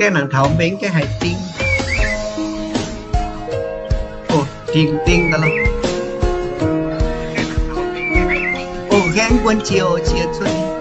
Gaengh nangc taux mbeng gaengh haiz ding. O, ding ding daaih lorqc. O, gaengh buonv jiex, jiex cuotv.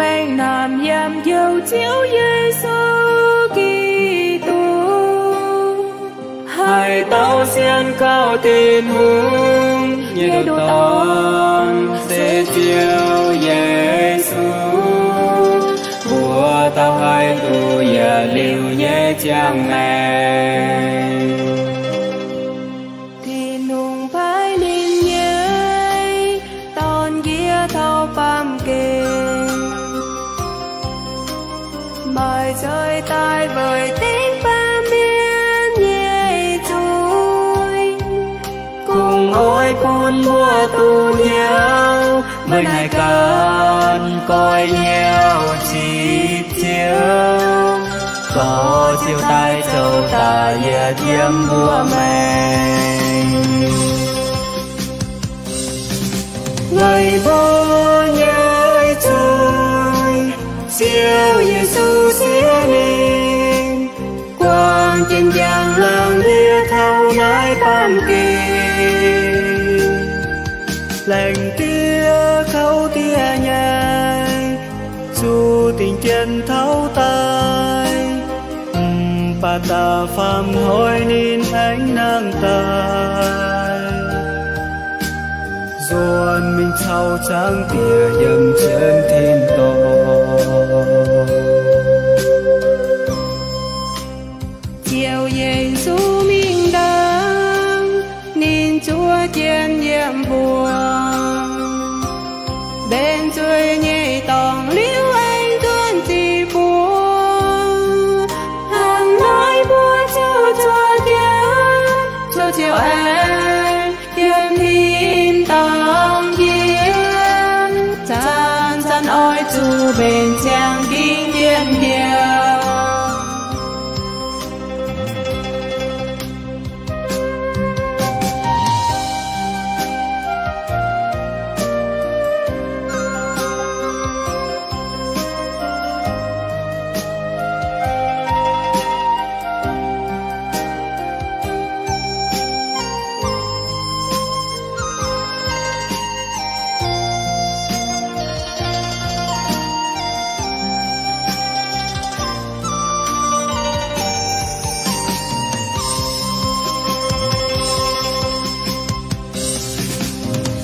Baengh naamh yiem Njoux Ziouv Yesu Giduc, haih dau sienx kaux Tin-Hungh nyei ndoqc Dorn, se Ziouv Yesu, mbuo dauh haih duqv yietc liuz nyei ziangh maengc. Tin-Hungh paaiv ninh nyei Dorn nqiex taux baamh gen, maaih nzuih daaih weic dengv baamh mienh nyei zuiz, kungx oix bun mbuo duqv hnyouv meih naaic ganh goiv hnyouv cipv Ziouv, dorh Ziouv daaih zoux da'yietv yiem mbuo maengc. Weic mbuo nyei zuiz, Ziouv Yesu siev mingh, buangh jienv njang-laangc yie taux naaiv baamh gen, laengz diev kouv diev nyei, zuqc dingc jien taux daaih, mv-baac da'faanh hnoi ninh aengx nangh daaih, nzuonx mingh caux Zaangc Diex yiem jienv tin-dorngh. Ziouv Yesu mingh ndaangc, ninh zuov jienv yiem mbuox mbenc nzuih nyei dorngx liuz aengx nzuonx ziqc buoz. Hnangv naaiv mbuo ziouc zuov jienv, zuov Ziouv aengx yiem tin-dorngh yiem, zanc-zanc oix zuqc mbenc ziangx dingc jien hnyouv.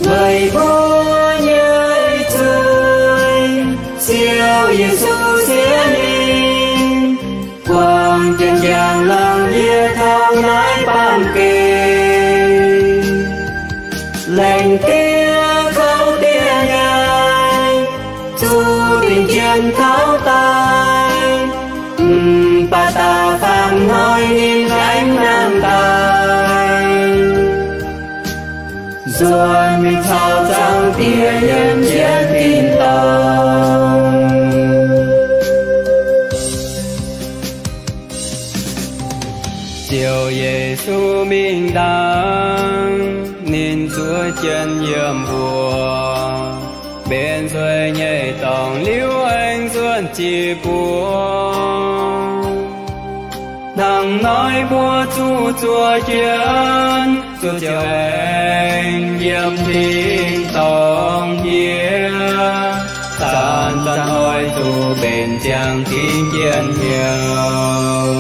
Weic mbuo nyei zuiz, Ziouv Yesu siev mingh, buangh jienv njang-laangc yie taux naaiv baamh gen, laengz diev kouv diev nyei, zuqc dingc jien taux daaih, mv baac da'faanh hnoi ninh aengx nangh daaih, nzuonx mingh caux Zaangc Diex yiem jienv tin-dorngh. Ziouv Yesu mingh ndaangc, ninh zuov jienv yiem mbuox mbenc nzuih nyei dorngx liuz aengx nzuonx ziqc buoz. Hnangv naaiv mbuo zuqc zuov jienv, zuov Ziouv aengx yiem tin-dorngh yiem, zanc-zanc oix zuqc mbenc ziangx dingc jien hnyouv.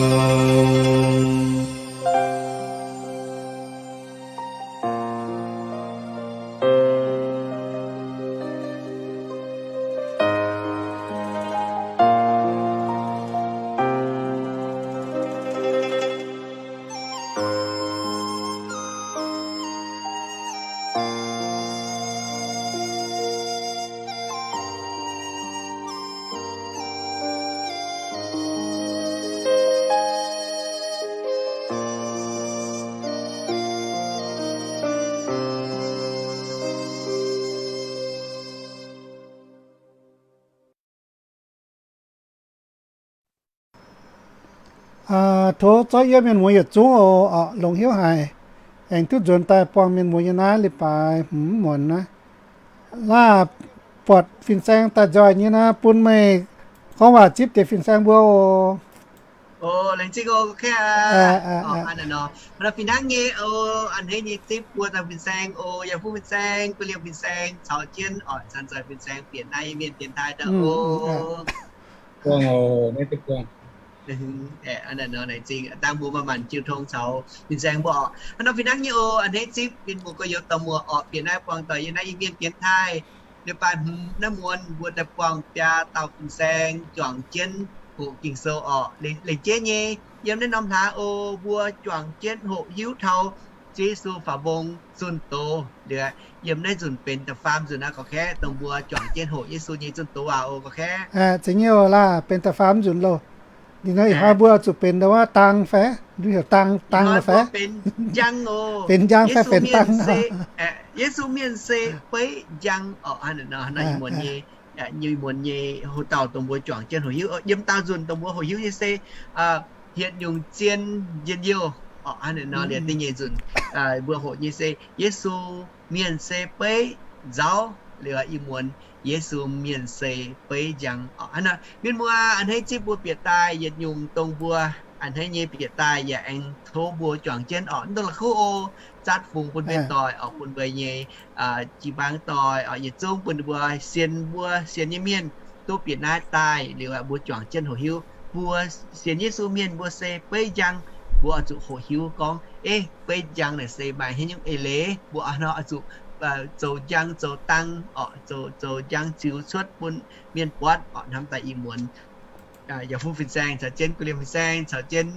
Tov zorqv yiem mienh muoz yietc zungv oc, longc hnyouv haic, aengx duqv nzuonx daaih buangh mienh muoz nyei naaiv leiz-baaix hmz muonz naaiv. Laah buatc fin-saeng daaih nzoih nyei naaiv, bun meih gorngv waac zipv deix fin-saeng mbuo oc. O, laengz zingh o, ga'kaav aqv. Hnangv naaiv nor, fih hnangv nyei o, a'hneiv nyei zipv buo dauh fin-saeng o, yaac fuqv fin-saeng, guei liemh fin-saeng caux jienv oc, zanc-zanc fin-saeng bieqc naaiv Iu-Mienh dienx taaih daaih o. Hnangv naaiv nor laengz zingh dangh mbuo maaih maanc jiu tong caux fin-saeng mbuo oc. Hnangv nor fih hnangv nyei o, a'hneiv zipv mienh muoz gorx-youz dorh muoz oc, bieqc naaiv buangh doic yiem naaiv Iu-Mienh dienx taaih. Liuz baac hmz naaiv muonz mbuo daaih buangh biaa dauh fin-saeng juangc jienv hoqc Ging-Sou oc. Laengz jeiv nyei, yiem naaiv norm hlaax o, mbuo juangc jienv hoqc hiuv taux Ziouv Yesu faaux mbong zunh doz liuz, yiem naaiv nzunc benx da'faam nzunc aqv, gorqv-kaeqv, dongh mbuo juangc jienv hoqc Yesu nyei zunh doz waac o, gorqv-kaeqv. Zeiz nyei oc laah, benx da'faam nzunc loh. Ninh nor ih hnoi mbuo zuqc benx dongh wuov dang fai, nduov heuc dang, dang fai, benx njang oc. Benx njang fai benx dang? Yesu mienh se beiv njang oc. Ih muonz nyei, ih muonz nyei hoc dauh dongh mbuo juangc jienv hoqc hiuv, yiem daauh nzunc dongh mbuo hoqc hiuv nyei se hietc nyungc zien njien-youh oc. Hnangv naaiv nor liuz da'nyeic nzunc mbuo hoqc nyei se Yesu mienh se beiv nzauh, liuz ih muonz Yesu mienh se beiv njang oc. Hnangv naaiv mienh muoz a'hneiv zipv mbuo bieqc daaih yietc nyungc dongh mbuo a'hneiv nyei bieqc daaih yaac aengx tov mbuo juangc jienv oc. Mv dungx la'kuqv o, zatv fungx bun mienh doic oc, bun mbuo nyei jiu-baang doic oc, yietc zungv bun mbuo sienx, mbuo sienx nyei mienh duqv bieqc naaiv daaih liuz mbuo juangc jienv hoqc hiuv mbuo sienx Yesu mienh mbuo se beiv njang. Mbuo oix zuqc hoqc hiuv gorngv, eh, beiv njang naaic se maaih haaix nyungc eix leiz, mbuo oix nor oix zuqc zoux njang zoux dang oc, zoux njang ziux cuotv bun mienh buatc oc. Hnamv daaih ih muonz yaac fuqv fin-saeng caux jienv, guei liemh fin-saeng caux jienv,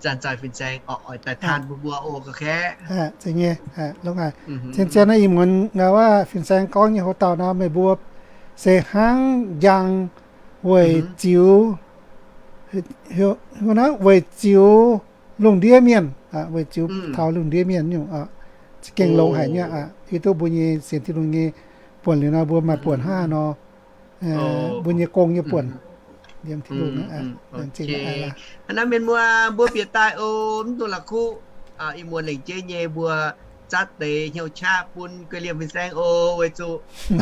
zanc-zanc fin-saeng oc, oix daaih taan bun mbuo o, gorqv-kaeqv. Zeiz nyei, longx haic. Zien-zien naaiv ih muonz ngau wuov fin-saeng gorngv nyei hoc dauh nor, meih mbuo se hnangv njang weic ziux, weic ziux lungh ndiev mienh, weic ziux taux lungh ndiev mienh nyungc, za'gengh longx haic nyei aqv. Hiuv duqv mbuo nyei sienx Tin-Hungh nyei buonc liuz nor, mbuo maaih buonc hnangv haaix nor, mbuo nyei gong nyei buonc. Hnangv naaiv mienh muoz mbuo bieqc daaih o, mv dungx la'kuqv. Ih muonz lengc jeiv nyei mbuo zatv deix hnyouv qaqv bun guei liemh fin-saeng o, weic zuqc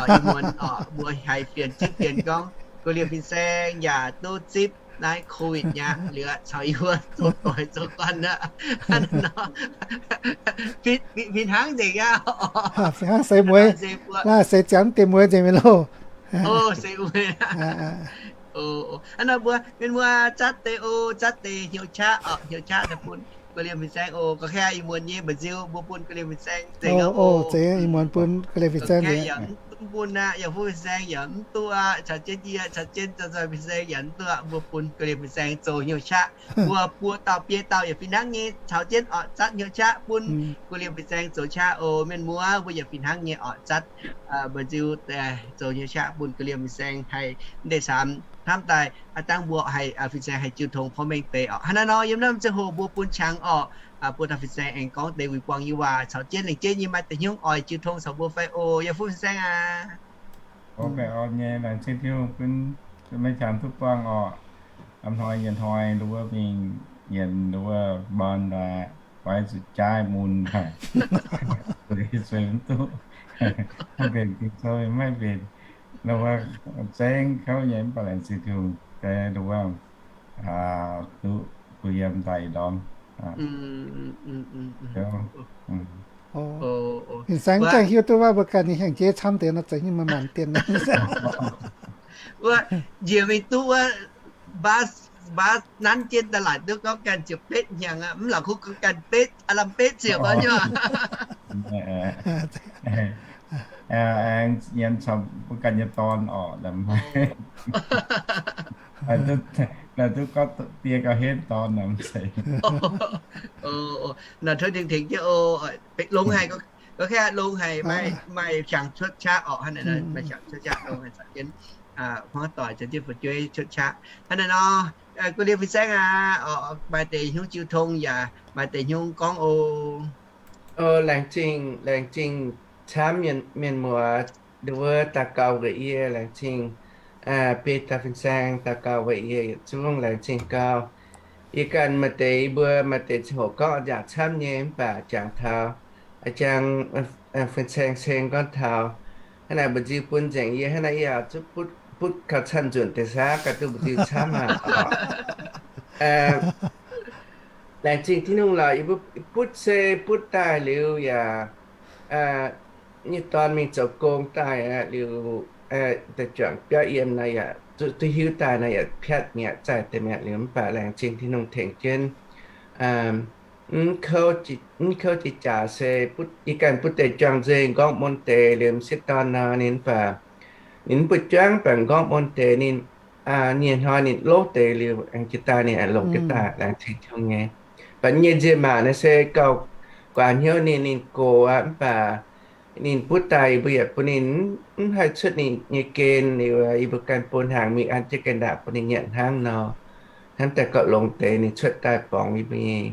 ih muonz mbuo haiz fienx zipv fienx gorngv guei liemh fin-saeng yaac duqv zipv naaiv COVID nyei aqv, liuz caux yie mbuo zoux doic zoux guanh aqv. Fih hnangv nzengc aqv. Fih hnangv seix mueiz, naaiv seix ziangx deix mueiz nzengc mi'aqv loh. Hnangv nor mbuo mienh muoz zatv deix o, zatv deix hnyouv qaqv oc, hnyouv qaqv daaih bun guei liemh fin-saeng oc. Gorqv-kaeqv, ih muonz nyei mba'nziu mbuo bun guei liemh fin-saeng nzengc oc. Ih muonz bun guei liemh fin-saeng nzengc. Yaac mv duqv bun aqv, yaac fuqv fin-saeng yaac mv duqv aqv, caux jienv yie, caux jienv zanc-zanc fin-saeng yaac mv duqv aqv. Mbuo bun guei liemh fin-saeng zoux hnyouv qaqv. Mbuo buo dauh biei dauh yaac fih hnangv nyei caux jienv oc, zatv hnyouv qaqv bun guei liemh fin-saeng zoux qaqv oc. Mienh muoz mbuo yaac fih hnangv nyei oc, zatv mba'nziu daaih zoux hnyouv qaqv bun guei liemh fin-saeng haih ndeic saamx hnamv daaih a'dangh mbuo haih fin-saeng haih jiu tong porv mengh deix oc. Hnangv naaiv nor yiem naaiv ziangh hoc mbuo bun qangx oc, buo dauh fin-saeng aengx gorngv deix wuic buangh nyei waac caux jienv lengc jeiv nyei maaih deix hnyouv oix jiu tong caux mbuo fai oc, yaac fuqv fin-saeng aqv. Orv baeqc orn nyei, laengz zingh Tin-Hungh bun maiv qangx duqv buangh oc. A'hnoi nyei hnoi nduov mingh nyienz nduov mborn daaih, oix zuqc jaaiv mun daaih, sueih mv duqv. Maiv mbenc Ging-Sou maiv mbenc, nduov zengv kouv nyei mv baac laengz zingh Tin-Hungh deix nduov duqv kuh yiem daaih ndorm. Fin-saeng mv gaengh hiuv duqv wuov mbuo ganh nyei hnyangx-jeiv camv deix nor, zeiz nyei maaih maanc dien. Wuov njiec mingh duqv wuov, mbaatv nanv jienv daaih laaic duqv gorngv ganh ziepc betv hnyangx aqv, mv la'kuqv gorngv ganh betv, aav lamh betv ziepc aqv nyei. Aengx nyienz caux mbuo ganh nyei dorn oc, naaic duqv gorngv die gauh henv dorn naaic mv zeiz. Naaic tov tengx tengx jienv oc, longx haic, gorqv-kaeqv, longx haic, maaih qangx cuotv qaqv oc. Hnangv naaic nor maaih qangx cuotv qaqv, longx haic, caux jienv hmuangv doic caux jienv fu'jueiv cuotv qaqv. Hnangv naaiv nor, guei liemh fin-saeng aac, maaih deix hnyouv jiu tong yaac maaih deix hnyouv gorngv oc. O, laengz zingh, laengz zingh camv mienh muoz, nduov daux gaux weic yie, laengz zingh beiv dauh fin-saeng daux gaux weic yie yietc zungv, laengz zingh gau. Yie ganh maaih deix, mbuo maaih deix ziangh hoc gorngv oix njaaux camv nyei mv baac jangx taux a'jang fin-saeng ceng gorngv taux hnangv naaic, mba'nziu bun nzengc yie, hnangv naaic yie oix zuqc butv gauh camv nzunc deix saah, gauh duqv mba'nziu camv aqv. Laengz zingh Tin-Hungh lorqc, yie mbuo butv se butv daaih liuz yaac nyei dorn mingh zoux gong daaih aqv, liuz da'juangc biauv yiem naaiv yaac duqv hiuv daaih naaiv yaac piatv mi'aqv, zaih deix mi'aqv liuz mv baac laengz zingh Tin-Hungh tengx jienv. Mv kouv jiex jaax se yie ganh butv deix juang nzengc nqorngv mun deix liuz m'sieqv dorn nor ninh mv baac ninh mv buatc juangv, mv baac nqorngv mun deix ninh nyei hnoi ninh louv deix liuz aengx jiex daaih ninh longc jienv daaih laengz zingh Tin-Hungh nyei. Mv baac nyei nzie maac naaiv se gauh guaax hnyouv ninh, ninh gox aqv, mv baac ninh butv daaih yie mbuo yaac bun ninh mv haih cuotv ninh nyei gen liuz, yie mbuo ganh bun hnaangx mingh an jienv ganh ndaangc bun ninh nyanc hnangv nor. Hnamv daaih gauh longx deix ninh cuotv daaih borngz yie mbuo nyei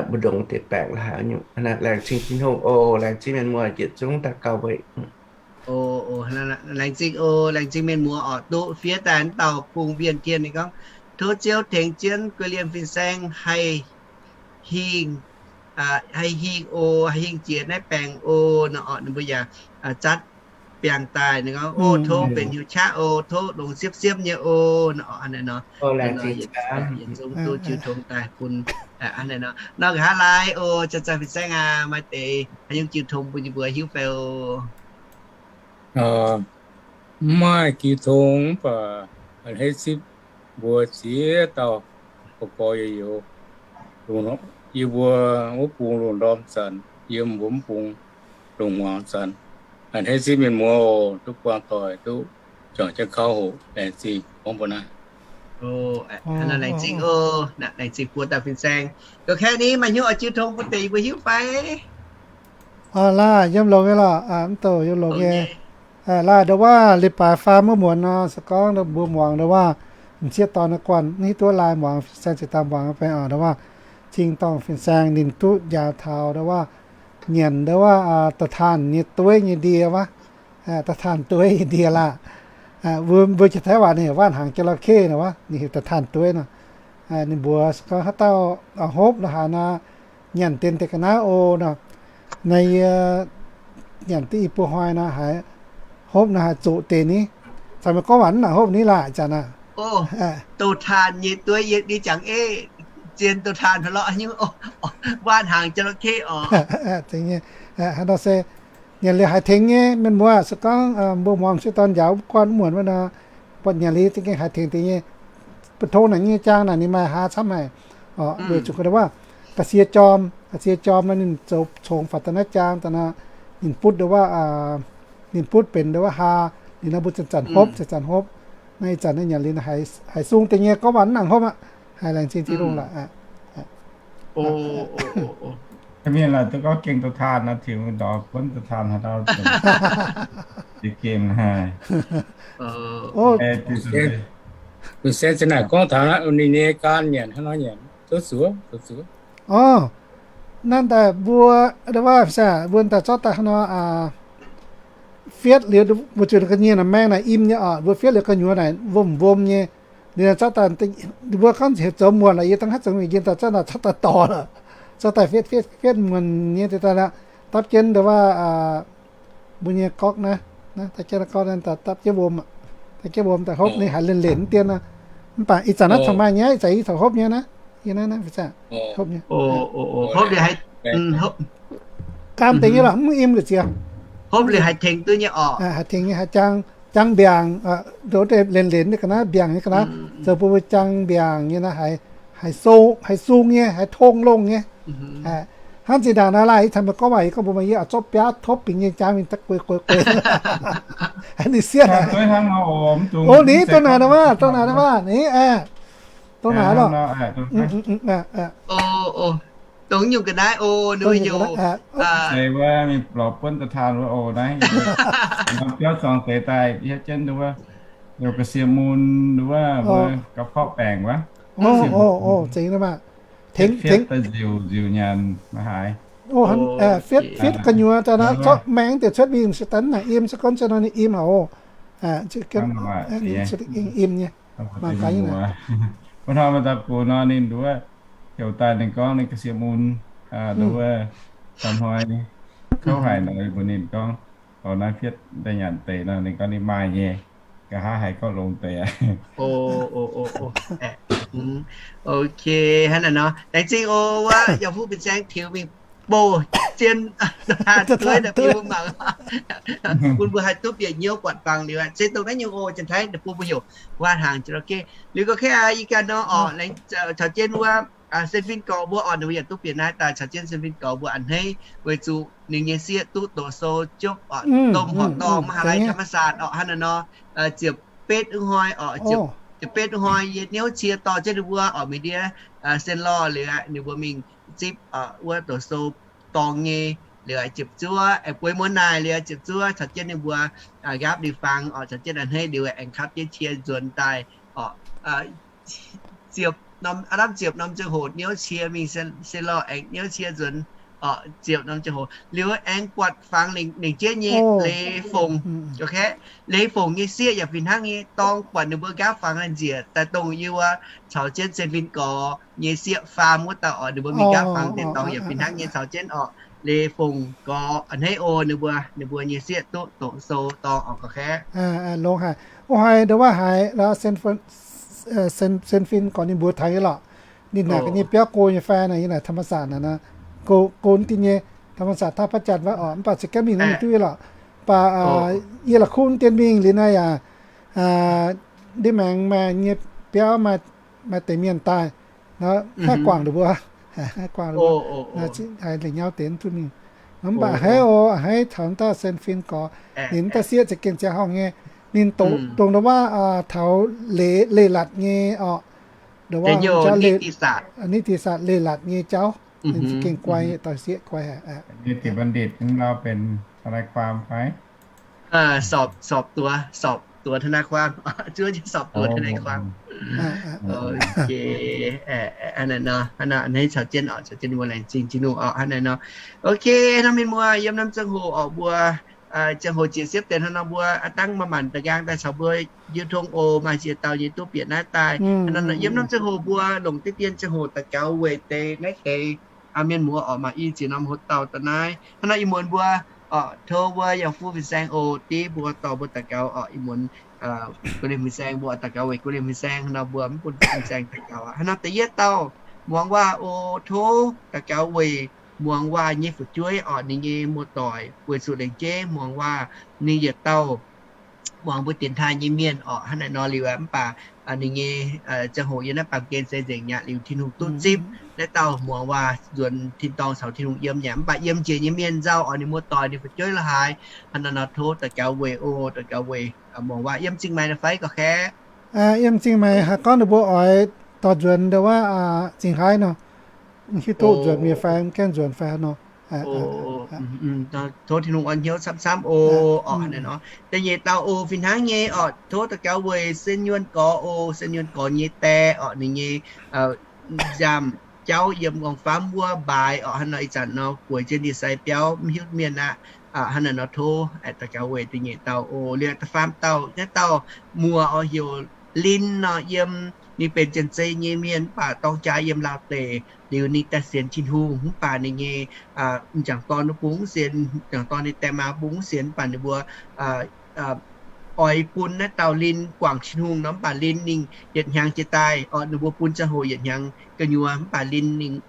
mbu'ndongx deix baengc la'haaix nyungc. Laengz zingh Tin-Hungh oc. Laengz zingh mienh muoz yietc zungv daux gaux weic. Laengz zingh oc. Laengz zingh mienh muoz oc, duqv fiev daaih wuov dauh Bung Wienh Tien ninh gorngv, tov Ziouv tengx jienv guei liemh fin-saeng haih hingh, haih hingh oc, haih hingh jiex naaiv baengc oc nor. Ninh mbuo yaac zatv biangh daaih ninh gorngv, oc, tov benx hnyouv qaqv oc, tov longx siepv-siepv nyei oc nor. Hnangv naaiv nor, yietc zungv duqv jiu tong daaih bun hnangv naaiv nor. Nor nqa'haav laai oc, zanc-zanc fin-saeng aac, maaih deix haaix nyungc jiu tong bun yie mbuo hiuv fai oc? Mv maaih jiu tong mv baac a'hneiv zipv mbuo ziex dauh gorx-gorx youz-youz, yie mbuo wuov bung loz-ndorm zanc, yiem mbuo mv bung loz-hmuangx zanc, a'hneiv zipv mienh muoz oc, duqv buangh doic, duqv juangc jienv kauv hoc, laengz zingh gorngv mbuo naaiv. Laengz zingh oc, laengz zingh buo dauh fin-saeng. Ga'kaeqv ni maaih hnyouv oix jiu tong bun deix yie mbuo hiuv fai? Laah, yiem longx nyei lorqc, mv douh yiem longx nyei. Laah, ndo waac leiz-baaix faam wuov muonz nor, se gorngv mbuo muangx ndo waac, m'sieqv dorn naaiv guanh mv hiuv duqv laai muangx, fin-saeng ziouc daaih muangx baengh orqc, ndo waac, cing-dorngh fin-saeng ninh duqv njaaux taux ndo waac, nyanc ndo waac, da'taanh nyei dueiv nyei ndie wuov, da'taanh dueiv nyei ndie laah. Mbuo, mbuo jiex Taiv waac ninh heuc ว่านหางจระเข้ nor wuov, ninh heuc da'taanh dueiv nor. Ninh mbuox se gorngv haaix dauh hopv la'haaix nor, nyanc dien deix ga'naaiv oc nor. Naaiv yie nyanc duqv i buo hnoi nor, haiz hopv nor haiz zoqc deix ni. Caux meih gorngv waac mv nangc hopv ni laah, ih zanc aac. Da'taanh nyei dueiv yie jangx ei, zien da'taanh lorqc nyungc, ว่านหางจระเข้ oc. Hnangv nor se nyanc liuz haiz tengx nyei, mienh muoz. Se gorngv mbuo muangx m'sieqv dorn njaaux wuov guanh muonz wuov nor, buatc nyanc liuz za'gengh haiz tengx deix nyei. Mbu'ndongx naaic nyei jaang naaic ninh maaih hlaax camv haic. Weic zuqc ndo waac, ga'sie jorm, ga'sie jorm nor ninh zoux congx faaux daaih naaiv jaang daaih nor, ninh butv ndo waac, ninh butv benx ndo waac hlaax, liuz nor mbuo zanc-zanc hopv, zanc-zanc hopv. Naaiv ih zanc naaiv nyanc liuz haiz sung deix nyei, gorngv waac mv nangc hopv aqv. Haiz laengz zingh Tin-Hungh lorqc. Mienh laaix duqv gorngv gengh da'taanh nor, tiux ndorx buonv da'taanh haaix dauh ziex gengh haic. Fin-saeng za'naaic gorngv taux ninh nyei gaan nyanc hnangv nor nyanc, tov zuov, tov zuov. Orv, naaiv daaih mbuo ndo waac, mbuo daaih zorqv daaih hnangv nor fietv liuz, mbuo zuqc ga'nyiec naaic maeng naaic im nyei oc. Mbuo fietv liuz gu'nyuoz naaic wuom-wuom nyei. Liuz zorqv daaih mbuo gorngv heuc zoux muonc lorqc, yie dangh haaix zoux mingh yie daaih zorqv naaic zorqv daaih dorh lorqc. Zorqv daaih fietv fietv fietv muonc nyei daaih lorqc, dapv jienv ndo waac mbuo nyei gorqv naaiv, dapv jienv gorqv naaiv daaih dapv jienv wuom, dapv jienv wuom daaih hopv ninh haiz lenc-lenc dien nor. Mv baac ih zanc naaiv corc maaih nyei, ih zanc yie corc hopv nyei naaiv. Yie naaiv naaiv hopv nyei. Gaam deix nyei lorqc, mv im lorqc ziex. Hopv liuz haiz tengx duqv nyei oc. Haiz tengx nyei, haiz jang, jang mbiaangc, ndo lenc-lenc nyei ga'naaiv, mbiaangc nyei ga'naaiv, zoux bun mbuo jang mbiaangc nyei naaiv, haiz sung, haiz sung nyei, haiz tong longh nyei. Hnangv zinh ndaangc naaiv laah, yie caux meih gorngv waac, yie gorngv mbuox meih, yie oix zorqv biaav topv bingx nyei jang mingh daaih gueix gueix gueix. Ninh sienv. O, ninh dongh naaic nor maah, dongh naaic nor maah, ninh, dongh naaic lorqc. Dongh nyungc ga'naaiv o, ninh nyungc zeiz wuov, mingh lorz buonv da'taanh wuov oc naaiv. Norm biauv zuangx deix daaih hietv jienv wuov, ga'sie mun wuov, ga'porqv baengc wuov. O, zeiz nor maah. Tengx, tengx daaih nziuc, nziuc nyanc maiv haaix. Fietv, fietv gu'nyuoz daaih nor, zorqv maengx deix cuotv mingh, se daaih naaic im, se gorngv se nor ninh im haic oc. Im nyei. Mangc gaax nyei. Wuov hnoi maaih dauh gox nor, ninh nduov heuc daaih, ninh gorngv ninh ga'sie mun, nduov da'hnoi kouv haic nor, mbuox ninh gorngv, oc, naaiv fietv daaih nyanc deix nor, ninh gorngv ninh maaih nyei, nqa'haav haiz gorngv longx deix aqv. Ok, hnangv naaiv nor, laengz zingh oc, wuov yaac fuqv fin-saeng tiux mingh bouh zien dueiv mbuo mangc, bun mbuo haih duqv bieqc hnyouv buatc fangx liuz aqv. Se dongh naaiv nyungc oc, janx-taiv deic-bung mbuo heuc ว่าทางจระเข้. Liuz gorqv-kaeqv ih ganh nor orqc, laengz caux jienv wuov sen fin gorx mbuo orqc, ninh mbuo yaac duqv bieqc naaiv daaih caux jienv sen fin gorx mbuo a'hneiv weic zuqc ninh nyei sieqv duqv doqc sou jopv orqc, domh horqc dorngh มหาลัยธรรมศาสตร์ orqc, hnangv naaiv nor, ziepc betv hnoi orqc, ziepc betv hnoi yie niouv cie dorh jienv ninh mbuo orqc mingh ndiev Saint-Lô liuz aqv, ninh mbuo mingh zipv wuov doqc sou dorngh nyei liuz aqv, ziepc zuoqv aengx bueix muonz naaic liuz aqv, ziepc zuoqv caux jienv ninh mbuo nqaapv liuz fangx orqc, caux jienv a'hneiv liuz aengx kapv jienv cie nzuonx daaih orqc. Ziepc norm, aav lamh ziepc norm ziangh hoc niouv cie mingh Saint-Lô aengx niouv cie nzuonx orqc, ziepc norm ziangh hoc liuz aengx buatc fangx lengc jeiv nyei Leiz Fongc. Leiz Fongc nyei sieqv yaac fih hnangv nyei dorng buatc ninh mbuo nqaapv fangx nziec daaih dongh yie wuov caux jienv sen fin gorx nyei sieqv faam wuov dauh orqc, ninh mbuo mingh nqaapv fangx deix dorngx yaac fih hnangv nyei caux jienv orqc. Leiz Fongc gorx a'hneiv oc, ninh mbuo, ninh mbuo nyei sieqv duqv doqc sou dorngh orqc, gorqv-kaeqv. Longx haic. Ov, haiz ndongc wuov haiz, sen fin gorx ninh mbuo taux nyei lorqc. Ninh naaic ga'nyei biauv go nyei fai naaic, yie naaic ธรรมศาสตร์ naaic, go, go deix nyei ธรรมศาสตร์ ท่าพระจันทร์ wuov orqc, mv baac se gaengh mingh naaiv nyungc duqv lorqc. Mv baac yie la'kuqv dien mingh liuz naaiv yaac ndiev maengx maaih nyei biauv, maaih deix mienh daaih, naaiv haih guangc ninh mbuo, haih guangc ninh mbuo, haiz lengc nyauv deix duqv mingh. Mv baac haiz oc, haiz taux daaih sen fin gorx, ninh daaih sieqv za'gengh ziangh horngh nyei. Ninh dongh ndongc wuov taux leiz-latc nyei orqc, ndongc wuov นิติศาสตร์ leiz-latc nyei jauv. Ninh za'gengh guai, daaih sieqv guai haic. นิติบัณฑิต lauh benx ทนายความ fai? สอบ สอบตัว สอบตัวทนายความ zuov jienv สอบตัวทนายความ. Ok, hnangv naaiv nor, hnangv naaiv caux jienv orqc, caux jienv mbuo laengz zingh Tin-Hungh orqc, hnangv naaiv nor. Ok, hnangv mienh muoz yiem norm ziangh hoc orqc, mbuo ziangh hoc jiex siepv deix hnangv nor mbuo aav dangh maaih maanc da'nqaang daaih caux mbuo yiu tong oc, maaih ziex dauh nyei duqv bieqc naaiv daaih. Hnangv naaiv nor yiem norm ziangh hoc mbuo longc diqv dien ziangh hoc daux gaux weic deix naaiv deix mienh muoz orqc, maaih i ziex norm hoc dauh daaih naaiv. Hnangv nor ih muonz mbuo orqc, tov mbuo yaac fuqv fin-saeng oc, div mbuo dorh mbuo daux gaux orqc, ih muonz guei liemh fin-saeng mbuo daux gaux weic guei liemh fin-saeng, hnangv nor mbuo mv bun fin-saeng daux gaux aqv. Hnangv nor da'yietv dauh muangx waac oc, tov daux gaux weic muangx waac nyei fu'jueiv orqc, ninh nyei muoz-doic weic zuqc lengc jeiv muangx waac ninh yietc dauh muangx mbuo dienx taaih nyei mienh orqc, hnangv naaiv nor liuz aqv. Mv baac ninh nyei ziangh hoc yiem naaiv baamh gen se nzengc mi'aqv. Liuz Tin-Hungh duqv zipv naaiv dauh muangx waac nzuonx tin-dorngh caux Tin-Hungh yiem mi'aqv. Mv baac yiem njiec nyei mienh nzauh orqc, ninh muoz-doic ninh fu'jueiv la'haaix, hnangv naaiv nor tov daux gaux weic oc, daux gaux weic muangx waac. Yiem Zingh Maix naaiv fai gorqv-kaeqv? Yiem Zingh Maix haih gorngv ninh mbuo oix dorh nzuonx ndongc wuov zingh haaix nor, hiuv duqv nzuonx mingh fai mv gaengh nzuonx fai nor. Tov Tin-Hungh orn hnyouv camv-camv oc. Orqc, hnangv naaiv nor da'nyeic dauh oc, fih hnangv nyei orqc, tov daux gaux weic Sen Yuonh Gorx oc, Sen Yuonh Gorx nyei die orqc, ninh nyei nziaamv jauv yiem gorngv-famv wuov mbaaix orqc, hnangv nor ih zanc nor gueix jienv ndie-sai biauv mv hiuv mienh aqv. Hnangv naaiv nor tov daux gaux weic da'nyeic dauh oc. Liuz da'faam dauh, naaiv dauh muoz oc, heuc Lin nor, yiem ninh benx Janx-Zei nyei mienh mv baac dorng jaa yiem Laauv deic. Liuz ninh daaih sienx Tin-Hungh mv baac ninh nyei m'jangc dorn bung mv sienx, m'jangc dorn nyei die maa bung mv sienx, mv baac ninh mbuo oix bun naaiv dauh Lin guangc Tin-Hungh nor, mv baac Lin ninh yietc hnyangx jiex daaih orqc, ninh mbuo bun ziangh hoc yietc hnyangx gu'nyuoz, mv baac Lin ninh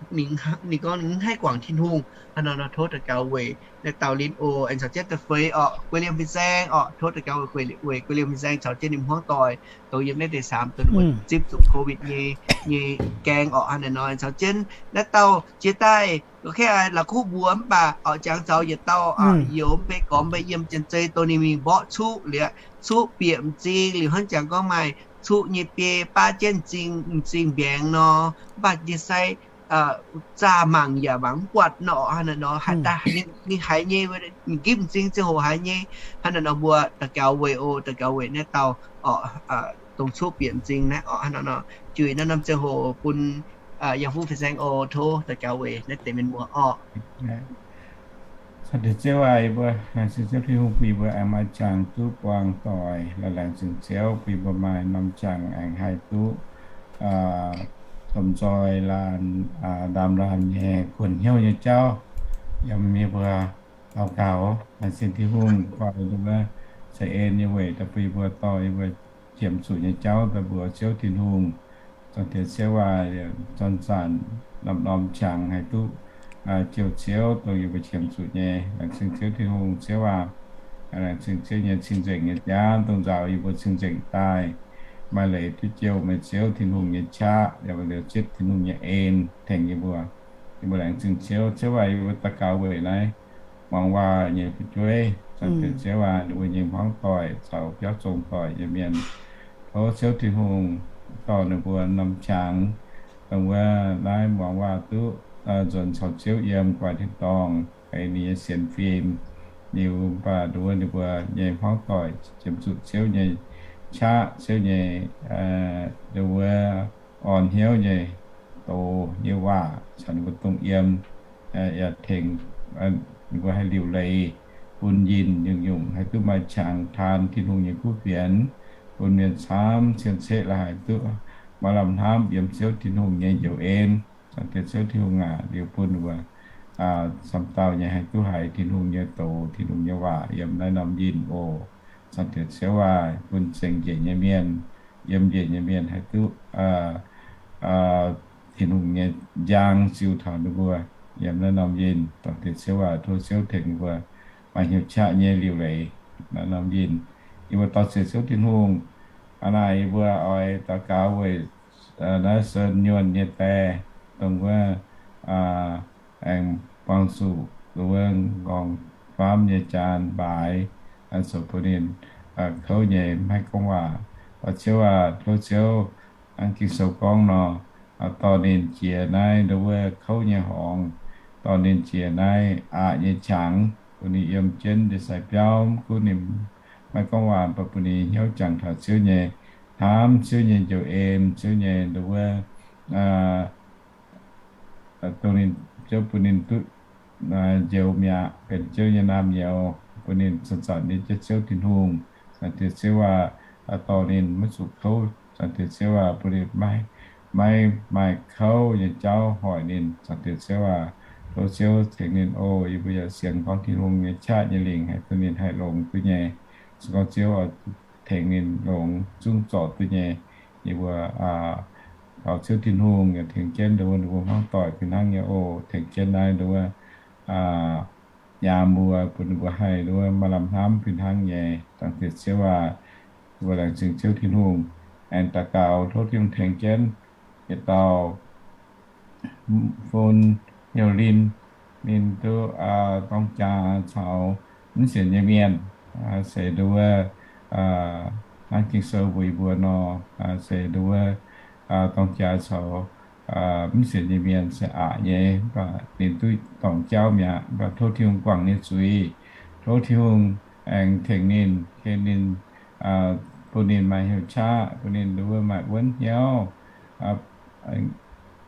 gorngv ninh mv haih guangc Tin-Hungh. Hnangv nor nor tov daux gaux weic naaiv dauh Lin oc. Aengx caux jienv da'feix orqc, guei liemh fin-saeng orqc, tov daux gaux weic guei liemh fin-saeng caux jienv ninh hmuangv doic, dongh yiem naaiv deix saamx dongh ninh mbuo zipv zuqc COVID nyei, nyei gaeng orqc. Hnangv naaiv nor caux jienv naaiv dauh jiex daaih gorqv-kaeqv la'kuqv mbuox mv baac orqc, jangx zaux yietc dauh aqv, youz mv bei gormx mv bei yiem Janx-Zei dongh ninh mingh mborqv cuqv liuz, cuqv bieqc m'zing liuz hnangv jangx gorngv maaih cuqv nyei biei baav jienv m'zing, m'zing mbiaengx nor, mv baac ndie-sai zaah mangc yaac mangc mv buatc nor, hnangv naaiv nor haaix daaih ninh haiz nyei, m'gipv m'zing ziangh hoc haiz nyei. Hnangv naaiv nor mbuo daux gaux weic oc, daux gaux weic naaiv dauh orqc, dongh cuqv bieqc m'zing naaiv orqc. Hnangv naaiv nor juix naaiv norm ziangh hoc bun yangh fuqv fin-saeng oc. Tov daux gaux weic naaiv deix mienh muoz orqc. Caux deix Ziouv aac, yie mbuo laengz zingh Ziouv Tin-Hungh bun yie mbuo aengx maaih jangx duqv buangh doic. Laengz zingh Ziouv bun yie mbuo maaih norm jangx aengx haih duqv lomh nzoih laanh, ndaam laanh nyei, kuonx hnyouv nyei jauv. Yiem yie mbuo daux gaux laengz zingh Tin-Hungh, koi yie mbuo za'eix nyei weic daaih bun yie mbuo dorh yie mbuo qiemx zuqc nyei jauv daaih mbuox Ziouv Tin-Hungh. Zaangc Diex Ziouv aac, zanc-zanc norm-norm qangx haih duqv jouh Ziouv, dongh yie mbuo qiemx zuqc nyei. Laengz zingh Ziouv Tin-Hungh. Ziouv aac, laengz zingh Ziouv nyei cing-nzengc nyei jaav, dongh nzaaux yie mbuo cing-nzengc daaih, maaih leiz duqv jouh meih Ziouv Tin-Hungh nyei qaqv, yaac maaih leiz zitv Tin-Hungh nyei en tengx yie mbuo. Yie mbuo laengz zingh Ziouv. Ziouv aac, yie mbuo daux gaux weic naaiv muangx waac nyei fu'jueiv, Zaangc Diex Ziouv aac, ninh mbuo nyei hmuangv doic caux biauv zong doic nyei mienh. Tov Ziouv Tin-Hungh dorh ninh mbuo norm qangx, dongh wuov naaiv muangx waac duqv nzuonx caux Ziouv yiem guaax tin-dorngh, ei ninh nyei sienx fim, liuz mv baac nduov ninh mbuo nyei hmuangv doic qiemx zuqc Ziouv nyei qaqv, Ziouv nyei nduov orn hnyouv nyei doz nyei waac caux ninh mbuo dongh yiem, yaac tengx ninh mbuo haih liuc leiz bun yinh nyungc-nyungc haih duqv maaih qangx taan Tin-Hungh nyei kuv fienx, bun mienh camv cien-ceqv la'haiz duqv maaih lamh hnamv yiem Ziouv Tin-Hungh nyei njoux en. Zaangc Diex Ziouv Tin-Hungh aac, liuz bun ninh mbuo camv dauh nyei haih duqv haiz Tin-Hungh nyei doz, Tin-Hungh nyei waac yiem naaiv norm yinh oc. Zaangc Diex Ziouv aac, bun zengc njiec nyei mienh, yiem njiec nyei mienh haih duqv Tin-Hungh nyei njang ziux taux ninh mbuo yiem naaiv norm yinh. Zaangc Diex Ziouv aac, tov Ziouv tengx ninh mbuo maaih hnyouv qaqv nyei liuc leiz naaiv norm yinh. Yie mbuo dorh ziec Ziouv Tin-Hungh. Hnangv naaic yie mbuo oix daux gaux weic naaiv Sen Nyuonh nyei die, dongh wuov aengx buangh zuqc wuov nqorngv-famv nyei jaan mbaaix, zoux bun ninh kouv nyei maiv gorngv waac. Ziouv aac, tov Ziouv, hnangv Ging-Sou gorngv nor, dorh ninh jiex naaiv nduov wuov kouv nyei horngz, dorh ninh jiex naaiv aqc nyei qangx, bun ninh yiem jienv ndie-sai biauv, mv gunv ninh maiv gorngv waac, mv baac bun ninh hnyouv jangx taux Ziouv nyei hnamv, Ziouv nyei njoux en, Ziouv nyei nduov wuov, dongh ninh, Ziouv bun ninh duqv njoux mi'aqv, benx Ziouv nyei naamh nyouz, bun ninh zanc-zanc nyei jienv Ziouv Tin-Hungh. Zaangc Diex Ziouv aac, dorh ninh maiv zuqc kouv. Zaangc Diex Ziouv aac, bun ninh maiv maaih kouv nyei jauv hoic ninh. Zaangc Diex Ziouv aac, tov Ziouv tengx ninh oc. Yie mbuo yaac sienx gorngv Tin-Hungh nyei qaqv nyei lingc haih duqv ninh haih longx duqv nyei. Se gorngv Ziouv oix tengx ninh longx zungv zorc duqv nyei. Yie mbuo taux Ziouv Tin-Hungh yaac tengx jienv nduov wuov ninh mbuo hmuangv doic fih hnangv nyei oc. Tengx jienv naaiv nduov wuov nyaam mbuo, bun ninh mbuo haih nduov maaih lamh hnamv fih hnangv nyei. Zaangc Diex Ziouv aac, yie mbuo laengz zingh Ziouv Tin-Hungh, aengx daux gaux tov Tin-Hungh tengx jienv yietc dauh fun hnyouv linh, ninh duqv dorng jaax caux mv sienx nyei mienh, se nduov wuov hnangv Ging-Sou mbuox yie mbuo nor, se nduov wuov dorng jaax caux mv sienx nyei mienh se aqc nyei, mv baac ninh duqv dorngc jauv mi'aqv. Mv baac tov Tin-Hungh guangc ninh zuiz, tov Tin-Hungh aengx tengx ninh, tengx ninh, bun ninh maaih hnyouv qaqv, bun ninh nduov wuov maaih wuonv hnyouv,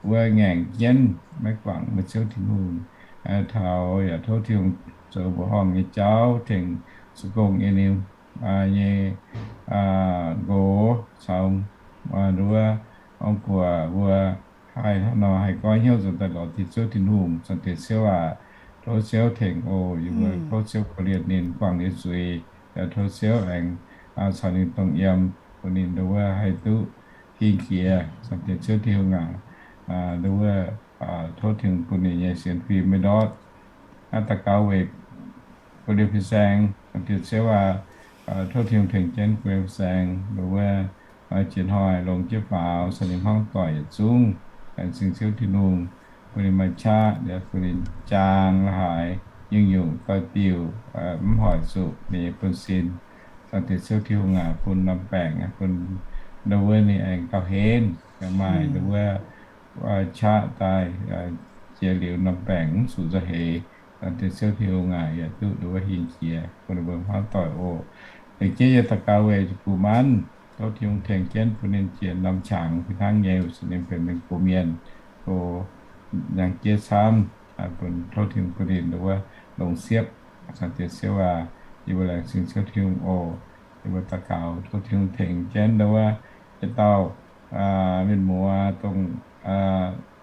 wuov ngaengc jienv maiv guangc meih Ziouv Tin-Hungh. Taux yaac tov Tin-Hungh zoux mbuoqc horngh nyei jauv tengx zuqc gong nyei, nyei nqox caux nduov ong-buoc mbuo haih hnangv nor haih goiv hnyouv nzuonx daaih lorz Ziouv Tin-Hungh. Zaangc Diex Ziouv aac, tov Ziouv tengx oc. Yie mbuo tov Ziouv korv-lienh ninh, guangc ninh zuiz. Yaac tov Ziouv aengx caux ninh dongh yiem, bun ninh nduov wuov haih duqv hingh jiex. Zaangc Diex Ziouv Tin-Hungh aac, nduov wuov tov Tin-Hungh bun ninh nyei sienx fim maiv ndortv. Daux gaux weic Guoqv Liuz Fin-Saeng. Zaangc Diex Ziouv aac, tov Tin-Hungh tengx jienv Guoqv Liuz Fin-Saeng nduov wuov jiex hnoi longx jienv faaux, caux ninh hmuangv doic yietc zungv. Laengz zingh Ziouv Tin-Hungh, bun ninh maaih qaqv, bun ninh jaang la'haaix, nyungc-nyungc doix-diuc mv hoic zuqc ninh nyei buonv-sin. Zaangc Diex Ziouv Tin-Hungh aac, bun norm baengc, bun nduov wuov ninh aengx gauh henv, gauh maaih nduov wuov qaqv daaih, jiex liuz norm baengc mv zuqc nzauh heix. Zaangc Diex Ziouv Tin-Hungh aac, yaac duqv nduov wuov hingh jiex bun ninh mbuo hmuangv doic oc. Tengx jienv yie daux gaux weic Gu Manv, tov Tin-Hungh tengx jienv bun ninh jiex norm qangx fih hnangv nyei, weic zuqc ninh benx mienh gox mienh, gox nyangx jiex camv, bun tov Tin-Hungh bun ninh nduov wuov longx siepv. Zaangc Diex Ziouv aac, yie mbuo laengz zingh Ziouv Tin-Hungh oc. Yie mbuo daux gaux tov Tin-Hungh tengx jienv nduov wuov yietc dauh mienh muoz dongh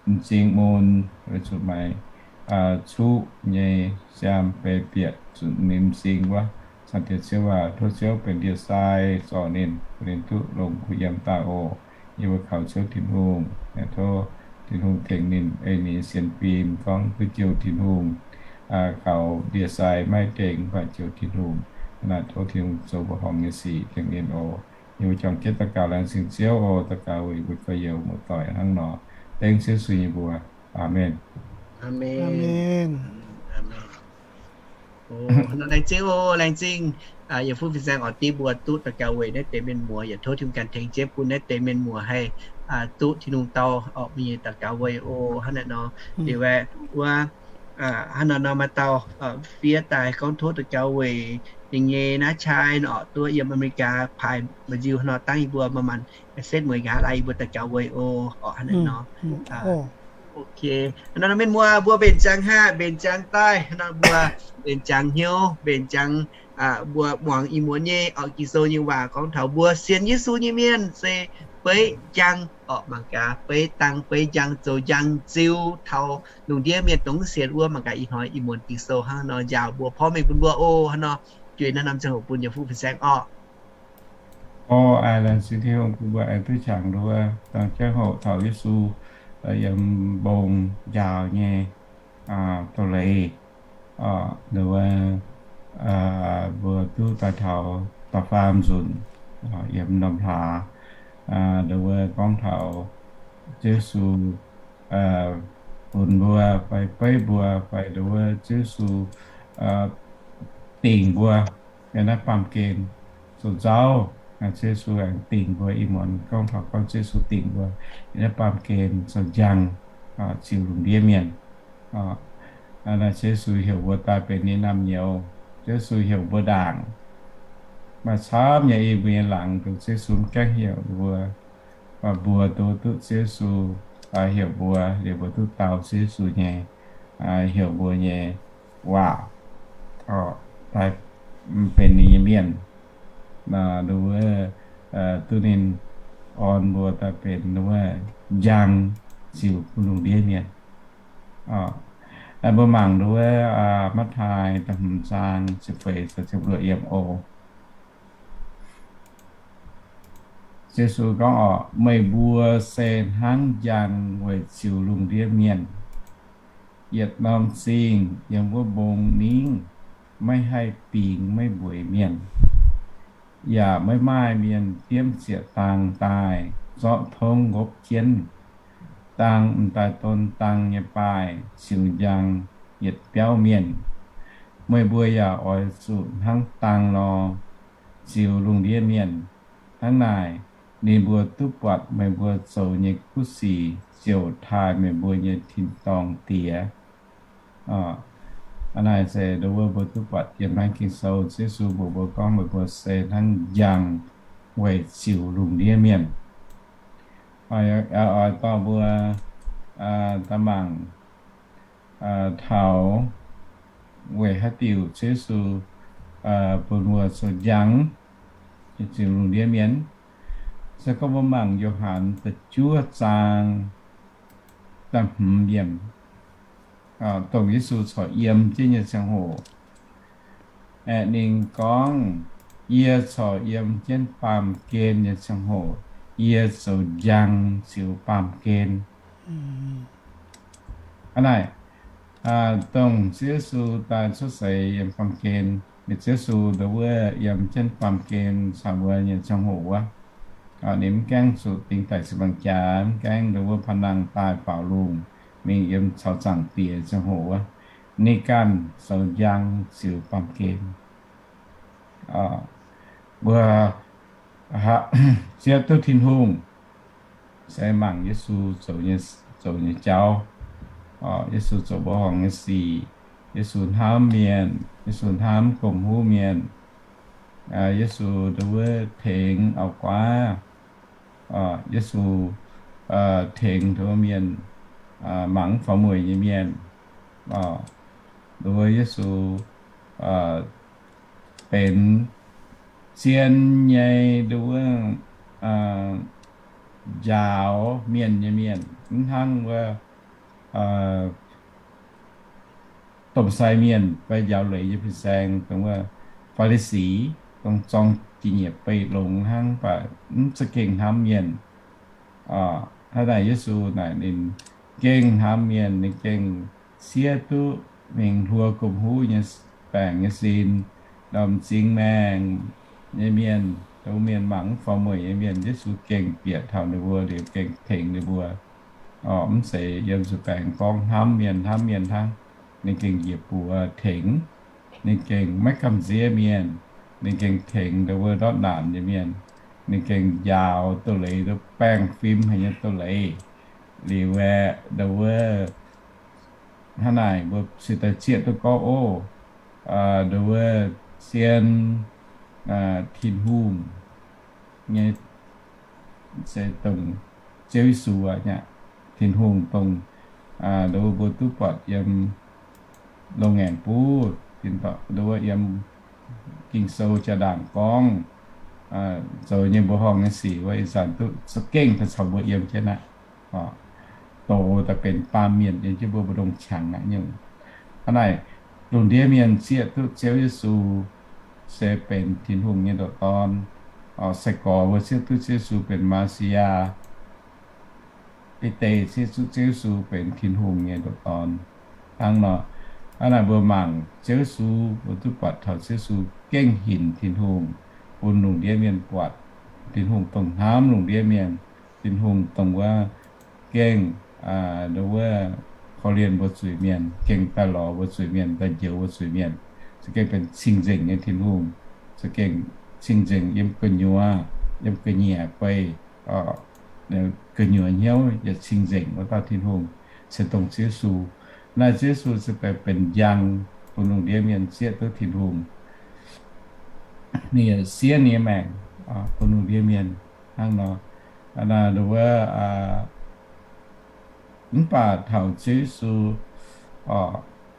m'zing mun, weic zuqc maaih cuqv nyei siaam beiv bieqc zuqc ninh m'zing wuov. Zaangc Diex Ziouv aac, tov Ziouv benx ndie-sai zorc ninh, bun ninh duqv longx kuh yiem daaih oc. Yie mbuo kaux Ziouv Tin-Hungh, tov Tin-Hungh tengx ninh, ei ninh nyei sienx fim gorngv duqv jouh Tin-Hungh, kaux ndie-sai maiv dengz mv baac jouh Tin-Hungh. Naaic tov Tin-Hungh zoux mbuo horngc nyei sic tengx ninh oc. Yie mbuo juangc jienv daux gaux laengz zingh Ziouv oc. Daux gaux weic mbuo gorx-youz muoz-doic hnangv nor. Tengx Ziouv Yesu nyei mbuox. Aamen. Aamen. Laengz zingh oc, laengz zingh. Yietc fuqv fin-saeng oc, diev mbuo duqv daux gaux weic naaiv deix mienh muoz, yaac tov Tin-Hungh ganh tengx jienv bun naaiv deix mienh muoz haih duqv Tin-Hungh dau orqc, mbuo nyei daux gaux weic oc. Hnangv naaiv nor, liuz aeqv, wuov, hnangv naaiv nor maaih dauh fiev daaih gorngv tov daux gaux weic ninh nyei naaiv qai nor, duqv yiem America paaix mba'nziu hnangv nor, dangv yie mbuo maaih maanc setv mueiz nqa'haav laaix yie mbuo daux gaux weic oc. Orqc, hnangv naaiv nor. Ok, hnangv nor mienh muoz, mbuo mbenc ziangx haah, mbenc ziangx daaih, hnangv nor mbuo mbenc ziangx hnyouv, mbenc ziangx, mbuo muangx ih muonz nyei orqc, Ging-Sou nyei waac gorngv taux mbuo sienx Yesu nyei mienh se beiv njang orqc, mangc gaax, beiv dang beiv njang, zoux njang ziux taux lungh ndiev mienh dongh sienx wuov. Mangc gaax ih hnoi ih muonz Ging-Sou hnangv nor njaaux mbuo, porv mengh bun mbuo oc. Hnangv nor, jueiz naaiv norm ziangh hoc bun yietc fuqv fin-saeng orqc. Orqc, laengz zingh Tin-Hungh bun mbuo aengx duqv qangx nduov dangh ziangh hoc taux Yesu yiem mbong njaaux nyei doz-leiz. Nduov, mbuo duqv daaih taux da'faam nzunc yiem norm hlaax. Nduov gorngv taux Ziouv Yesu bun mbuo fai beiv mbuo fai nduov Ziouv Yesu dingc mbuo yiem naaiv baamh gen zoux nzauv. Ziouv Yesu aengx dingc mbuo, ih muonz gorngv taux gorngv Ziouv Yesu dingc mbuo yiem naaiv baamh gen zoux njang ziux lungh ndiev mienh. Naaiv Ziouv Yesu heuc mbuo daaih benx ninh naamh nyouz. Ziouv Yesu heuc mbuo ndaangc. Maaih camv nyei i mbuo nyei laangz dongh Ziouv Yesu mv gaengh heuc mbuo, mv baac mbuo duqv, duqv Ziouv Yesu heuc mbuo, liuz mbuo duqv dau Ziouv Yesu nyei, heuc mbuo nyei waac, daaih benx ninh nyei mienh. Nduov, duqv ninh orn mbuo daaih benx nduov njang ziux bun lungh ndiev mienh. Mbuo mangc nduov Matv^taai da'hmz zaang ziepc feix caux ziepc luoqc yiemc oc. Yesu gorngv orqc, meih mbuo se hnangv njang weic ziux lungh ndiev mienh. Yietc norm zingh yiem wuov mbong ningv maiv haih bingx maiv mbueiz mienh, yaac maiv maaih mienh diemv zieqc dang daaih zorqv tongv ngopv jienv. Dang m'daaih don dang nyei baaih ziux njang yietc biauv mienh. Meih mbuo yaac oix zuqc hnangv dang nor ziux lungh ndiev mienh. Hnangv naaic, ninh mbuo duqv buatc meih mbuo zoux nyei kuv sic ziouc taaih meih mbuo nyei tin-dorngh Diex. Aa, naaiv se nduov mbuo duqv buatc yiem naaiv Ging-Sou, Yesu mbuox mbuo gorngv meih mbuo se hnangv njang weic ziux lungh ndiev mienh. Oix dorh mbuo daaih mangc taux weic haaix diuc Yesu bun mbuo zoux njang ziux lungh ndiev mienh. Se gorngv mbuo mangc Yo^han da'juov zaang da'hmz yiemc, dongh Yesu corc yiem jienv nyei ziangh hoc, aeqv, ninh gorngv, yie corc yiem jienv baamh gen nyei ziangh hoc, yie zoux njang ziux baamh gen. Aa, naaic, dongh Ziouv Yesu daaih cuotv seix yiem baamh gen, ninh Ziouv Yesu nduov wuov yiem jienv baamh gen caux mbuo nyei ziangh hoc wuov, ninh mv gaengh zuqc dingx daic ziepc nzaangc jaax, mv gaengh nduov wuov panh nangh daaih faaux lungh mingh yiem caux Zaangc Diex ziangh hoc wuov, ninh ganh zoux njang ziux baamh gen. Mbuo zieqv duqv Tin-Hungh se mangc Yesu zoux nyei jauv. Yesu zoux mbuo horngc nyei sic. Yesu hnamv mienh. Yesu hnamv gomh huv mienh. Yesu nduov wuov tengx auv-guaav. Yesu tengx nduov mienh, mangc mv faaux mueic nyei mienh. Nduov Yesu benx zien nyei nduov wuov njaaux mienh nyei mienh, mv hnangv wuov domh sai mienh fai njaaux leiz nyei fin-saeng, dongh wuov Faa^li^si, dongh zorng jiex nyieqc beiv longx hnangv, mv baac mv za'gengh hnamv mienh. Hnangv naaic Yesu naaic ninh gengh hnamv mienh, ninh gengh siev duqv mingh hluo gomh huv nyei baengc nyei sin, ndorm m'zing maengh nyei mienh, dongh mienh mangc mv faaux mueic nyei mienh, Yesu gengh bieqc taux ninh mbuo liuz gengh tengx ninh mbuo. Mv zeiz yiem zuqc baengx gorngv hnamv mienh hnamv mienh hnangv. Ninh gengh njiec buoz tengx, ninh gengh maiv gamh nziev mienh, ninh gengh tengx ndau wuov ndortv naanc nyei mienh, ninh gengh njaaux doz-leiz, baengh fim haic nyei doz-leiz. Liuz aeqv, ndau wuov hnangv naaic mbuo cingx daaih zieqv duqv gorngv, ov, ndau wuov zien Tin-Hungh nyei, se dongh Ziouv Yesu aqv. Tin-Hungh dongh ndau wuov mbuo duqv buatc yiem loz-ngaengc buv, ndau wuov yiem Ging-Sou jaa-ndaangc gorngv zoux nyei mbuoqc horngh nyei sic wuov, ih zanc duqv za'gengh daaih caux mbuo yiem jienv aqv. Doz daaih benx baamh mienh yiem jienv mbuo mbu'ndongx qangx aqv nyungc. Hnangv naaic, lungh ndiev mienh zieqv duqv Ziouv Yesu se benx Tin-Hungh nyei ndoqc dorn. Sai-gorx mbuo zieqv duqv Ziouv Yesu benx Meisi-yaa. Bide zieqv duqv Ziouv Yesu benx Tin-Hungh nyei ndoqc dorn. Hnangv nor, hnangv naaic mbuo mangc Ziouv Yesu, mbuo duqv buatc taux Ziouv Yesu gengh hinc Tin-Hungh bun lungh ndiev mienh buatc. Tin-Hungh dongh hnamv lungh ndiev mienh. Tin-Hungh dongh wuov gengh, ndau wuov, korv-lienh mbuo zuiz-mienh, gengh daaih lorz mbuo zuiz-mienh, daaih njoux mbuo zuiz-mienh. Se gengh benx cing-nzengc nyei Tin-Hungh. Se gengh cing-nzengc yiem gu'nyuoz, yiem ga'nyiec guei, gu'nyuoz hnyouv yietc cing-nzengc wuov dauh Tin-Hungh se dongh Ziouv Yesu. Naaiv Ziouv Yesu se benx njang bun lungh ndiev mienh zieqv duqv Tin-Hungh. Ninh yaac siev ninh nyei maengc bun lungh ndiev mienh hnangv nor. Ndau wuov, mv baac taux Ziouv Yesu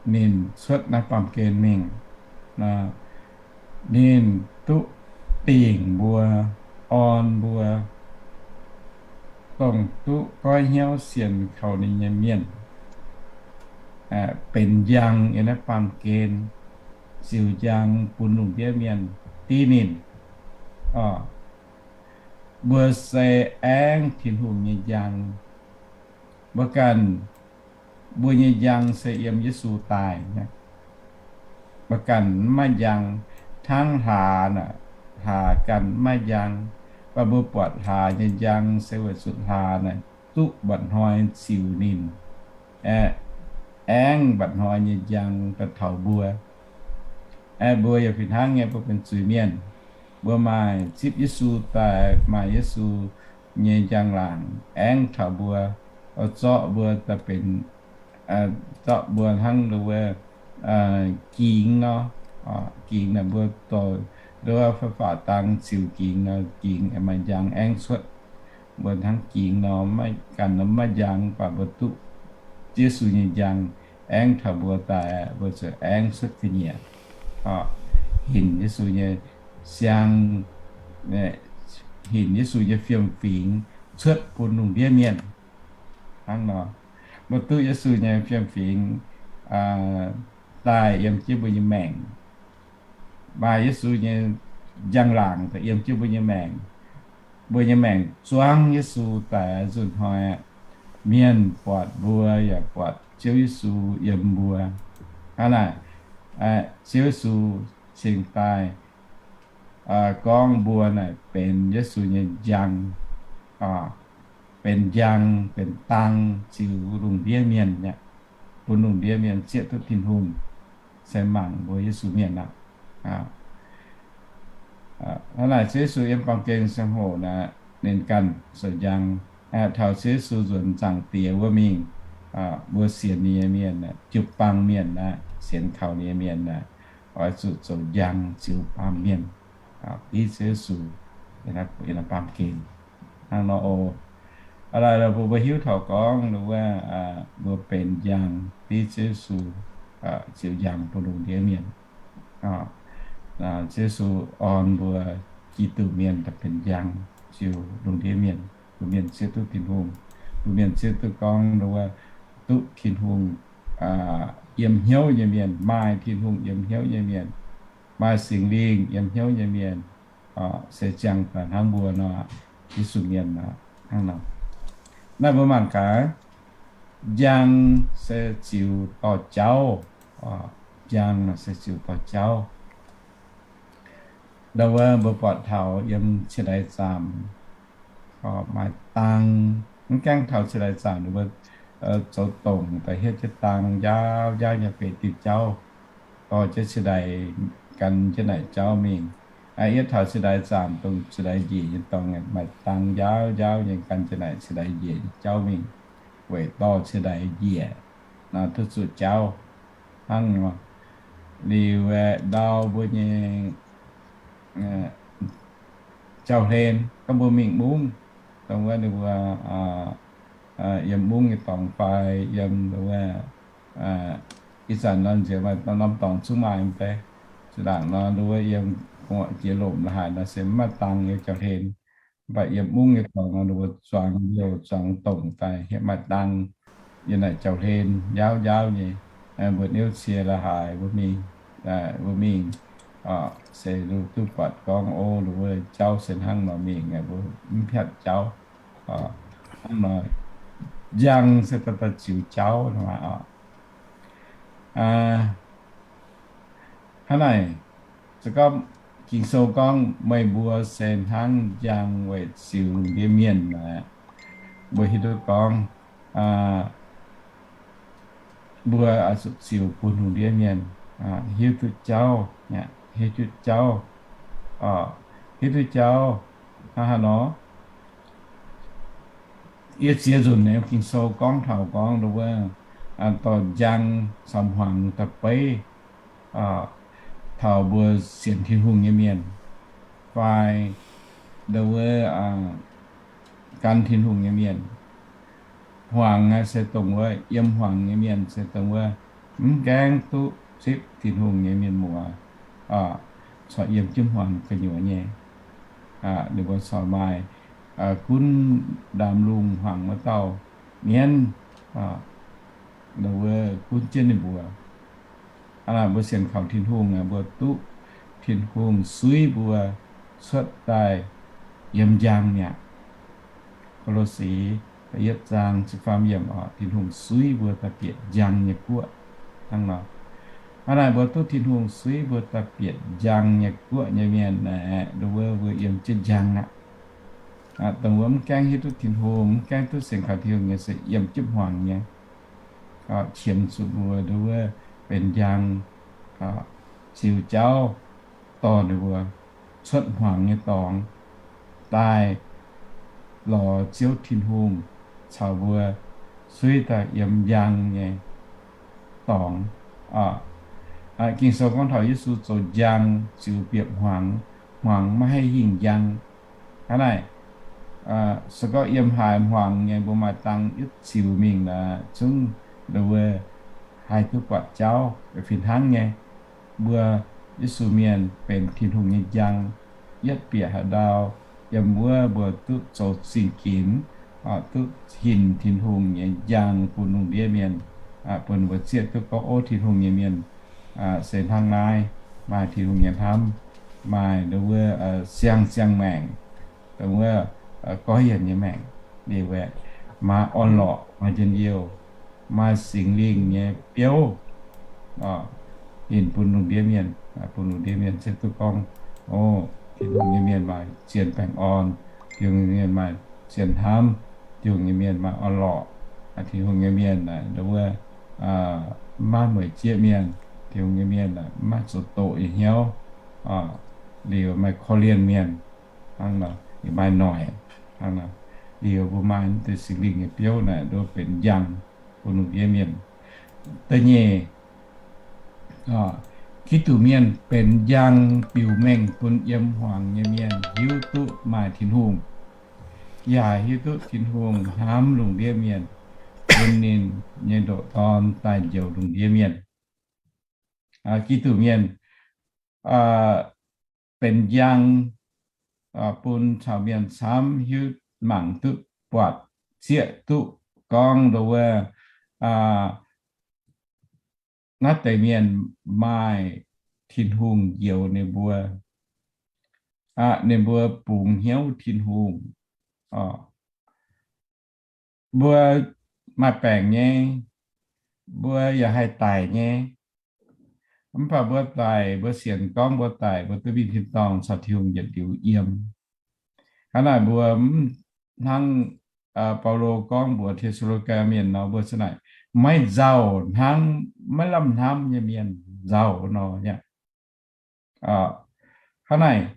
ninh cuotv naaiv baamh gen mingh, ninh duqv dingc mbuo, orn mbuo, dongh duqv goiv hnyouv sienx kaux ninh nyei mienh, benx njang yiem naaiv baamh gen, ziux njang bun lungh ndiev mienh div ninh. Mbuo se aengv Tin-Hungh nyei njang. Mbuo ganh, mbuo nyei njang se yiem Yesu daaih. Mbuo ganh mv maaih njang, hnangv hlaax, hlaax ganh mv maaih njang. Mv baac mbuo buatc hlaax nyei njang se weic zuqc hlaax naaic duqv mba'hnoi ziux ninh, aengv mba'hnoi nyei njang daaih taux mbuo. Aeqv, mbuo yaac fih hnangv nyei, mbuo benx zuiz-mienh. Mbuo maaih zipv Yesu daaih, maaih Yesu nyei njang-laangc aengv taux mbuo, zorqv mbuo daaih benx, zorqv mbuo hnangv nduov gingx nor. Gingx naaic mbuo dorh nduov fai faatv dang ziux gingx nor, gingx maaih njang aengv cuotv. Mbuo hnangv gingx nor, maiv ganh nor maiv njang, mv baac mbuo duqv Yesu nyei njang aengv taux mbuo daaih, mbuo ziouc aengv cuotv ga'nyiec, hinc Yesu nyei siang, hinc Yesu nyei fiem-fingx cuotv bun lungh ndiev mienh. Hnangv nor, mbuo duqv Yesu nyei fiem-fingx daaih yiem jienv mbuo nyei maengc, maaih Yesu nyei njang-laangc daaih yiem jienv mbuo nyei maengc. Mbuo nyei maengc zuangv Yesu daaih nzunh hnoi, mienh buatc mbuo yaac buatc Ziouv Yesu yiem mbuo. Hnangv naaic, Ziouv Yesu cingx daaih gorngv mbuo naaic benx Yesu nyei njang, benx njang, benx dang ziux lungh ndiev mienh aqv, bun lungh ndiev mienh zieqv duqv Tin-Hungh, se mangc mbuo Yesu mienh aqv. Hnangv naaic Ziouv Yesu yiem baamh gen ziangh hoc naaic, ninh ganh zoux njang. Taux Ziouv Yesu nzuonx Zaangc Diex wuov mingh, mbuo sienx ninh nyei mienh, jiu-baang mienh aqv, sienx kaux ninh nyei mienh aqv, oix zuqc zoux njang ziux baamh mienh, div Ziouv Yesu, baamh gen. Hnangv nor oc. Aa, mbuo hiuv taux gorngv wuov, mbuo benx njang div Ziouv Yesu, ziux njang bun lungh ndiev mienh. Ziouv Yesu orn mbuo Giduc mienh daaih benx njang ziux lungh ndiev mienh, bun mienh zieqv duqv Tin-Hungh, bun mienh zieqv duqv gorngv wuov, duqv Tin-Hungh yiem hnyouv nyei mienh, maaih Tin-Hungh yiem hnyouv nyei mienh, maaih Singx Lingh yiem hnyouv nyei mienh, se ziangh daaih hnangv mbuo nor, Yesu mienh aqv, hnangv nor. Naaiv mbuo mangc gaax, njang se ziux dorh jauv. Njang se ziux dorh jauv. Ndau wuov mbuo buatc taux yiem Ciex Ndaic Zaamc maaih dang, mv gaengh taux Ciex Ndaic Zaamc, ninh mbuo zoux dongc daaih hietv jienv dang, njaaux njaaux nyei beic diuh jauv, dorh jienv Ciex Ndaic gan jienv naaic jauv mingh. Yietv taux Ciex Ndaic Zaamc dongh Ciex Ndaic Njiec nyei dorngx maaih dang njaaux njaaux nyei gan jienv naaic Ciex Ndaic Njiec nyei jauv mingh, weic dorh Ciex Ndaic Njiec duqv zuqc jauv. Hnangv nor, liuz ndau mbuo nyei jauv-hlen, gorngv mbuo mingh mungv, dongh wuov ninh mbuo yiem mungv nyei dorngx fai yiem wuov, ih zanc nor nziex maaih norm dorngx zungv maaih mv bei. Zinh ndaangc nor wuov yiem gu'nguaaic jiex lomc la'haaix nor se mv maaih dang nyei jauv-hlen. Mv baac yiem mungv nyei dorngx nor ninh mbuo zuangx liouh zuangx dongc daaih hietv maaih dang yiem naaic jauv-hlen njaaux njaaux nyei. Mbuo niouv cie la'haaix mbuo mingh, mbuo mingh se duqv buatc gorngv, o, ninh mbuo jauv se hnangv nor mingh, mbuo mv hiatv jauv. Hnangv nor, njang se daaih daaih ziux jauv. Hnangv naaic, se gorngv Ging-Sou gorngv meih mbuo se hnangv njang weic ziux lungh ndiev mienh aqv. Mbuo hiuv duqv gorngv mbuo zuqc ziux bun lungh ndiev mienh hiuv duqv jauv, hiuv duqv jauv, hiuv duqv jauv. Hnangv haaix nor? Yie ziex nzunc nyei Ging-Sou gorngv taux gorngv wuov dorh njang caux hmuangx daaih beiv taux mbuo sienx Tin-Hungh nyei mienh fai ndo wuov gan Tin-Hungh nyei mienh. Hmuangx se dongh wuov yiem hmuangx nyei mienh se dongh wuov mv gaengh duqv zipv Tin-Hungh nyei mienh muoz, corc yiem jienv hmuangx gu'nyuoz nyei. Ninh mbuo corc maaih gunv ndaamv-lungh hmuangx wuov dauh mienv, ndo wuov gunv jienv ninh mbuo. Hnangv naaic mbuo sienx kaux Tin-Hungh, mbuo duqv Tin-Hungh suiv mbuo cuotv daaih yiem njang mi'aqv. Ko^lo^si da'yietv zaang ziepc faam yiemc oc, Tin-Hungh suiv mbuo daaih bieqc njang nyei guoqv. Hnangv nor, hnangv naaic mbuo duqv Tin-Hungh suiv mbuo daaih bieqc njang nyei guoqv nyei mienh aeqv, ndo wuov mbuo yiem jienv njang aqv. Dongh wuov mv gaengh hiuv duqv Tin-Hungh, mv gaengh duqv sienx kaux Tin-Hungh nyei se yiem jienv hmuangx nyei. Qiemx zuqc mbuo ndo wuov benx njang, ziux jauv dorh ninh mbuo cuotv hmuangx nyei dorngx daaih lorz Ziouv Tin-Hungh caux mbuo suiv daaih yiem njang nyei dorngx. Ging-Sou gorngv taux Yesu zoux njang ziux bieqc hmuangx, hmuangx maiv haih hingh njang. Hnangv naaic, se gorngv yiem haaix hmuangx nyei mbuo maaih dang yietv ziux mingh nor, zungv ndo wuov haih duqv buatc jauv. Fih hnangv nyei, mbuo Yesu Mienh benx Tin-Hungh nyei njang. Yietv bieqc haaix ndau, yiem wuov mbuo duqv zoux zingh ginx, duqv hinc Tin-Hungh nyei njang bun lungh ndiev mienh, bun mbuo zieqv duqv gorngv, ov, Tin-Hungh nyei mienh se hnangv naaiv, maaih Tin-Hungh nyei hnamv, maaih ndo wuov siang-siang maengc, ndo wuov goiv yienc nyei maengc, liuz aeqv, maaih orn-lorqc, maaih njien-youh, maaih Singx Lingh nyei biouv hinc bun lungh ndiev mienh, bun lungh ndiev mienh zieqv duqv gorngv, ov, Tin-Hungh nyei mienh maaih zien baengh orn, Tin-Hungh nyei mienh maaih zien hnamv, Tin-Hungh nyei mienh maaih orn-lorqc, Tin-Hungh nyei mienh ndo wuov maiv mueic jieqv mienh, Tin-Hungh nyei mienh maiv zoux doqc nyei hnyouv, liuz maaih korv-lienh mienh, hnangv nor, maaih noic, hnangv nor, liuz mbuo maaih naaiv deix Singx Lingh nyei biouv naaic, nduov benx njang bun lungh ndiev mienh. Da'nyeic, Giduc Mienh benx njang biux mengh bun yiem hmuangx nyei mienh hiuv duqv maaih Tin-Hungh, yaac hiuv duqv Tin-Hungh hnamv lungh ndiev mienh, bun ninh nyei ndoqc Dorn daaih njoux lungh ndiev mienh. Giduc Mienh benx njang bun caux mienh camv hiuv mangc duqv buatc zieqc duqv gorngv ndo wuov, naaiv deix mienh maaih Tin-Hungh njoux ninh mbuo, ninh mbuo bungx hnyouv Tin-Hungh, mbuo maaih baengc nyei, mbuo yaac haih daic nyei. Mv baac mbuo daic, mbuo sienx gorngv mbuo daic, mbuo duqv mingh tin-dorngh caux Tin-Hungh yietc liuz yiem. Hnangv naaic mbuo mv hnangv Baulo gorngv mbuox Te^saa^lo^ni^gaa Mienh nor, mbuo se naaic maiv nzauh hnangv, maiv lamh hnamv nyei mienh nzauh nor nyei. Hnangv naaic,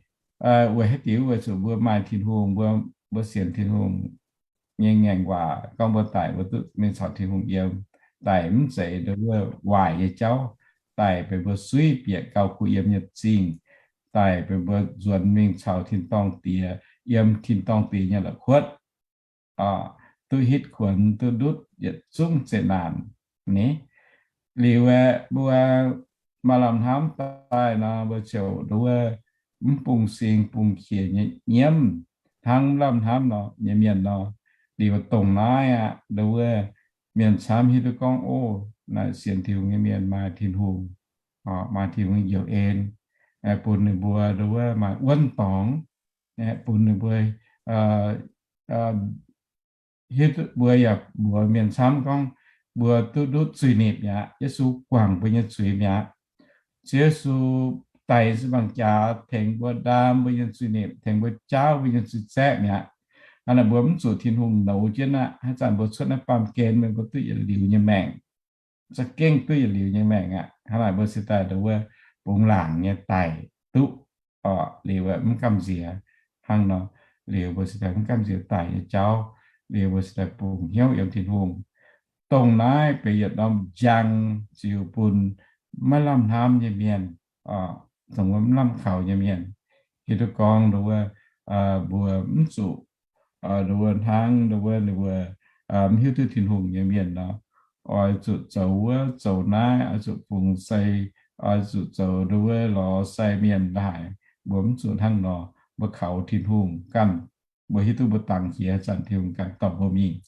weic haaix diuc? Weic zuqc mbuo maaih Tin-Hungh, mbuo, mbuo sienx Tin-Hungh nyei ngaengc waac gorngv mbuo daic, mbuo duqv mingh caux Tin-Hungh yiem. Daic mv zeiz ndau wuov waaic nyei jauv. Daic benx mbuo suiv bieqc gauh kuh yiem nyei zingh. Daic benx mbuo nzuonx mingh caux tin-dorngh Diex yiem tin-dorngh Diex nyei la'kuotv, duqv hitv kuonx, duqv ndutv yietc zungv zeqc naanc ni. Liuz aeqv, mbuo maaih lamh hnamv daaih nor, mbuo ziouc ndau wuov mv bungx-sing bungx-qiex nyei nyiemv hnangv mv lamh hnamv nor nyei mienh nor. Liuz dongh naaiv aqv, ndau wuov mienh camv hiuv duqv gorngv, o, naaiv sienx Tin-Hungh nyei mienh maaih Tin-Hungh, maaih Tin-Hungh njoux en, bun ninh mbuo ndau wuov maaih wuonv dorngx, bun ninh mbuo hiuv duqv, mbuo yaac mbuox mienh camv gorngv, mbuo duqv ndutv zuiz-nipc mi'aqv. Yesu guangc mbuo nyei zuiz mi'aqv. Ziouv Yesu daic se mangc jaax tengx mbuo ndaam mbuo nyei zuiz-nipc, tengx mbuo jaauv mbuo nyei zuiz-zaeqv mi'aqv. Hnangv naaic mbuo mv zuqc Tin-Hungh nouz jienv aqv. Haaix zanc mbuo cuotv naaiv baamh gen, mbuo duqv yietc liuz nyei maengc, za'gengh duqv yietc liuz nyei maengc aqv. Hnangv naaic mbuo se daaih ndau wuov bungx laangc nyei daic duqv, liuz mv gamh nziex hnangv nor. Liuz mbuo se daaih mv gamh nziex daic nyei jauv. Liuz mbuo se daaih bungx hnyouv yiem Tin-Hungh. Dongh naaiv benx yietc norm njang ziux bun maiv lamh hnamv nyei mienh, dongh wuov mv lamh kaux nyei mienh. Hiuv duqv gorngv ndau wuov mbuo mv zuqc ndau wuov hnangv ndau wuov ninh mbuo mv hiuv duqv Tin-Hungh nyei mienh nor, oix zuqc zoux wuov zoux naaiv, oix zuqc fungx sai, oix zuqc zoux ndau wuov lorz sai mienh la'haic. Mbuo mv zuqc hnangv nor. Mbuo kaux Tin-Hungh ganh, mbuo hiuv duqv mbuo dangx jiex zanc Tin-Hungh ganh dorh mbuo mingh.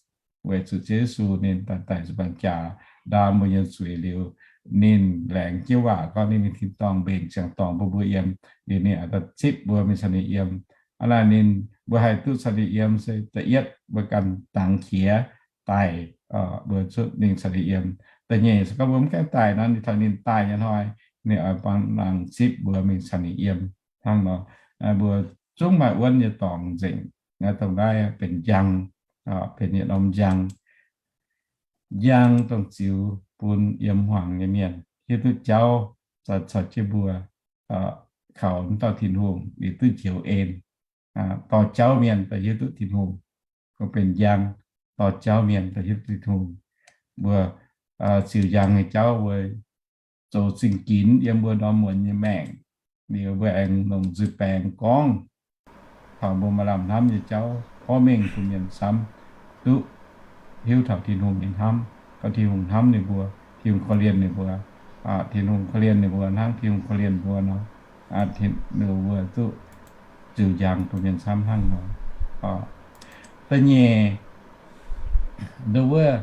Weic zuqc Ziouv Yesu ninh daaih daic se mangc jaax ndaam mbuo nyei zuiz liuz, ninh laengz jienv waac gorngv ninh mingh tin-dorngh mbenc ziangx dorngx bun mbuo yiem. Liuz ninh aengx daaih zipv mbuo mingh caux ninh yiem. Hnangv naaic ninh, mbuo haih duqv caux ninh yiem se da'yietv mbuo ganh dangx jiex daic, mbuo cuotv mingh caux ninh yiem. Da'nyeic se gorngv mbuo mv gaengh daic nor, ninh taux ninh daaih nyei hnoi, ninh oix bun nangh zipv mbuo mingh caux ninh yiem. Hnangv nor, mbuo zungv maaih wuonv nyei dorngx nzengc. Dongh naaiv benx njang, benx yietc norm njang. Njang dongh ziux bun yiem hmuangx nyei mienh hiuv duqv jauv, caux jienv mbuo kaux mv dauh Tin-Hungh liuz duqv njoux en. Dorh jauv mienh daaih hiuv duqv Tin-Hungh, gorngv benx njang. Dorh jauv mienh daaih hiuv duqv Tin-Hungh. Mbuo ziux njang nyei jauv mbuo zoux zingh ginx yiem mbuo norm muonz nyei maengc. Liuz mbuo aengx longc nzuih baengx gorngv taux mbuo maaih lamh hnamv nyei jauv porv mengh bun mienh camv duqv hiuv taux Tin-Hungh nyei hnamv. Gorngv Tin-Hungh hnamv ninh mbuo, Tin-Hungh korv-lienh ninh mbuo, Tin-Hungh korv-lienh ninh mbuo hnangv Tin-Hungh korv-lienh mbuo nor, ninh mbuo duqv ziux njang bun mienh camv hnangv nor. Da'nyeic, ndau wuov,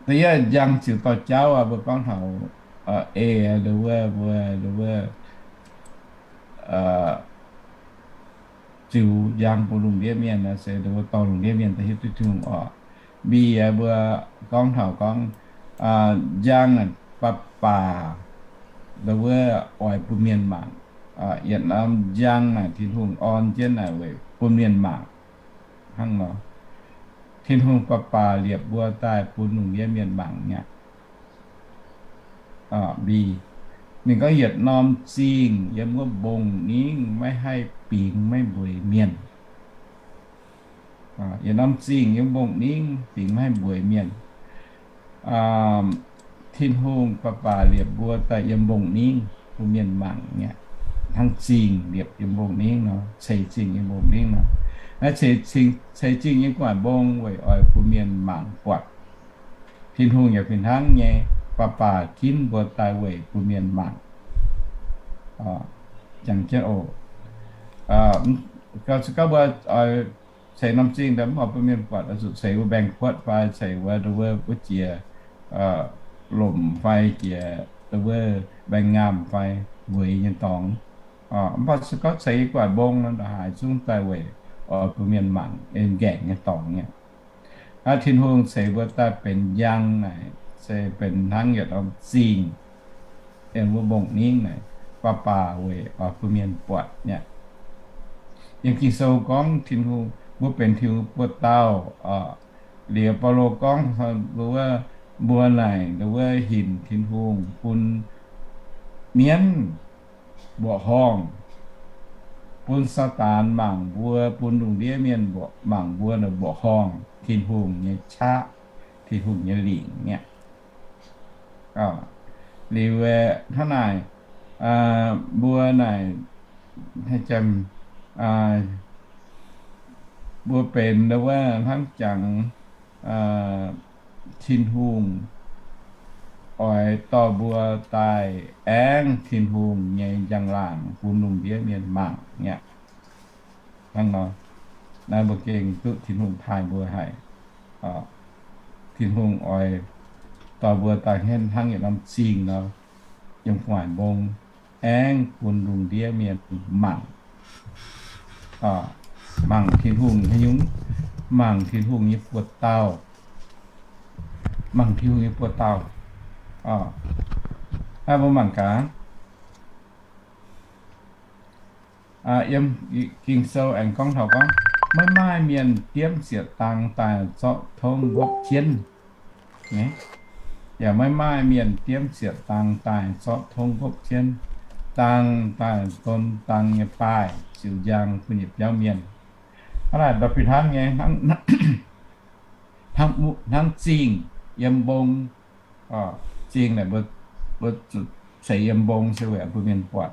da'yietv njang ziux dorh jauv aqv, mbuo gorngv taux ei, ndau wuov, mbuo, ndau wuov, ziux njang bun lungh ndiev mienh se ndau wuov dorh lungh ndiev mienh daaih hiuv duqv Tin-Hungh oc. Mbi mbuo gorngv taux gorngv njang naaic baac baac ndau wuov oix bun mienh mangc. Yietc norm njang naaic Tin-Hungh orn jienv naaic weic bun mienh mangc hnangv nor. Tin-Hungh baac baac liepc mbuo daaih bun lungh ndiev mienh mangc nyei aqv. Mbi, ninh gorngv yietc norm zingh yiem wuov mbong-ningv maiv haih bingx maiv mbueiz mienh. Yietc norm zingh yiem mbong-ningv bingx maiv haih mbueiz mienh. Tin-Hungh baac baac liepc mbuo daaih yiem mbong-ningv bun mienh mangc nyei aqv. Hnangv zingh liepc yiem mbong-ningv nor, ceix zingh yiem mbong-ningv nor. Naaiv ceix zingh, ceix zingh yiem gu'nguaaic mbong weic oix bun mienh mangc buatc. Tin-Hungh yaac fih hnangv nyei, baac baac ginv mbuo daaih weic bun mienh mangc. Jangx jienv oc. Gauh se gorngv mbuo ceix norm zingh daaih mv oix bun mienh buatc, oix zuqc ceix wuov mbaengx-kuotv fai ceix wuov, ndau wuov, wuov jiex lomc fai jiex, ndau wuov, mbaengx-ngaamh fai mbueiz nyei dorngx. Mv baac se gorngv ceix gu'nguaaic mbong nor, ndongc haaix zungv daaih weic oix bun mienh mangc en nqaengc nyei dorngx mi'aqv. Hnangv Tin-Hungh ceix mbuo daaih benx njang naaic, se benx hnangv yietc norm zingh, en mbuo mbong ningv naaic, baac baac weic oix bun mienh buatc mi'aqv. Yiem Ging-Sou gorngv Tin-Hungh, mbuo benx Tin-Hungh buoz-dauh. Liuz Baulo gorngv wuov, mbuo naaic wuov hinc Tin-Hungh bun mienv mbuoqc horngh, bun Saadaan mangc mbuo, bun lungh ndiev mienh mbuoqc, mangc mbuo naaic mbuoqc horngh Tin-Hungh nyei qaqv, Tin-Hungh nyei lingc mi'aqv. Liuz hnangv naaic, mbuo naaic, mbuo benx wuov hnangv jangx Tin-Hungh oix dorh mbuo daaih aengx Tin-Hungh nyei njang-laangc bun lungh ndiev mienh mangc mi'aqv. Hnangv nor, naaiv mbuo gengh duqv Tin-Hungh taaih mbuo haic. Tin-Hungh oix dorh mbuo daaih henv hnangv yietc norm zingh nor, yiem gu'nguaaic mbong, aengx bun lungh ndiev mienh mangc, mangc Tin-Hungh haaix nyungc, mangc Tin-Hungh nyei buoz-dauh, mangc Tin-Hungh nyei buoz-dauh. Naaiv mbuo mangc gaax. Yiem Ging-Sou aengx gorngv taux gorngv, maiv maaih mienh diemv sieqv dang daaih zorqv tongv nqopv jienv. Yaac maiv maaih mienh diemv sieqv dang daaih zorqv tongv nqopv jienv. Dang daaih don dang nyei baaih ziux njang bun yietc biauv mienh. Hnangv naaic ndau fih hnangv nyei, hnangv zingh yiem mbong. Zingh naaic mbuo zuqc ceix yiem mbong se weic bun mienh buatc.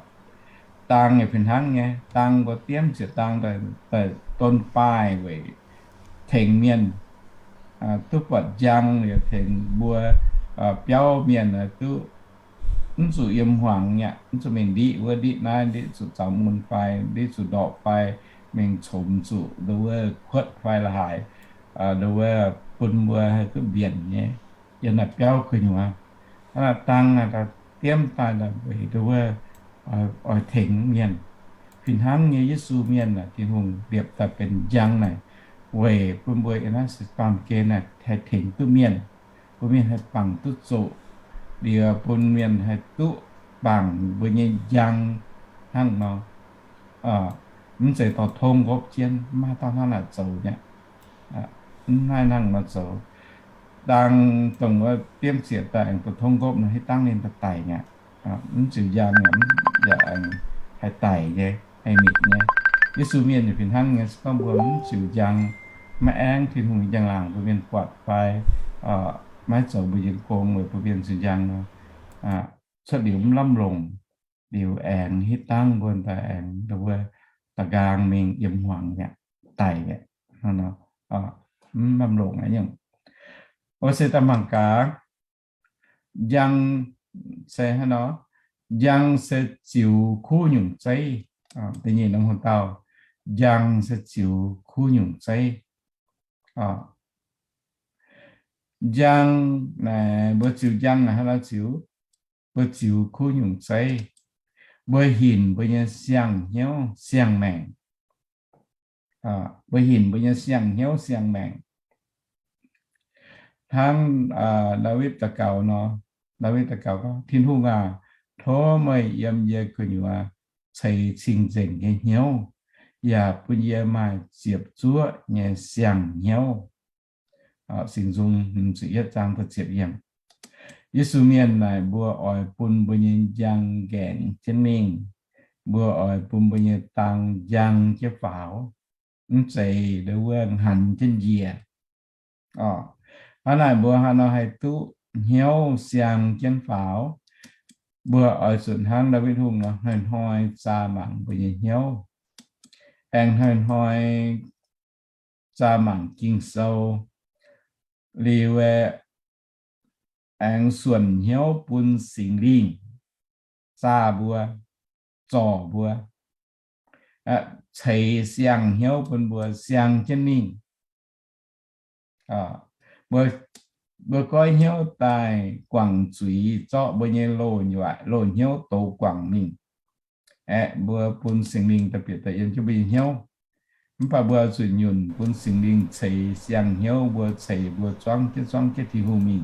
Dang yaac fih hnangv nyei, dang mbuo diemv sieqv dang daaih don baaih weic tengx mienh duqv buatc njang, liuz tengx mbuo biauv mienh duqv mv zuqc yiem hmuangx mi'aqv, mv zuqc mingh ndiqv wuov ndiqv naaiv, ndiqv zuqc zaux mun fai ndiqv zuqc ndorqc fai mingh congx zuqc ndo wuov kuotv fai la'haaix, ndo wuov bun mbuo haih duqv mbienc nyei yiem naaiv biauv gu'nyuoz. Hnangv naaic dang naaic diemv daaih weic ndo wuov oix tengx mienh. Fih hnangv nyei Yesu mienh aah, Tin-Hungh liepc daaih benx njang naaic weic bun mbuo yiem naaiv se baamh gen naaic haih tengx duqv mienh, bun mienh haih bangc duqv zoqc, liuz bun mienh haih duqv bangc mbuo nyei njang hnangv nor. Mv zeiz dorh tong nqopv jienv, mv maaih dauh hnangv naaic zoux mi'aqv. Mv maaih hnangv nor zoux. Dang dongh wuov diemv sieqv daaih aengx dorh tong nqopv nor, hitv dangv ninh daaih daic mi'aqv. Mv ziux njang mi'aqv, yaac haih daic nyei, haih mietc nyei. Yesu mienh yaac fih hnangv nyei, se gorngv mbuo mv ziux njang, maiv aengv Tin-Hungh nyei njang-laangc bun mienh buatc fai maiv zoux mbuo nyei gong weic bun mienh ziux njang nor, cuotv liuz mv lamh longc, liuz aengx hitv dangv mbuo daaih aengx ndo wuov da'nqaang mingh yiem hmuangx mi'aqv, daic mi'aqv. Mv lamh longc aqv nyungc. Oc, se daaih mangc gaax. Njang se hnangv nor, njang se ziux kuv nyungc zeiv. Da'nyeic norm hungh dauh, njang se ziux kuv nyungc zeiv. Njang naaic, mbuo ziux njang naaic hnangv nor ziux, mbuo ziux kuv nyungc zeiv. Mbuo hinc mbuo nyei siang-hnyouv siang-maengc. Mbuo hinc mbuo nyei siang-hnyouv siang-maengc. Hnangv Ndaawitv daux gaux nor, Ndaawitv daux gaux gorngv, Tin-Hungh aac, tov meih yiem yie gu'nyuoz ceix cing-nzengc nyei hnyouv, yaac bun yie maaih ziepc zuoqv nyei siang-hnyouv. Singx Nzung hmz ziepc yietv zaang da'ziepc yiemc. Yesu mienh naaic mbuo oix bun mbuo nyei njang nqaengc jienv mingh. Mbuo oix bun mbuo nyei dang njang jienv faaux, mv zeiz ndo wuov hnganh jienv njiec. Hnangv naaic mbuo hnangv nor haih duqv hnyouv siang jienv faaux. Mbuo oix zuqc hnangv Ndaawitv Hungh nor hnoi-hnoi zaah mangc mbuo nyei hnyouv, aengx hnoi-hnoi zaah mangc Ging-Sou, liuz aengx suonc hnyouv bun Singx Lingh zaah mbuo, zorc mbuo, ceix siang-hnyouv bun mbuo siang jienv mingh. Mbuo goiv hnyouv daaih guangc zuiz zorqv mbuo nyei loz-hnyouv dox guangc mingh. Aeqv, mbuo bun Singx Lingh daaih bieqc daaih yiem jienv mbuo nyei hnyouv. Mv baac mbuo zuqc nyunc bun Singx Lingh ceix siang-hnyouv mbuo, ceix mbuo zuangv jienv, zuangv jienv Tin-Hungh mingh,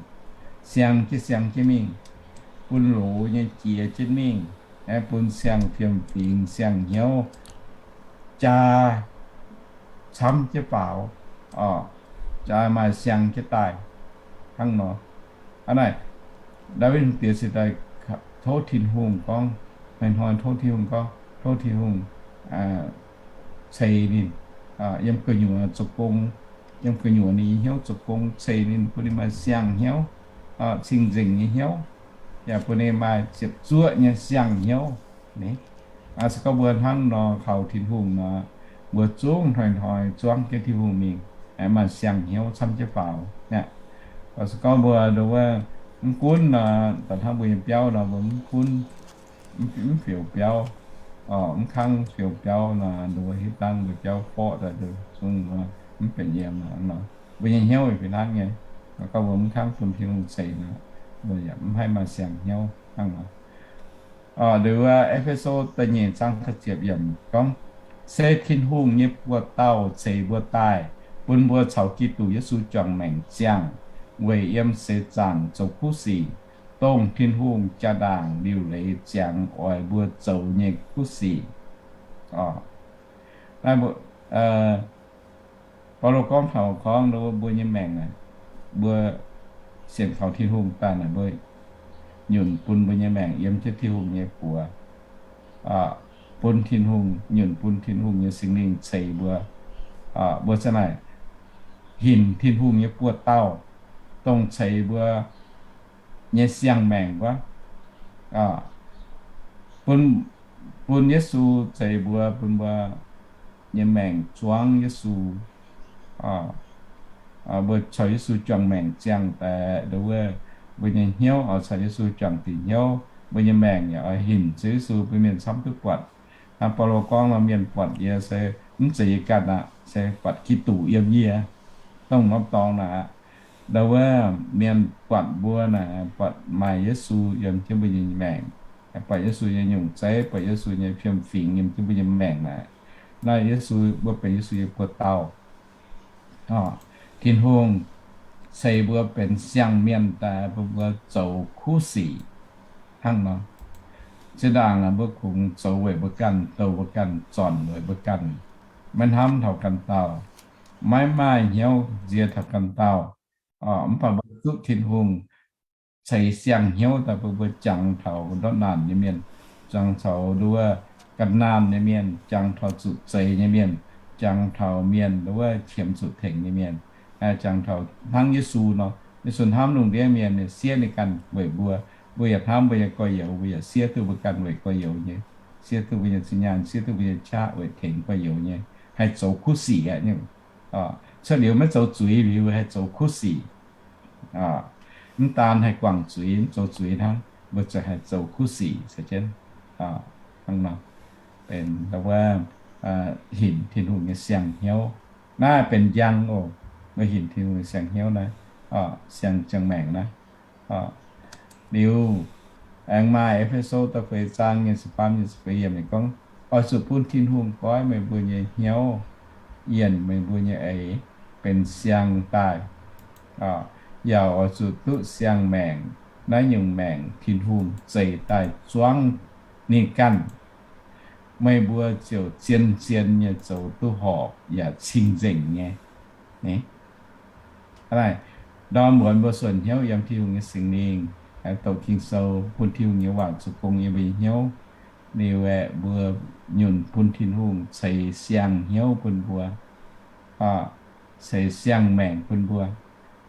siang jienv, siang jienv mingh, bun loz nyei jiex jienv mingh, aeqv, bun siang-fiem-fingx, siang-hnyouv jaa camv jienv faaux, jaa maaih siang jienv daaih hnangv nor. Hnangv naaic, Ndaawitv Hungh Diex se daaih tov Tin-Hungh gorngv, hnoi-hnoi tov Tin-Hungh gorngv, tov Tin-Hungh ceix ninh, yiem gu'nyuoz zoux gong, yiem gu'nyuoz ninh nyei hnyouv zoux gong, ceix ninh bun ninh maaih siang-hnyouv, cing-nzengc nyei hnyouv, yaac bun ninh maaih ziepc zuoqv nyei siang-hnyouv. Se gorngv mbuo hnangv nor kaux Tin-Hungh nor, mbuo zungv hnoi-hnoi zuangv jienv Tin-Hungh mingh, maaih siang-hnyouv camv jienv faaux aqv. Se gorngv mbuo nduov mv gunv nor, da'hnangv mbuo nyei biauv nor, mbuo mv gunv, mv fioux biauv, mv kangv fioux biauv nor, nduov hitv dangv mbuo biauv forqv daaih zungv mv benx yiem nor. Mbuo nyei hnyouv fih hnangv nyei. Gorngv mbuo mv kangv bun Tin-Hungh ceix nor, mbuo yaac mv haih maaih siang-hnyouv hnangv nor. Liuz E^fe^so da'nyeic zaang da'ziepc yiemc gorngv, Se Tin-Hungh nyei buoz-dauh ceix mbuo daaih, bun mbuo caux Giduc Yesu juangc maengc ziangh, weic yiem seix zaangc zoux kuv sic, dongh Tin-Hungh jaa-ndaangc liuc leiz ziangx oix mbuo zoux nyei kuv sic. Baulo gorngv taux gorngv mbuo nyei maengc, mbuo sienx kaux Tin-Hungh daaih naaic, mbuo nyunc bun mbuo nyei maengc yiem jienv Tin-Hungh nyei buoz, bun Tin-Hungh, nyunc bun Tin-Hungh nyei Singx Lingh ceix mbuo. Mbuo ziang naaic hinc Tin-Hungh nyei buoz-dauh, dongh ceix mbuo nyei siang-maengc wuov, bun, bun Yesu ceix mbuo, bun mbuo nyei maengc zuangv Yesu. Mbuo caux Yesu juangc maengc ziangh daaih, nduov, mbuo nyei hnyouv oix caux Yesu juangc dingc hnyouv, mbuo nyei maengc yaac oix hinc Ziouv Yesu, bun mienh camv duqv buatc. Hnangv Baulo gorngv nor, mienh buatc yie se mv zeiz yie ganh aqv, se buatc Giduc yiem yie. Dongh norm dorngx naaic aqv. Nduov, mienh buatc mbuo naaic, buatc maaih Yesu yiem jienv mbuo nyei maengc, buatc Yesu nyei nyungc zeiv, buatc Yesu nyei fiem-fingx yiem jienv mbuo nyei maengc naaic, naaiv Yesu, mbuo benx Yesu nyei buoz-dauh. Tin-Hungh ceix mbuo benx siang-mienh daaih bun mbuo zoux kuv sic hnangv nor. Zinh ndaangc mbuo kungx zoux weic mbuo ganh, douh mbuo ganh, zornc weic mbuo ganh, maiv hnamv taux ganh dauh, maiv maaih hnyouv nzie taux ganh dauh. Mv baac mbuo duqv Tin-Hungh ceix siang-hnyouv daaih bun mbuo jangx taux ndortv naanc nyei mienh, jangx taux nduov ga'naanh nyei mienh, jangx taux zuqc zeix nyei mienh, jangx taux mienh nduov qiemx zuqc tengx nyei mienh, jangx taux hnangv Yesu nor. Yesu hnamv lungh ndiev mienh, siev ninh ganh weic mbuo. Mbuo yaac hnamv mbuo nyei gorx-youz, mbuo yaac siev duqv mbuo ganh weic gorx-youz nyei, siev duqv mbuo nyei zinh nyaanh, siev duqv mbuo nyei qaqv weic tengx gorx-youz nyei, haih zoux kuv sic aqv. Cuotv liuz maiv zoux zuiz liuz haih zoux kuv sic. Mv daan haih guangc zuiz, mv zoux zuiz hnangv, mbuo ziouc haih zoux kuv sic se jienv. Hnangv nor, benx wuov hinc Tin-Hungh nyei siang-hnyouv. Naaiv benx njang oc. Mbuo hinc Tin-Hungh nyei siang-hnyouv naaiv, siang ziangh maengc naaiv. Liuz, aengx maaih E^fe^so da'feix zaang nyei ziepc faam nyei ziepc feix yiemc ninh gorngv, Oix zuqc bun Tin-Hungh goiv meih mbuo nyei hnyouv, yienh meih mbuo nyei eix benx siang daaih, yaac oix zuqc duqv siang-maengc. Naaiv nyungc maengc Tin-Hungh zeix daaih zuangv ninh ganh, meih mbuo ziouc zien-zien nyei zoux duqv horpc yaac cing-nzengc nyei. Hnangv naaic, ndorm muonz mbuo suonc hnyouv yiem Tin-Hungh nyei Singx Lingh, doqc Ging-Sou, bun Tin-Hungh nyei waac zoux gong yiem mbuo nyei hnyouv. Liuz aeqv, mbuo nyunc bun Tin-Hungh ceix siang-hnyouv bun mbuo, ceix siang-maengc bun mbuo.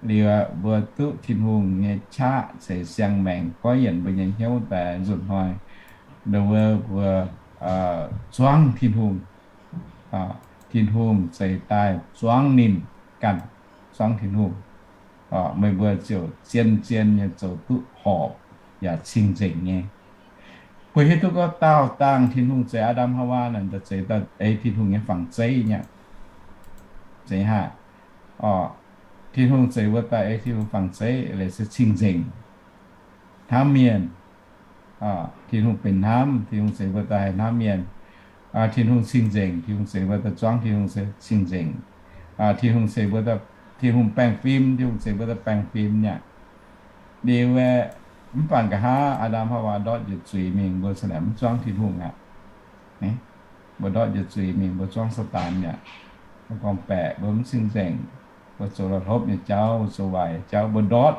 Liuz aeqv, mbuo duqv Tin-Hungh nyei qaqv ceix siang-maengc goiv yienc mbuo nyei hnyouv daaih nzunc hnoi, nduov mbuo zuangv Tin-Hungh, Tin-Hungh zeix daaih zuangv ninh ganh, zuangv Tin-Hungh, meih mbuo ziouc zien-zien nyei zoux duqv horpc yaac cing-nzengc nyei. Mbuo hiuv duqv gorngv daauh dangh Tin-Hungh zeix Aa^ndam Haawaa naaic, zeix daaih ei Tin-Hungh nyei fangx zeiv nyei aqv. Zeiz haic. Tin-Hungh zeix mbuo daaih ei Tin-Hungh fangx zeiv, leiz se cing-nzengc, hnamv mienh. Tin-Hungh benx hnamv, Tin-Hungh zeix mbuo daaih haih hnamv mienh. Tin-Hungh cing-nzengc. Tin-Hungh ceix mbuo daaih zuangv. Tin-Hungh cing-nzengc. Tin-Hungh ceix mbuo, Tin-Hungh baengh fim. Tin-Hungh ceix mbuo daaih baengh fim nyei. Liuz aeqv, mv baac nqa'haav Aa^ndam Haawaa ndortv njiec zuiz mingh, mbuo cingx mv zuangv Tin-Hungh aqv. Mbuo ndortv njiec zuiz mingh, mbuo zuangv Saadaan aqv. Mbuo gorngv-baeqc, mbuo mv cing-nzengc, mbuo zoux la'hlopv nyei jauv, mbuo zoux waaic nyei jauv, mbuo ndortv,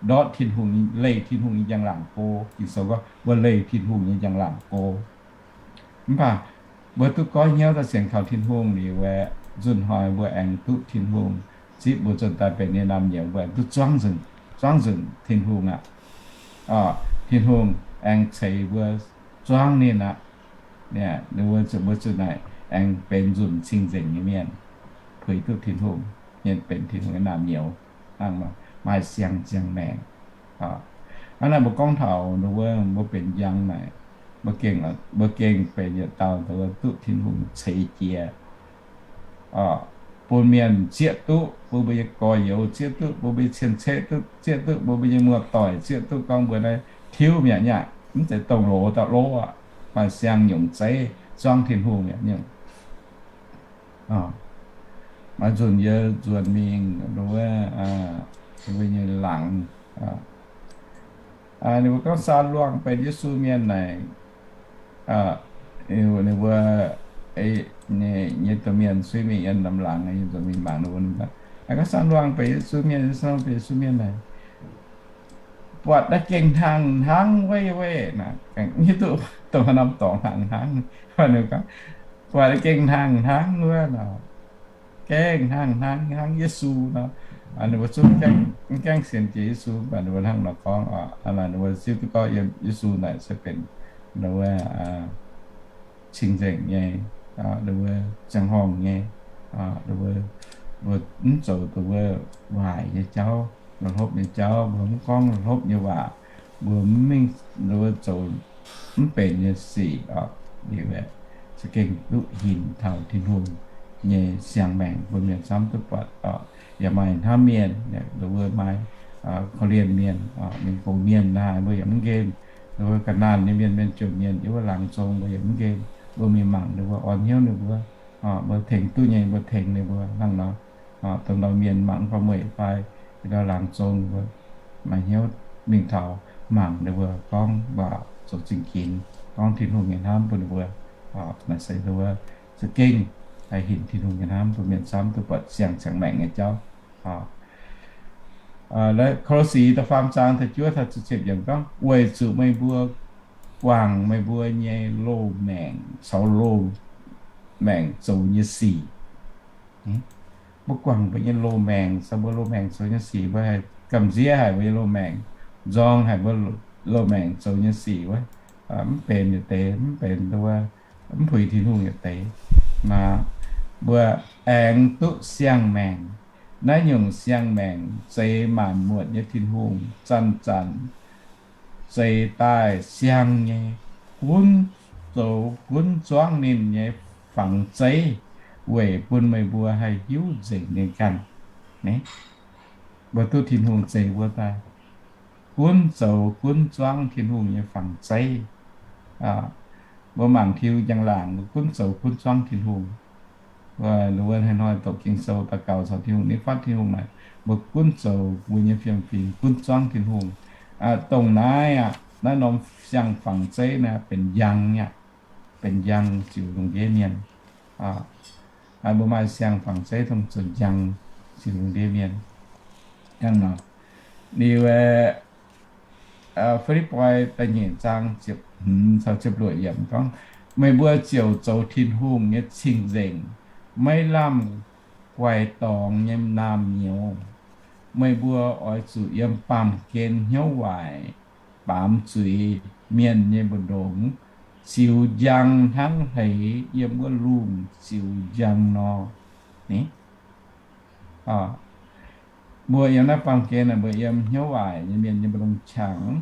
ndortv Tin-Hungh, leih Tin-Hungh nyei njang-laangc go. Ging-Sou gorngv mbuo leih Tin-Hungh nyei njang-laangc go. Mv baac mbuo duqv goiv hnyouv daaih sienx kaux Tin-Hungh liuz aeqv, nzunc hnoi mbuo aengx duqv Tin-Hungh zipv mbuo nzuonx daaih benx ninh naamh nyouz, mbuo aengx duqv zuangv nzunc, zuangv nzunc Tin-Hungh aqv. Tin-Hungh aengx ceix mbuo zuangv ninh aqv. Mbuo zuqc naaic aengx benx nzunc cing-nzengc nyei mienh, puix duqv Tin-Hungh, mienh benx Tin-Hungh nyei naamh nyouz, hnangv nor maaih siang-ziangh maengc. Hnangv naaic mbuo gorngv taux nduov, mbuo benx njang naaic, mbuo gengh benx yietc dauh nduov duqv Tin-Hungh ceix jiez, bun mienh zieqv duqv mbuo, mbuo nyei gorx-youz zieqv duqv mbuo, mbuo nyei cien-ceqv duqv zieqv duqv mbuo, mbuo nyei muoz-doic zieqv duqv gorngv mbuo naaiv tiuv mi'aqv, mv zeiz dongh loz dauh lov aqv. Maaih siang nyungc zeiv zuangv Tin-Hungh mi'aqv. Maaih nzunc yie nzuonx mingh nduov, mbuo nyei laangz, ninh mbuo gorngv Saa Luangh benx Yesu mienh naaic, ninh mbuo nyei domh mienh suiv mingh yiem norm laangz, nzuonx mingh mangc ninh mbuo, gorngv Saa Luangh benx Yesu mienh, Saa Luangh benx Yesu mienh naaic, buatc naaiv gengh hnaangx hnangv weiv weiv naaic, mv hiuv duqv dongh haaix norm dorngx hnaangx hnangv. Buatc naaiv gengh hnaangx hnangv wuov, gengh hnaangx hnangv, hnangv Yesu nor. Ninh mbuo zungv mv gaengh sienx jiex Yesu, mv baac ninh mbuo hnangv nor gorngv oc. Ninh mbuo ziouc duqv gorngv yiem Yesu naaic se benx nduov cing-nzengc nyei, nduov ziangh horngh nyei, nduov mv zoux nduov waaic nyei jauv, la'hlopv nyei jauv, mbuo mv gorngv la'hlopv nyei waac, mbuo mv mingh nduov zoux mv benx nyei sic oc. Liuz aeqv, za'gengh duqv hinc taux Tin-Hungh nyei siang-maengc bun mienh camv duqv buatc oc. Yaac maaih hnamv mienh, nduov maaih korv-lienh mienh, mienh gox mienh naaic mbuo yaac mv nqemh. Nduov ga'naanh nyei mienh, mienh jomc mienh yiem wuov laangz zong mbuo yaac mv nqemh. Mbuo mingh mangc ninh mbuo, orn hnyouv ninh mbuo, mbuo tengx duqv nyei mbuo tengx ninh mbuo hnangv nor. Domh ndau mienh mangc mv baac mueic fai ndau laangz zong mbuo maaih hnyouv mingh taux mangc ninh mbuo gorngv waac zoux zingh ginx, gorngv Tin-Hungh nyei hnamv bun ninh mbuo. Naaiv se nduov za'gengh haih hinc Tin-Hungh nyei hnamv bun mienh camv duqv buatc siang-ziangh maengc nyei jauv. Ko^lo^si da'faam zaang da'juov taux ziepc yiemc gorngv, weic zuqc meih mbuo guangc meih mbuo nyei loz-maengc caux loz-maengc zoux nyei sic. Mbuo guangc mbuo nyei loz-maengc caux mbuo loz-maengc zoux nyei sic, mbuo haih gamh nziev haic mbuo nyei loz-maengc, nzorng haic mbuo loz-maengc zoux nyei sic wuov, mv benx yietc deix, mv benx nduov, mv puix Tin-Hungh yietc deix. Naaiv mbuo aengx duqv siang-maengc. Naaiv nyungc siang-maengc zeix maanc muotc nyei Tin-Hungh zanc-zanc zeix daaih siang nyei, gunv zoux gunv zuangv ninh nyei fangx zeiv, weic bun meih mbuo haih hiuv nzengc ninh ganh. Mbuo duqv Tin-Hungh zeix mbuo daaih gunv zoux gunv zuangv Tin-Hungh nyei fangx zeiv. Mbuo mangc Tin-Hungh njang-laangc, mbuo gunv zoux gunv zuangv Tin-Hungh. Mbuo hnoi-hnoi doqc Ging-Sou daux gaux caux Tin-Hungh, ninh fatv Tin-Hungh naaic, mbuo gunv zoux mbuo nyei fiem-fingx gunv zuangv Tin-Hungh. Dongh naaiv aqv, naaiv norm siang-fangx zeiv naaiv benx njang aqv, benx njang ziux lungh ndiev mienh. Mbuo maaih siang-fangx zeiv dongh zoux njang ziux lungh ndiev mienh. Hnangv nor, liuz, Fi^lipv^poi da'nyeic zaang ziepc hmz caux ziepc luoqc yiemc gorngv, meih mbuo ziouc zoux Tin-Hungh nyei cing-nzengc, maiv lamh guaix dorngx nyei naamh nyouz. Meih mbuo oix zuqc yiem baamh gen hnyouv waaic, baamz zuiz mienh nyei mbu'ndongx, ziux njang hnangv hleix yiem wuov lungh ziux njang nor. Ni, mbuo yiem naaiv baamh gen aeqv, mbuo yiem hnyouv waaic nyei mienh nyei mbu'ndongx qangx.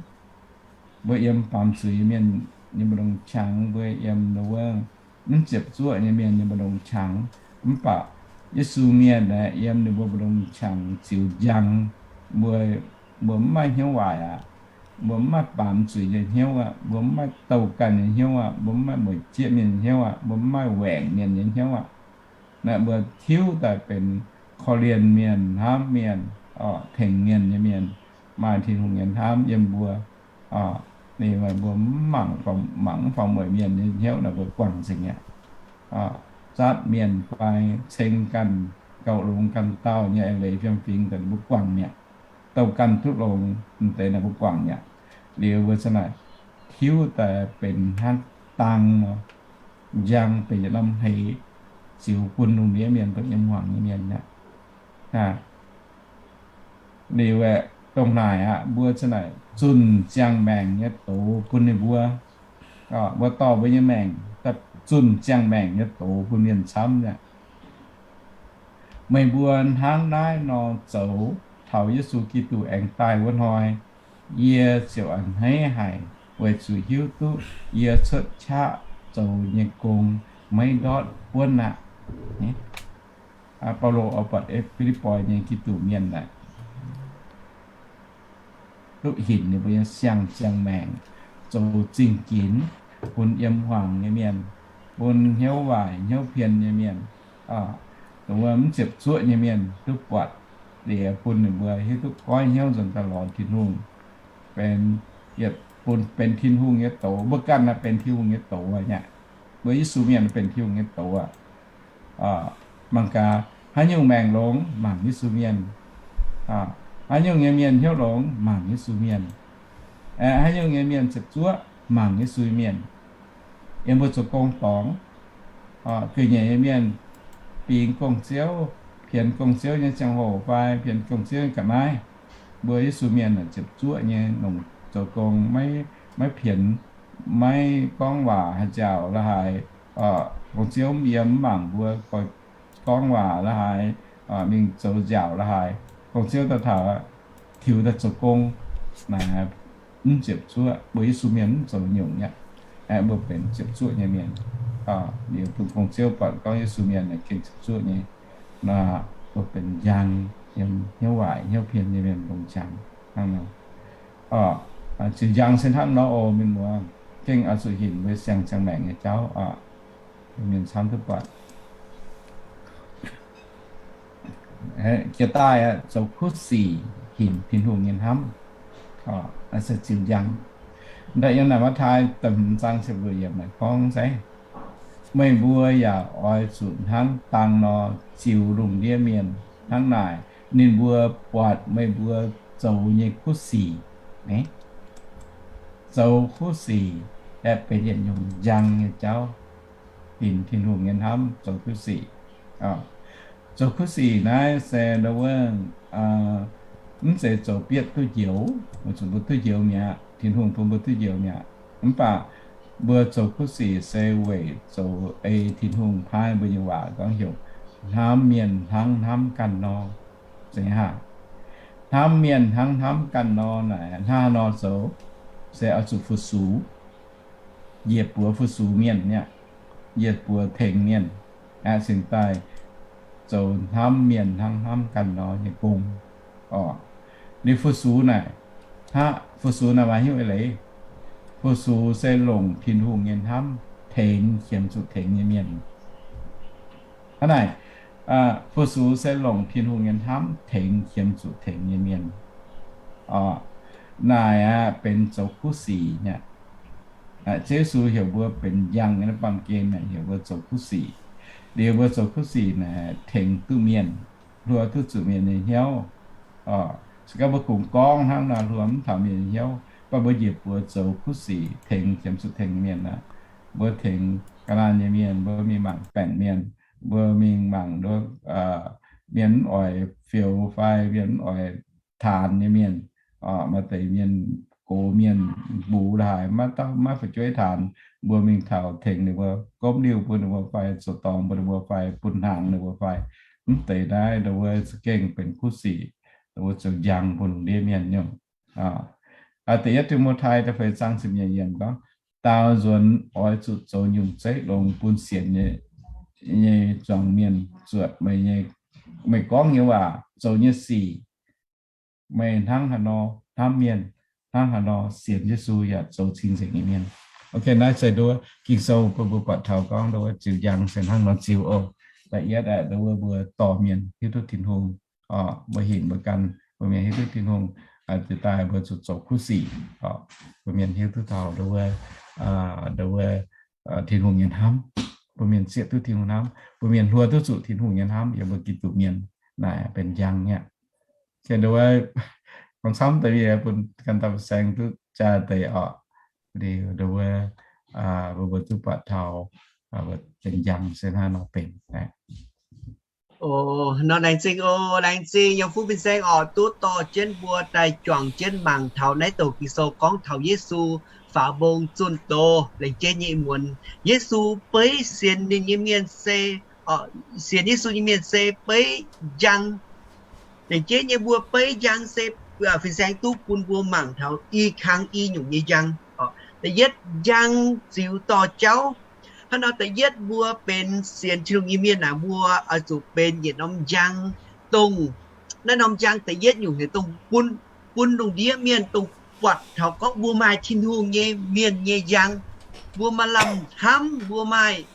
Mbuo yiem baamz zuiz mienh nyei mbu'ndongx qangx. Mbuo yiem wuov mv ziepc zuoqv nyei mienh nyei mbu'ndongx qangx. Mv baac Yesu mienh aeqv, yiem ninh mbuo mbu'ndongx qangx ziux njang. Mbuo, mbuo mv maaih hnyouv waaic aqv. Mbuo mv maaih baamz zuiz nyei hnyouv aqv. Mbuo mv maaih douh ganh nyei hnyouv aqv. Mbuo mv maaih mueic jieqv mienh nyei hnyouv aqv. Mbuo mv maaih waengc mienh nyei hnyouv aqv. Naaiv mbuo tiuv daaih benx korv-lienh mienh, hnamv mienh, tengx mienh nyei mienh, maaih Tin-Hungh nyei hnamv yiem mbuo. Ninh mbuo mv mangc, mangc mv faaux mueic mienh nyei hnyouv naaic mbuo guangc nzengc mi'aqv. Zatv mienh fai ceng ganh, gauh longx ganh dauh nyei eix leiz fiem-fingx daaih mbuo guangc mi'aqv. Douh ganh duqv longx, m'deix naaic mbuo guangc mi'aqv. Liuz mbuo ziouc naaic tiuv daaih benx hnangv dang nor, njang benx yietc norm hleix ziux bun lungh ndiev mienh, bun yiem hmuangx nyei mienh aqv. Liuz aeqv, dongh naaic aqv, mbuo ziouc naaic zunh ziangh maengc nyei doz bun ninh mbuo. Mbuo dorh mbuo nyei maengc zunh ziangh maengc nyei doz bun mienh camv aqv. Meih mbuo hnangv naaiv nor zoux taux Yesu Giduc aengx daaih wuov hnoi, yie ziouc a'hneiv haic weic zuqc hiuv duqv yie cuotv qaqv zoux nyei gong maiv ndortv buonv aqv. Baulo oix buatc Fi^lipv^poi nyei Giduc mienh naaic, duqv hinc ninh mbuo nyei siang-ziangh maengc zoux zingh ginx bun yiem hmuangx nyei mienh, bun hnyouv waaic hnyouv pien nyei mienh, dongh wuov mv ziepc zuoqv nyei mienh duqv buatc liuz bun ninh mbuo hiuv duqv goiv hnyouv nzuonx daaih lorz Tin-Hungh, benx, yietc bun benx Tin-Hungh nyei douz. Mbuo ganh naaiv benx Tin-Hungh nyei douz aqv. Mbuo Yesu mienh benx Tin-Hungh nyei douz aqv. Mangc gaax, haaix nyungc maengc longx, mangc Yesu mienh. Haaix nyungc nyei mienh hnyouv longx, mangc Yesu mienh. Haaix nyungc nyei mienh ziepc zuoqv, mangc Yesu mienh. Yiem mbuo zoux gong dorngx, ga'nyiec nyei mienh bingx gong-ziouv, pienx gong-ziouv nyei ziangh hoc fai pienx gong-ziouv nyei ga'naaiv, mbuo Yesu mienh ziepc zuoqv nyei longc zoux gong, maiv pienx, maiv gorngv waac haih nziaauc la'haaix. Gong-ziouv mv yiem mv mangc mbuo gorngv waac la'haaix, mingh zoux nziaauc la'haaix. Gong-ziouv daaih taux, tiux daaih zoux gong. Naaiv mv ziepc zuoqv. Mbuo Yesu mienh mv zoux nyungc aqv. Mbuo benx ziepc zuoqv nyei mienh. Liuz bun gong-ziouv buatc gorngv Yesu mienh gengh ziepc zuoqv nyei. Mbuo benx njang, yiem hnyouv waaic hnyouv pien nyei mienh longx jangx hnangv nor. Ziux njang se hnangv nor oc, mienh muoz. Gengh oix zuqc hinc mbuo siang-ziangh maengc nyei jauv, mienh camv duqv buatc. Jiex daaih zoux kuv sic hinc Tin-Hungh nyei hnamv, se ziux njang. Daaih yiem naaic Matv^taai da'hmz zaang ziepc luoqc yiemc naaic gorngv se, meih mbuo yaac oix zuqc hnangv dang nor ziux lungh ndiev mienh. Hnangv naaic ninh mbuo buatc meih mbuo zoux nyei kuv sic. Zoux kuv sic aeqv, benx yietc nyungc njang nyei jauv, hinc Tin-Hungh nyei hnamv zoux kuv sic. Zoux kuv sic naaiv se ndau wuov, mv zeiz zoux bietv duqv njoux, weic zuqc mbuo duqv njoux mi'aqv, Tin-Hungh bun mbuo duqv njoux mi'aqv. Mv baac mbuo zoux kuv sic se weic zoux ei Tin-Hungh paaiv mbuo nyei waac gorngv heuc, hnamv mienh hnangv hnamv ganh nor. Zeiz haac? Hnamv mienh hnangv hnamv ganh nor naaic hnangv haaix nor zoux? Se oix zuqc fu-sux, yietc buoz fu-sux mienh mi'aqv, yietc buoz tengx mienh, aeqv, cingx daaih zoux hnamv mienh hnangv hnamv ganh nor nyei gong. Oc, liuz fu-sux naaic, hnangv fu-sux naaic maaih hnyouv eix leiz. Fu-sux se longc Tin-Hungh nyei hnamv tengx qiemx zuqc tengx nyei mienh. Hnangv naaic, fu-sux se longc Tin-Hungh nyei hnamv tengx qiemx zuqc tengx nyei mienh. Naaic aqv benx zoux kuv sic nyei. Ziouv Yesu heuc mbuo benx njang nyei naaiv baamh gen naaic heuc mbuo zoux kuv sic. Liuz mbuo zoux kuv sic naaic tengx duqv mienh, hluo duqv zuqc mienh nyei hnyouv. Se gorngv mbuo kungx gorngv hnangv nor, hluo mv taux mienh nyei hnyouv, mv baac mbuo njiec buoz zoux kuv sic tengx qiemx zuqc tengx mienh aqv. Mbuo tengx ga'naanh nyei mienh, mbuo mingh mangc baengc mienh, mbuo mingh mangc nduov mienh mv oix fioux fai mienh mv oix taanx nyei mienh, maaih deix mienh gox mienh mbuox la'haaix maiv dauh maiv fu'jueiv taanx, mbuo mingh taux tengx ninh mbuo, gomv liuh bun ninh mbuo fai zoux dorngx bun ninh mbuo fai bun hnaangx ninh mbuo fai, mv deix naaiv ninh mbuo za'gengh benx kuv sic, ninh mbuo zoux njang bun lungh ndiev mienh nyungc. Da'yietv Ti^mo^tai da'feix zaang ziepc nyeic yiemc gorngv, daaux nzuonx oix zuqc zoux nyungc zeiv longx bun sienx nyei zuangx mienh zuotc meih nyei, meih gorngv nyei waac, zoux nyei sic. Meih hnangv haaix nor hnamv mienh, hnangv haaix nor sienx Yesu yaac zoux cing-nzengc nyei mienh. Ok, naaiv se nduov Ging-Sou bun mbuo buatc taux gorngv nduov ziux njang se hnangv nor ziux oc. Da'yietv aeqv, nduov mbuo dorh mienh hiuv duqv Tin-Hungh, mbuo hinc mbuo gan mbuo mienh hiuv duqv Tin-Hungh, ziouc daaih mbuo zuqc zoux kuv sic, mbuo mienh hiuv duqv taux nduov, nduov Tin-Hungh nyei hnamv. Mbuo mienh zieqv duqv Tin-Hungh hnamv, mbuo mienh hluo duqv zuqc Tin-Hungh nyei hnamv yiem mbuo Giduc mienh naaic benx njang nyei. Ken nduov, gorngv camv deix mienh bun gan daaih saeng duqv jaa deix oc. Liuz nduov, mbuo mbuo duqv buatc taux benx njang se hnangv nor benx. Nor laengz zingh oc, laengz zingh yiem fuqv fin-saeng oc, duqv dorh jienv mbuo daaih juangc jienv mangc taux naaiv douc Ging-Sou gorngv taux Yesu faaux mbong zunh doz laengz jeiv nyei muonz. Yesu beiv sienx ninh nyei mienh se, sienx Yesu nyei mienh se beiv njang. Laengz jeiv nyei mbuo beiv njang se fin-saeng duqv bun mbuo mangc taux i kang i nyungc nyei njang. Da'yietv njang ziux dorh jauv. Hnangv nor da'yietv mbuo benx sienx Tin-Hungh nyei mienh naaic, mbuo oix zuqc benx yietc norm njang, dongh naaiv norm njang da'yietv nyungc heuc dongh bun, bun lungh ndiev mienh dongh buatc taux gorngv mbuo maaih Tin-Hungh nyei mienh nyei njang. Mbuo maaih lamh hnamv, mbuo maaih,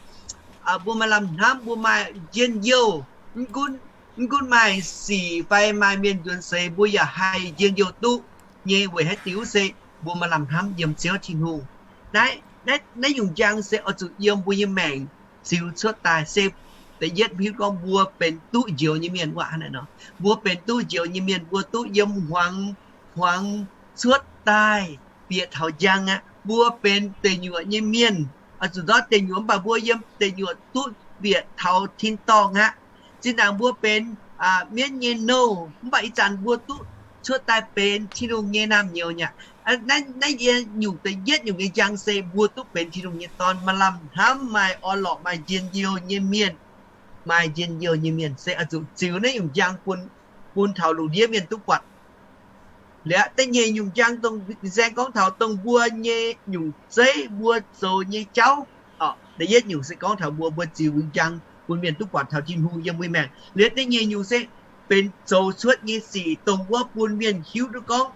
mbuo maaih lamh hnamv, mbuo maaih njien-youh. Mv gunv, mv gunv maaih sic fai maaih mienh nzuonx seix, mbuo yaac haih njien-youh duqv nyei. Weic haaix diuc? Se mbuo maaih lamh hnamv yiem Ziouv Tin-Hungh. Naaiv, naaiv nyungc njang se oix zuqc yiem mbuo nyei maengc ziux cuotv daaih. Se da'yietv hiuv gorngv mbuo benx duqv njoux nyei mienh waac hnangv naaic nor. Mbuo benx duqv njoux nyei mienh, mbuo duqv yiem hmuangx, hmuangx cuotv daaih bieqc taux njang aqv. Mbuo benx deic nyuoqc nyei mienh, oix zuqc ndortv deic nyuoqc mv baac mbuo yiem deic nyuoqc duqv bieqc taux tin-dorngh aqv. Zinh ndaangc mbuo benx mienv nyei nouh mv baac ih zanc mbuo duqv cuotv daaih benx Tin-Hungh nyei naamh nyouz aqv. Naaiv nyungc da'yietv nyungc nyei njang se mbuo duqv benx Tin-Hungh nyei dorn, maaih lamh hnamv, maaih orn-lorqc, maaih njien-youh nyei mienh. Maaih njien-youh nyei mienh se oix zuqc ziux naaiv nyungc njang bun, bun taux lungh ndiev mienh duqv buatc. Liuz da'nyeic nyungc njang dongh fin-saeng gorngv taux dongh mbuo nyei nyungc zeiv, mbuo zoux nyei jauv. Da'yietv nyungc se gorngv taux mbuo, mbuo ziux njang bun mienh duqv buatc taux Tin-Hungh yiem mbuo maengc. Liuz da'nyeic nyungc se benx zoux cuotv nyei sic dongh wuov bun mienh hiuv duqv gorngv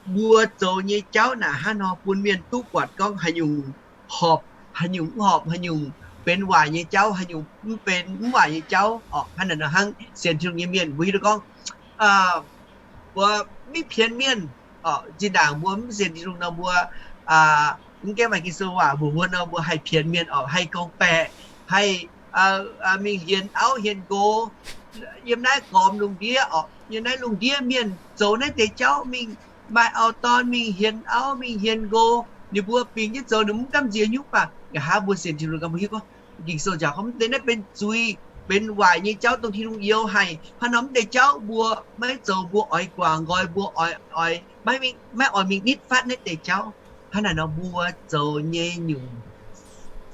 mbuo zoux nyei jauv naaic hnangv nor bun mienh duqv buatc gorngv haaix nyungc horpc, haaix nyungc mv horpc, haaix nyungc benx waaic nyei jauv, haaix nyungc mv benx mv waaic nyei jauv oc. Hnangv naaic nor hnangv sienx Tin-Hungh nyei mienh mbuo hiuv duqv gorngv mbuo maiv pienx mienh. Zinh ndaangc mbuo mv sienx Tin-Hungh nor mbuo mv gaengh maaih Ging-Sou waac mbuox mbuo nor mbuo haih pienx mienh oc, haih gorngv-baeqc, haih mingh hienx auv hienx nqox yiem naaiv gormx lungh ndiev oc. Yiem naaiv lungh ndiev mienh zoux naaiv deix jauv mingh, maaih auv-dorn mingh hienx auv mingh hienx nqox, ninh mbuo bingx jienv zoux ninh mv gamh nziex nyungc baac nqa'haav mbuo sienx Tin-Hungh ganh mbuo hiuv gorngv Ging-Sou jaax gorngv mv deix naaiv benx zuiz, benx waaic nyei jauv dongh Tin-Hungh youx haic. Hnangv nor mv deix jauv mbuo maiv zoux, mbuo oix guangc nqoi, mbuo oix, oix maiv oix mingh nitv fatv naaiv deix jauv. Hnangv naaic nor mbuo zoux nyei nyungc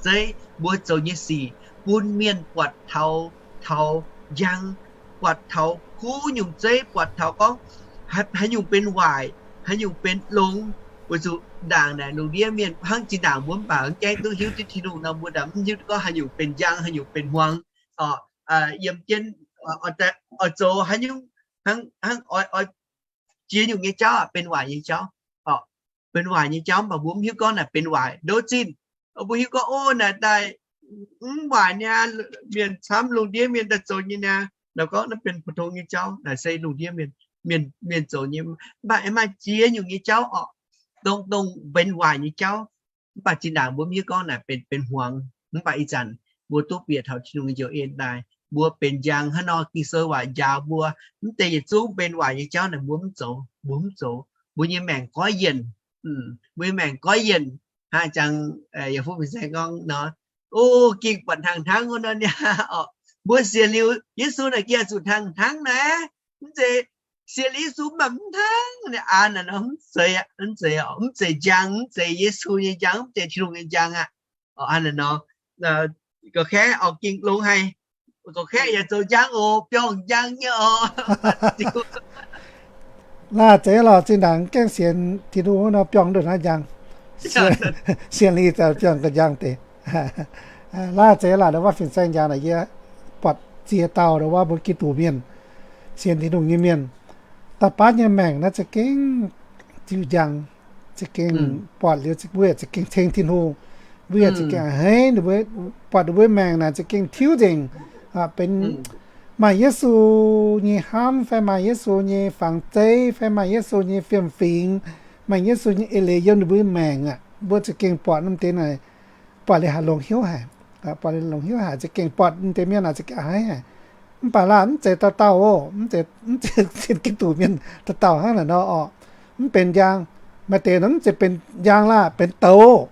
zeiv, mbuo zoux nyei sic bun mienh buatc taux, taux njang, buatc taux kuv nyungc zeiv, buatc taux gorngv haaix nyungc benx waaic, haaix nyungc benx longx. Weic zuqc ndaangc naaic lungh ndiev mienh hnangv zinh ndaangc mbuo mv baac mv gaengh duqv hiuv duqv Tin-Hungh nor mbuo ndaam mv hiuv duqv gorngv haaix nyungc benx njang, haaix nyungc benx hmuangx. Yiem jienv oix zoux haaix nyungc, hnangv oix, oix jiex nyungc nyei jauv benx waaic nyei jauv. Benx waaic nyei jauv mv baac mbuo mv hiuv gorngv naaic benx waaic ndoqv zinh. Mbuo hiuv gorngv, o, naaic daaih mv waaic niaa, mienh camv lungh ndiev mienh daaih zoux nyei niaa, naaic gorngv naaiv benx 普通 nyei jauv, naaic se lungh ndiev mienh, mienh zoux nyei. Mv baac aengx maaih ziex nyungc nyei jauv oc, dongh, dongh benx waaic nyei jauv. Mv baac zinh ndaangc mbuo mv hiuv gorngv naaic benx, benx hmuangx. Mv baac ih zanc mbuo duqv bieqc taux Tin-Hungh njoux en daaih, mbuo benx njang hnangv nor. Ging-Sou waac njaaux mbuo, mv deix yietc zungv benx waaic nyei jauv naaic mbuo mv zoux, mbuo mv zoux. Mbuo nyei maengc goiv yienc, mbuo nyei maengc goiv yienc. Hnangv jangx yaac fuqv fin-saeng gorngv nor, o, gengh buatc hnangv hnangv wuov nor niaa oc. Mbuo sienx liuz Yesu naaic gengh zuqc hnangv hnangv naaiv. Mv zeiz sienx liuz Yesu mv baac mv hnangv naaiv, an naaic nor mv zeiz, mv zeiz, mv zeiz njang, mv zeiz Yesu nyei njang, mv zeiz Tin-Hungh nyei njang aqv. An naaic nor, gorqv-kaeqv oix gengh longx haic. Gorqv-kaeqv yaac zoux njang oc, biorngh njang nyei oc. Laanh zeiz lorqc, zinh ndaangc gaengh sienx Tin-Hungh wuov nor biorngh ndongc naaiv njang. Sienx liuz zaux biorngh ga'njang deix. Laanh zeiz laanh ndau wuov fin-saeng njang naaic yie buatc ziex dauh ndau wuov mbuo Giduc mienh, sienx Tin-Hungh nyei mienh, da'baav nyei maengc naaiv za'gengh ziux njang, za'gengh buatc liuz mbuo yaac za'gengh ceng Tin-Hungh, mbuo yaac za'gengh a'hneiv ninh mbuo, buatc ninh mbuo maengc naaic za'gengh tiuv nzengc, benx maaih Yesu nyei hnamv fai maaih Yesu nyei fangx zeiv fai maaih Yesu nyei fiem-fingx, maaih Yesu nyei eix leiz yiem ninh mbuo maengc aqv. Mbuo za'gengh buatc norm deix naaic, buatc liuz haih longx hnyouv haic, buatc liuz longx hnyouv haic, za'gengh buatc deix mienh naaic za'gengh a'hneiv haic. Mv baac laanh mv zeiz dauh dauh oc, mv zeiz, mv zeiz sienx Giduc mienh dauh dauh hnangv naaic nor orqc. Mv benx njang, maaih deix nor mv zeiz benx njang laanh, benx douz,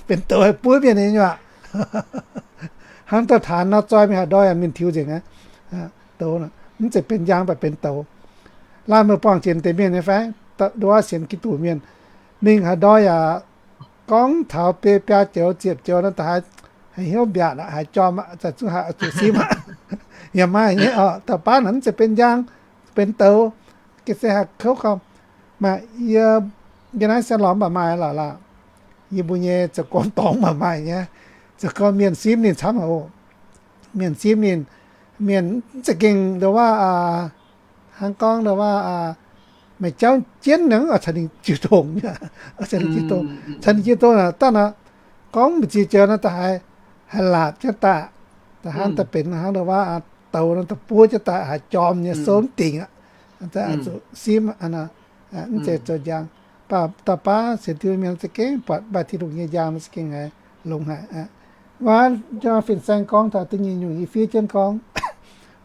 benx douz haih buov mienh nyei nyuoqc. Hnangv dauh Taanx nor zoi mingh haaix ndoi yaac mienh tiux nzengc aqv. Douz mv zeiz benx njang, mv baac benx douz. Laanh meih buangh jiex deix mienh nyei fai? Nduov sienx Giduc mienh mingh haaix ndoi yaac gorngv taux biei biaa joux ziepc joux nor, da'haiz haiz hnyouv mbiaatc aqv, haiz jorm aqv, za'gengh zuqc simv aqv. Yaac maaih nyei oc. Dauh baav naaic mv zeiz benx njang, benx douz, ga'sie haih kouv gau. Maaih yie, yie naaiv sienx lorz mv baac maaih lorqc laanh. Yie mbuo nyei zoux gorn dorngx mv baac maaih nyei, zoux gorn mienh simv ninh camv haic oc. Mienh simv ninh, mienh mv za'gengh nduov waac, hnangv gorngv nduov waac, meih jauv jienv nor oix caux ninh jiu tong, caux ninh jiu tong, caux ninh jiu tong naaic daaih nor, gorngv mbu'ziex joux nor da'haiz, haiz laapc jienv daaih, da'hnangv daaih benx hnangv nduov waac douz nor da'buov jienv daaih haiz jorm nyei, souv mv dingc aqv. Zuqc simv, mv zeiz zoux njang. Baac dauh baav sienx Tin-Hungh mienh za'gengh buatc maaih Tin-Hungh nyei njang nor za'gengh haiz longx haic. Wuov fin-saeng gorngv taux da'nyeic nyungc yie fiev jienv gorngv,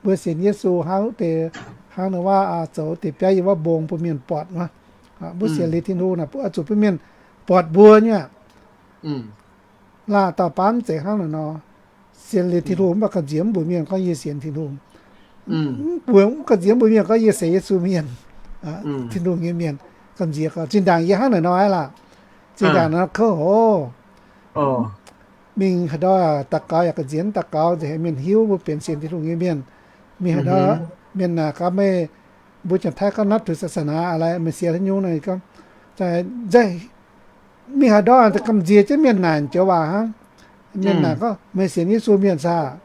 mbuo sienx Yesu hnangv deix, hnangv nor waac zoux deix biauv yiem wuov mbong bun mienh buatc wuov. Mbuo sienx liuz Tin-Hungh naaic oix zuqc bun mienh buatc mbuo nyei aqv. Laanh dauh baav mv zeiz hnangv naaic nor, sienx liuz Tin-Hungh mv baac gamh nziex mv mbuox mienh gorngv yie sienx Tin-Hungh. Mv mbuox, mv gamh nziex mbuox mienh gorngv yie sienx Yesu mienh, Tin-Hungh nyei mienh. Gamh nziex gorngv zinh ndaangc yie hnangv naaic nor aqv laanh. Zinh ndaangc nor kouv hoc, mingh haaix ndau daux gaux yaac gamh nziex mv daux gaux, nziex haiz mienh hiuv mbuo benx sienx Tin-Hungh nyei mienh. Mingh haaix ndau, mienh naaic gaax meih, mbuo Janx-Taiv gorngv นับถือศาสนาอะไร, meih sienx haaix nyungc naaic, gorngv mingh haaix ndau gamh nziex jienv mienh naaic joux waac hnangv. Mienh naaic gorngv meih sienx Yesu mienh saah?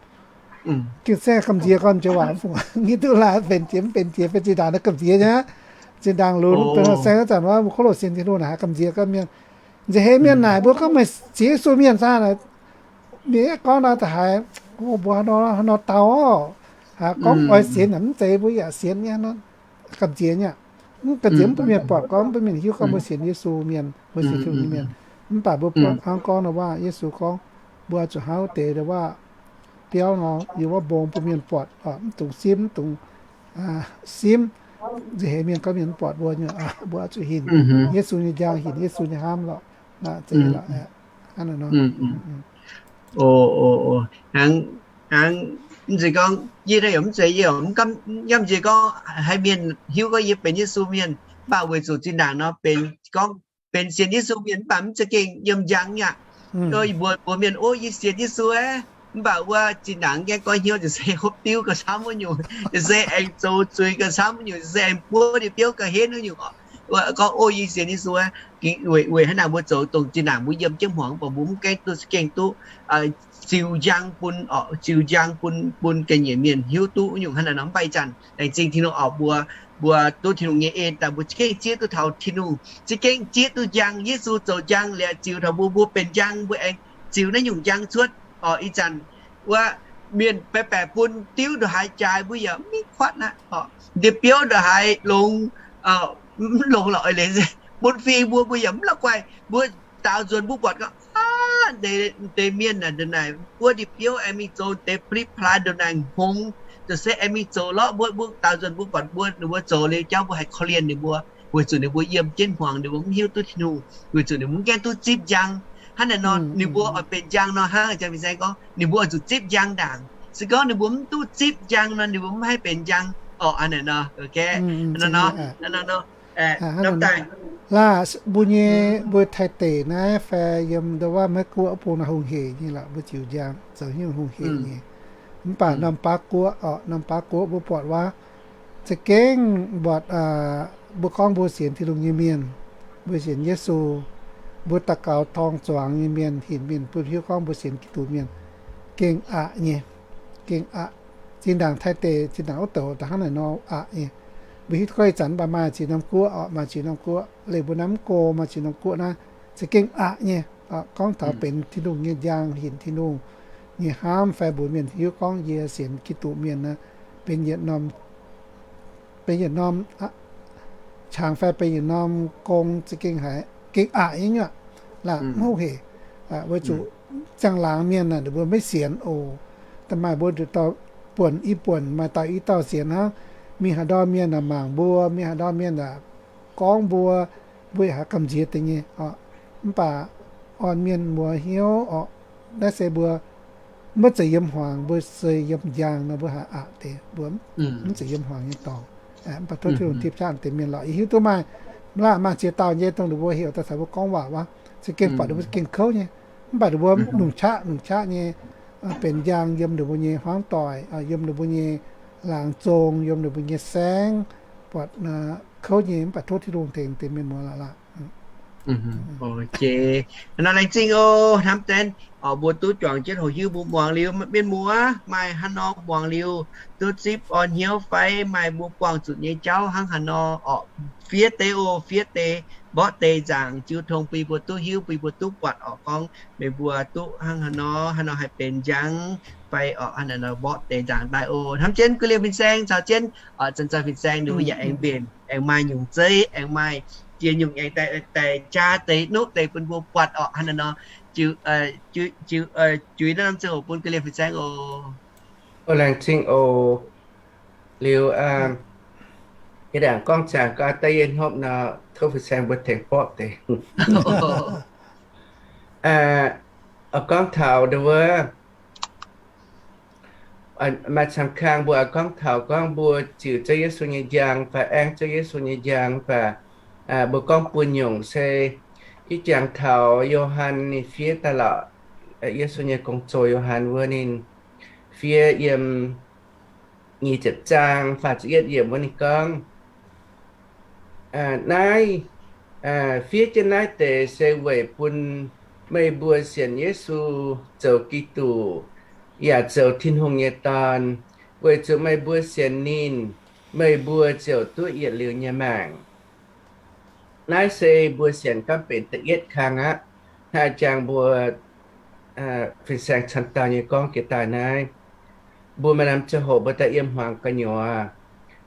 Gengh se gamh nziex gorngv joux waac mv fungc, ngiv duqv laaix benx jiex mv benx jiex, benx zinh ndaangc naaiv gamh nziex nyei. Zinh ndaangc lunx benx saeng wuov zanc wuov, mbuo kouv loz sienx Tin-Hungh naaic haiz gamh nziex gorngv mienh, nziex haiz mienh naaic mbuo gorngv meih sienx Yesu mienh saah naaic, mienh aeqv gorngv naaic da'haiz, mbuo haaix nor haaix nor dau oc, haiz gorngv oix sienx naaic mv zeiz, mbuo yaac sienx nyei, gamh nziex nyei. Mv gamh nziex mv bun mienh buatc gorngv, mv bun mienh hiuv gorngv mbuo sienx Yesu mienh, mbuo sienx Tin-Hungh nyei mienh. Mv baac mbuo buatc hnangv gorngv nor waac Yesu gorngv, mbuo zuqc hnangv wuov deix waac biauv nor, yiem wuov mbong bun mienh buatc, mv dungx simv, mv dungx simv, nziex haiz mienh gorngv mienh mv buatc mbuo nyei, mbuo zuqc hinc Yesu nyei njang, hinc Yesu nyei hnamv lorqc. Hnangv, hnangv mv zeiz gorngv yie yaac mv zeiz, yie yaac mv gamh nziex gorngv haiz mienh hiuv gorngv yie benx Yesu mienh, mv baac weic zuqc zinh ndaangc nor benx gorngv benx sienx Yesu mienh mv baac mv za'gengh yiem njang aqv. Mbuox mienh, Ov, yie sienx Yesu aqv. Mv baac wuov zinh ndaangc gaengh goiv hnyouv, se hopv diuv gauh camv wuov nyungc, se aengx zoux zuiz gauh camv wuov nyungc, se aengx buov ndie-biouv gauh henv wuov nyungc. Gorngv, Ov, yie sienx Yesu aqv. Weic hnangv naaic mbuo zoux dongh zinh ndaangc mbuo yiem jienv hmuangx, mv baac mbuo mv gaengh duqv za'gengh duqv ziux njang bun, ziux njang bun, bun ga'nyiec mienh hiuv duqv wuov nyungc hnangv naaic nor. Mv baac ih zanc laengz zingh Tin-Hungh oc, mbuo, mbuo duqv Tin-Hungh nyei en daaih, mbuo za'gengh zieqv duqv taux Tin-Hungh, za'gengh zieqv duqv njang. Yesu zoux njang liuz ziux taux mbuo, mbuo benx njang, mbuo aengx ziux naaiv nyungc njang cuotv oc. Ih zanc wuov mienh baeqc baeqc bun diuv ndongc haaix jaaix mbuo yaac mv mingh kuatv aqv oc. Ndie-biouv ndongc haaix longx, mv longx lorqc, eix leiz bun fing mbuo, mbuo yaac mv la'guaih. Mbuo daaux nzuonx mbuo buatc gorngv, aav, deix mienh naaic ndongc naaic buov ndie-biouv aengx mingh zoux deix plipv plaaix ndongc naaic hngongx, zoux se aengx mingh zoux lorqc. Mbuo, mbuo daaux nzuonx mbuo buatc mbuo, ninh mbuo zoux liuz jauv mbuo haiz korv-lienh ninh mbuo, weic zuqc ninh mbuo yiem jienv hmuangx, ninh mbuo mv hiuv duqv Tin-Hungh, weic zuqc ninh mbuo mv gaengh duqv zipv njang. Hnangv naaic nor ninh mbuo oix benx njang nor hnangv, jang fin-saeng gorngv ninh mbuo oix zuqc zipv njang ndaangc. Se gorngv ninh mbuo mv duqv zipv njang nor, ninh mbuo mv haih benx njang oc. Hnangv naaic nor, nor, nor, nor, laah, mbuo nyei, mbuo Taiv deic naaiv fai yiem ndau wuov Meiv-Guoqv bung naaiv hungh heic nyei lorqc, mbuo ziux njang zoux hnyouv hungh heic nyei. Mv baac norm baav guoqv oc, norm baav guoqv mbuo buatc wuov, za'gengh mbuatc, mbuo gorngv mbuo sienx Tin-Hungh nyei mienh, mbuo sienx Yesu, mbuo daux gaux torng zuangx nyei mienh, hinc mienh bun hiuv gorngv mbuo sienx Giduc mienh, gengh aqc nyei, gengh aqc. Zinh ndaangc Taiv deic, zinh ndaangc wuov douc da'hnangv naaic nor aqc nyei. Mbuo hiuv duqv gorngv ih zanc mv baac maaih ziex norm guoqv oc, maaih ziex norm guoqv. Leiz mbuo naaiv mv go maaih ziex norm guoqv naaiv za'gengh aqc nyei. Gorngv taux benx Tin-Hungh nyei njang, hinc Tin-Hungh nyei hnamv fai mbuox mienh hiuv gorngv yie sienx Giduc mienh naaiv, benx yietc norm, benx yietc norm qangx fai benx yietc norm gong za'gengh haiz gengh aqc nyei nyuoqc. Laangc mv hoqc hec, weic zuqc ziangh laangz mienh naaic ninh mbuo maiv sienx oc. Da'maaih mbuo nduqc dauh buonc i buonc, maaih dauh i dauh sienx hnangv. Mingh haaix ndorm mienh naaic mangc mbuo, mingh haaix ndorm mienh naaic gorngv mbuo, mbuo yaac haiz gamh nziex deix nyei oc. Mv baac orn mienh muoz hnyouv oc, naaiv se mbuo maiv zeiz yiem hmuangx, mbuo se yiem njang nor mbuo haiz aqc deix, mbuo mv zeiz yiem hmuangx nyei dorngx. Mv baac tov Tin-Hungh tipv qaqv deix mienh lorqc. Yie hiuv duqv maaih, maaih ziex dauh nyei dongh ninh mbuo heuc daaih caux mbuo gorngv waac wuov, za'gengh buatc ninh mbuo za'gengh kouv nyei. Mv baac ninh mbuo longc qaqv longc qaqv nyei benx njang yiem ninh mbuo nyei hmuangv doic, yiem ninh mbuo nyei laangz zong, yiem ninh mbuo nyei saengv, buatc kouv nyei. Mv baac tov Tin-Hungh tengx deix mienh muoz lorqc. Nor laengz zingh oc, hnamv deix oc, mbuo duqv juangc jienv hoqc hiuv mbuo muangx liuz, mienh muoz maaih haaix nor muangx liuz duqv zipv orn hnyouv fai maaih mbuo buangh zuqc nyei jauv hnangv haaix nor oc, fiev deix oc, fiev deix, mborqv deix nzaangc jiu tong bun mbuo duqv hiuv, bun mbuo duqv buatc oc, gorngv meih mbuo duqv hnangv haaix nor, haaix nor haih benx njang fai oc, hnangv naaic nor mborqv deix nzaangc daaih oc. Hnamv jienv guv liemh fin-saeng caux jienv zanc-zanc fin-saeng ninh mbuo yaac aengx mbenc, aengx maaih nyungc zeiv, aengx maaih jiex nyungc aengx daaih jaa deix nuqv deix bun mbuo buatc oc, hnangv naaic nor. Juix naaiv norm ziangh hoc bun guv liemh fin-saeng oc. Laengz zingh oc. Liuz, yie ndaangc gorngv ziangx gau daaih yie hnopv nor, tov fin-saeng mbuo tengx borqv deix. Gorngv taux ndau wuov, maaih camv kang mbuo gorngv taux gorngv mbuo ziux Ziouv Yesu nyei njang fai aengv Ziouv Yesu nyei njang fai, mbuo gorngv buo nyungc se ih jangx taux Yo^han ninh fiev daaih lorqc, Yesu nyei gong-zoh Yo^han wuov ninh fiev yiem nyic ziepc zaang faah ziepc yietv yiemc wuov ninh gorngv, naaiv, fiev jienv naaiv deix se weic bun meih mbuo sienx Yesu zoux Giduc, yaac zoux Tin-Hungh nyei Dorn. Weic zuqc meih mbuo sienx ninh, meih mbuo ziouc duqv yietc liuz nyei maengc. Naaiv se mbuo sienx gorngv benx da'yietv kang aqv. Hnangv jangx mbuo fin-saeng camv dauh nyei gorngv jiex daaih naaiv, mbuo maaih norm ziangh hoc mbuo daaih yiem hmuangx gu'nyuoz,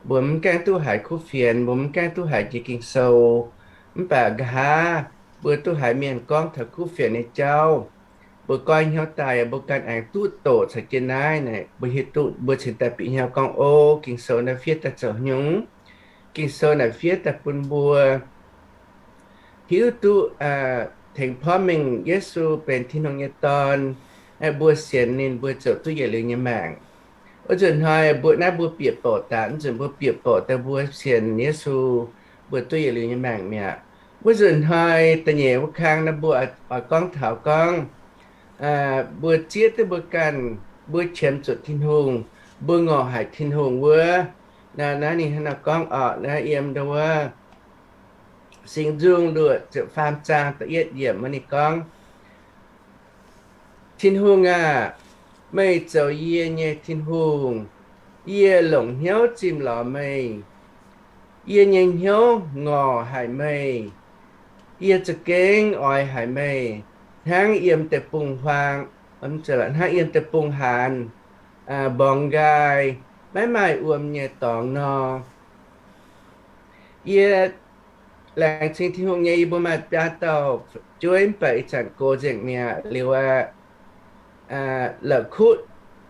mbuo mv gaengh duqv haiz kuv fienx, mbuo mv gaengh duqv haiz jiex Ging-Sou. Mv baac nqa'haav mbuo duqv haiz mienh gorngv taux kuv fienx nyei jauv, mbuo goiv hnyouv daaih, mbuo ganh aengx duqv doqc caux jienv naaiv, mbuo hiuv duqv mbuo cingx daaih bieqc hnyouv gorngv, O, Ging-Sou naaiv fiev daaih zoux haaix nyungc? Ging-Sou naaiv fiev daaih bun mbuo hiuv duqv tengx porv mengh Yesu benx Tin-Hungh nyei Dorn, mbuo sienx ninh mbuo ziouc duqv yietc liuz nyei maengc. Wuov nzunc hnoi mbuo naaiv mbuo bieqc borqc daaih, wuov nzunc mbuo bieqc borqc daaih mbuo sienx Yesu, mbuo duqv yietc liuz nyei maengc mi'aqv. Wuov nzunc hnoi da'nyeic wuov kang naaiv mbuo oix gorngv taux gorngv mbuo zieqv duqv mbuo ganh, mbuo qiemx zuqc Tin-Hungh, mbuo ngorc haic Tin-Hungh wuov. Naaiv ninh hnangv naaiv gorngv oc, naaiv yiem ndau wuov Singx Nzung luoqc ziepc faam zaang da'yietv yiemc wuov ninh gorngv, Tin-Hungh aah! Meih zoux yie nyei Tin-Hungh. Yie longc hnyouv zimh lorz meih. Yie nyei hnyouv ngorc haic meih. Yie za'gengh oix haic meih, hnangv yiem deic-bung-huaang, hnangv yiem deic-bung-haanz, mborngx nqaai, maiv maaih wuom nyei dorngx nor. Yie laengz zingh Tin-Hungh nyei, yie mbuo maaih biaa dauh fu'jueiv mv baac ih zanc gox nzengc mi'aqv. Liuz aqv, la'kuqv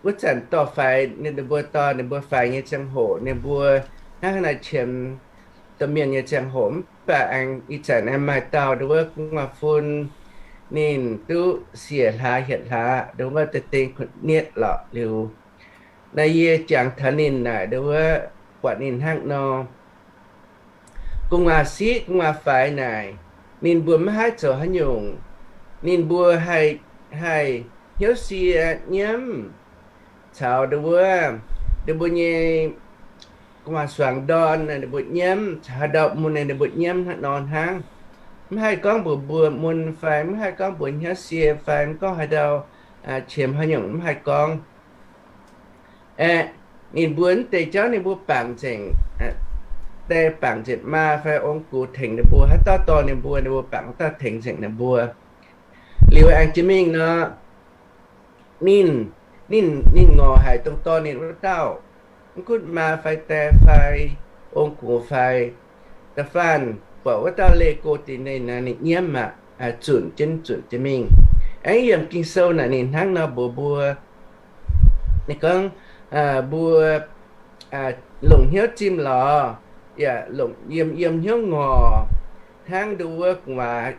wuov zanc dorh faix ninh mbuo dorh ninh mbuo faix nyei ziangh hoc, ninh mbuo hnangv haaix nor qiemx domh mienh nyei ziangh hoc, mv baac aengx ih zanc aengx maaih dauh ndau wuov gu'nguaaz fun, ninh duqv siec hlaax hietc hlaax ndau wuov deix ding kuv nietv lorqc. Liuz naaiv yie jangx taux ninh naaic ndau wuov, buatc ninh hnangv nor. Gu'nguaaz siqv gu'nguaaz faix naaic, ninh mbuo maiv haih zoux haaix nyungc. Ninh mbuo haih, haih hnyouv sie nyiemv caux ndau wuov, ninh mbuo nyei gu'nguaaz suangx ndorn ninh mbuo nyiemv, caux haaix ndau mun ninh mbuo nyiemv hnangv nor hnangv. Mv haih gorngv mbuox mbuo mun fai mv haih gorngv mbuox hnyouv sie fai mv gorngv haaix ndau qiemx haaix nyungc mv haih gorngv. Aeqv, ninh mbuo mv deix jauv ninh mbuo bangc nzengc. die bangc nzengc maa fai ong-gux tengx ninh mbuo, haaix dauh dorh ninh mbuo, ninh mbuo bangc haaix dauh tengx nzengc ninh mbuo. Liuz aengx jiex mingh nor, ninh, ninh, ninh ngorc haic dongh dorh ninh wuov dauh, mv gunv maa fai die fai ong-gux fai da'faanh, buatc wuov dauh leih go deix ninh nor, ninh nyiemv aqv, zunc jienv, zunc jienv mingh. Aengx yiem Ging-Sou naaic ninh hnangv nor mbuox mbuo, ninh gorngv, mbuo longc hnyouv zimh lorz, yaac longc yiem, yiem hnyouv ngorc, hnangv nduov wuov gu'nguaaz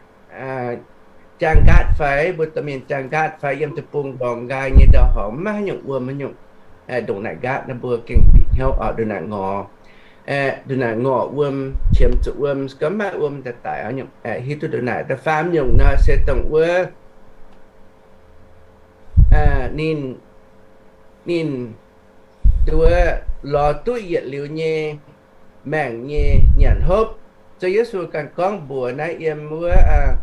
jaang nqaatv fai, mbuo domh mienh jaang nqaatv fai, yiem deic-bung ndorngx nqaai nyei ndau-horngx maiv maaih haaix nyungc wuom, haaix nyungc ndongc naaic nqaatv nor, mbuo gengh bieqc hnyouv oc, ndongc naaic ngorc, ndongc naaic ngorc wuom, qiemx zuqc wuom, se gorngv maiv maaih wuom daaih daic, hiuv duqv ndongc naaic. Da'faam nyungc nor se dongh wuov ninh, ninh nduov lorz duqv yietc liuz nyei maengc nyei nyanc hopv. Ziouv Yesu ganh gorngv mbuox naaiv yiem wuov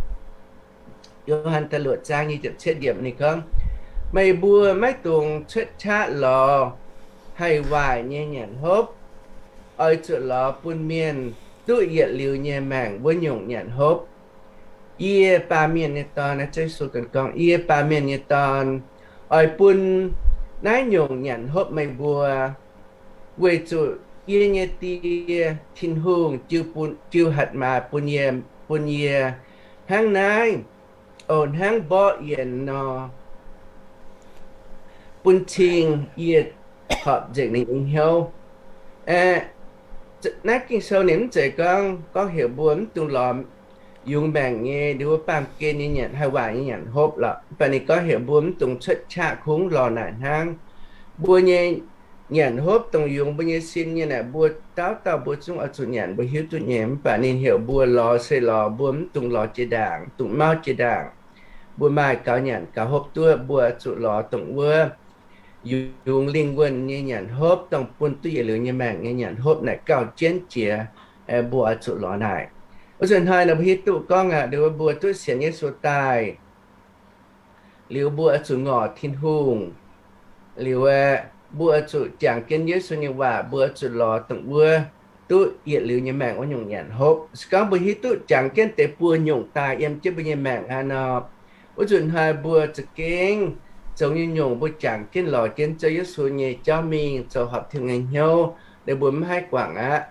Yo^han da'luoqc zaang nyei ziepc cietv yiemc ninh gorngv, meih mbuo maiv dungx cuotv qaqv lorz haih waaic nyei nyanc hopv. Oix zuqc lorz bun mienh duqv yietc liuz nyei maengc wuov nyungc nyanc hopv. Yie baamh mienh nyei dorn, Ziouv Yesu ganh gorngv, yie baamh mienh nyei dorn, oix bun naaiv nyungc nyanc hopv meih mbuo, weic zuqc yie nyei Die, Tin-Hungh, jiu hatc maaz bun yie, bun yie hnangv naaiv, o, hnangv mborqv yienx nor, bun cing yie horpc nzengc ninh nyei hnyouv. Naaiv Ging-Sou ninh mv zeiz gorngv, gorngv heuc mbuo mv dungx lorz yungz maengc nyei, nduov wuov baamh gen nyei nyanc, haih waaic nyei nyanc hopv lorqc. Mv baac ninh gorngv heuc mbuo mv dungx cuotv qaqv kungx lorz naaic hnangv. Mbuo nyei nyanc hopv dongh yungz mbuo nyei sin nyei naaic, mbuo dauh dauh mbuo zungv oix zuqc nyanc, mbuo hiuv duqv nyei. Mv baac ninh heuc mbuo lorz se lorz mbuo mv dungx lorz jiex ndaangc, dungx mauv jiex ndaangc. Mbuo maaih gaux nyanc gaux hopv duqv, mbuo zuqc lorz dongh wuov yungz lingh wuonh nyei nyanc hopv, dongh bun duqv yietc liuz nyei maengc nyei nyanc hopv naaic gauh jienv jiex. Mbuo oix zuqc lorz naaic. Wuov zanc hnoi nor mbuo hiuv duqv gorngv aqv, nduov mbuo duqv sienx Yesu daaih, liuz mbuo oix zuqc ngorc Tin-Hungh. Liuz aeqv, mbuo oix zuqc jangx jienv Yesu nyei waac, mbuo oix zuqc lorz dongh wuov duqv yietc liuz nyei maengc wuov nyungc nyanc hopv. Se gorngv mbuo hiuv duqv jangx jienv deix buo nyungc daaih yiem jienv mbuo nyei maengc aqv nor, wuov zanc hnoi mbuo za'gengh zoux nyungc-nyungc mbuo jangx jienv lorz jienv Ziouv Yesu nyei jauv mingh, zoux horpc Tin-Hungh nyei hnyouv, ninh mbuo mv haih guangc aqv.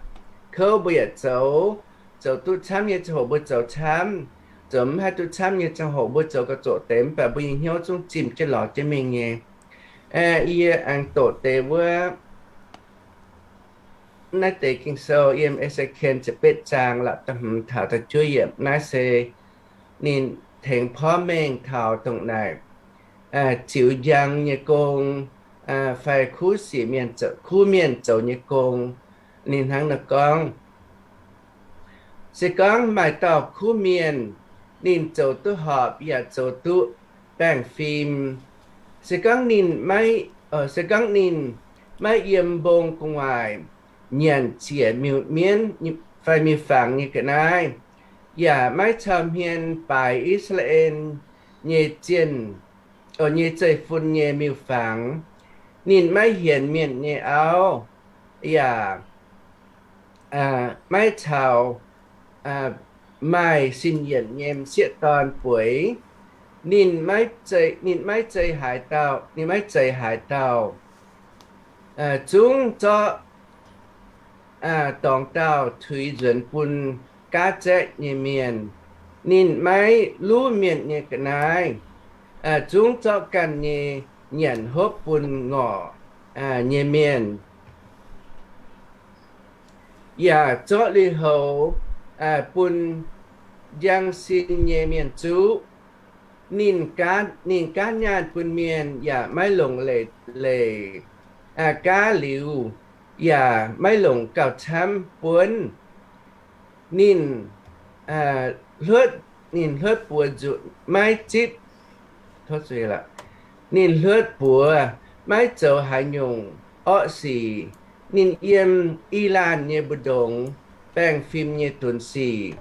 Kouv mbuo yaac zoux, zoux duqv camv nyei ziangh hoc mbuo zoux camv, zoux mv haih duqv camv nyei ziangh hoc mbuo zoux ga'zoqc deix, mv baac mbuo nyei hnyouv zungv zimh jienv lorz jienv mingh nyei. Yie aengx doqc deix wuov, naaiv deix Ging-Sou yiem E^se^ken ziepc betv zaang la'da'hmz taux da'juov yiemc. Naaiv se ninh tengx porv mengh taux dongh naaic ziux njang nyei gong fai kuv sic mienh, kuv mienh zoux nyei gong. Ninh hnangv naaiv gorngv, se gorngv maaih dauh kuv mienh, ninh zoux duqv horpc yaac zoux duqv baengh fim, se gorngv ninh maiv, se gorngv ninh maiv yiem mbong gu'nguaaic nyanc ziec miuc-mienv fai miuc-fangx nyei ga'naaiv, yaac maiv cau hmien baaix I^saa^laa^en nyei zienh, nyei zeiv-fun nyei miuc-fangx, ninh maiv hienx mienh nyei auv, yaac maiv caux maaih sin yienc nyei m'sieqv dorn bueix, ninh maiv zei haaix dauh, ninh maiv zeix haaix dauh, zungv zorqv dorngx dauh tuix nzuonx bun gaav zaeqv nyei mienh. Ninh maiv luv mienh nyei ga'naaiv, zungv zorqv ganh nyei nyanc hopv bun ngorc nyei mienh, yaac zorqv lui-houx bun njang sin nyei mienh zuqv. Ninh, ninh gaanv nyaanh bun mienh yaac maiv longc leiz, leiz gaav liuz, yaac maiv longc gauh camv buonv. Ninh hluotv, ninh hluotv buoz nzuqc maiv zipv, ninh hluotv buoz maiv zoux haaix nyungc orqv sic. Ninh yiem i laanh nyei mbu'ndongx baengh fim nyei dunx sic.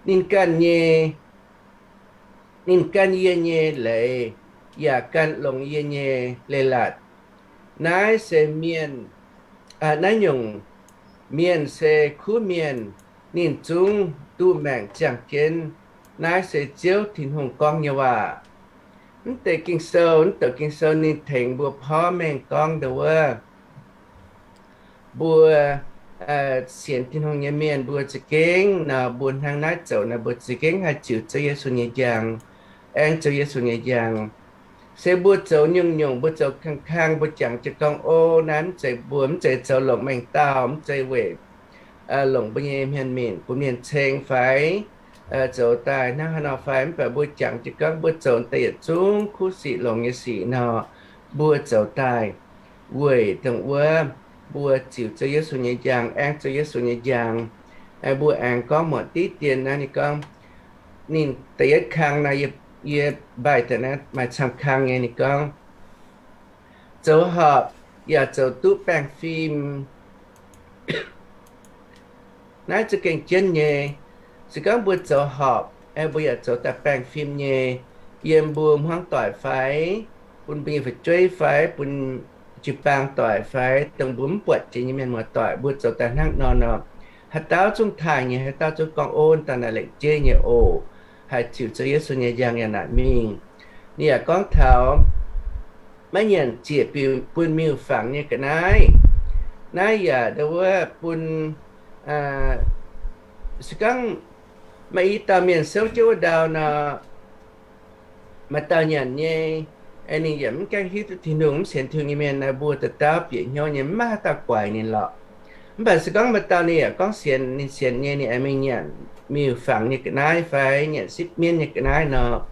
Ninh ganh nyei, ninh ganh yie nyei leiz, yaac ganh longx yie nyei leiz-latc. Naaiv se mienh, naaiv nyungc Mienh se kuv mienh, ninh zungv duqv maengc ziangh jienv. Naaiv se Ziouv Tin-Hungh gorngv nyei waac. Mv deix Ging-Sou, mv douc Ging-Sou ninh tengx mbuo porv mengh gorngv ndongc wuov, mbuo sienx Tin-Hungh nyei mienh mbuo za'gengh nor, mbuo hnangv naaiv zoux nor, mbuo za'gengh haih ziux Ziouv Yesu nyei njang, aengx Ziouv Yesu nyei njang. Se mbuo zoux nyungc-nyungc, mbuo zoux kang-kang, mbuo jangx jienv gorngv, O, naaiv mv zeiz mbuo, mv zeiz zoux longc mengh dauh, mv zeiz weic longc mbuo nyei hmien minc bun mienh ceng fai zoux daaih hnangv haaix nor fai, mv baac mbuo jangx jienv gorngv mbuo zoux daaih yietc zungv kuv sic longx nyei sic nor, mbuo zoux daaih weic dongh wuov mbuo ziux Ziouv Yesu nyei njang, aengx Ziouv Yesu nyei njang. Mbuo aengx gorngv muonc diqv dien naaiv, ninh gorngv, ninh da'yietv kang naaiv, yie mbaih daaih naaiv maaih camv kang nyei, ninh gorngv, zoux horpc yaac zoux duqv baengh fim. Naaiv za'gengh jienv nyei. Se gorngv mbuo zoux horpc, mbuo yaac zoux daaih baengh fim nyei, yiem mbuo hmuangv doic fai, bun mbuo nyei fu'jueiv fai, bun jiu-baang doic fai, dongh mbuo mv buatc jiex nyei mienh muoz-doic, mbuo zoux daaih hnangv nor nor, haaix dauh zungv taaih nyei, haaix dauh zungv gorngv, O, dauh naaiv lengc jeiv nyei oc, haih ziux Ziouv Yesu nyei njang yaac naaic mingh. Ninh yaac gorngv taux maiv nyanc ziec bun miuc-fangx nyei ga'naaiv. Naaiv yaac ndau wuov bun, se gorngv maaih i dauh mienh souv jienv wuov ndau nor, maaih dauh nyanc nyei, ninh yaac mv gaengh hiuv duqv Tin-Hungh, mv sienx Tin-Hungh nyei mienh naaiv, mbuo dauh dauh bieqc hnyouv nyei, mv maaih haaix dauh guaix ninh lorqc. Mv baac se gorngv maaih dauh ninh yaac gorngv sienx, ninh sienx nyei, ninh aengx mingh nyanc miuc-fangx nyei ga'naaiv fai nyanc sipv mienv nyei ga'naaiv nor,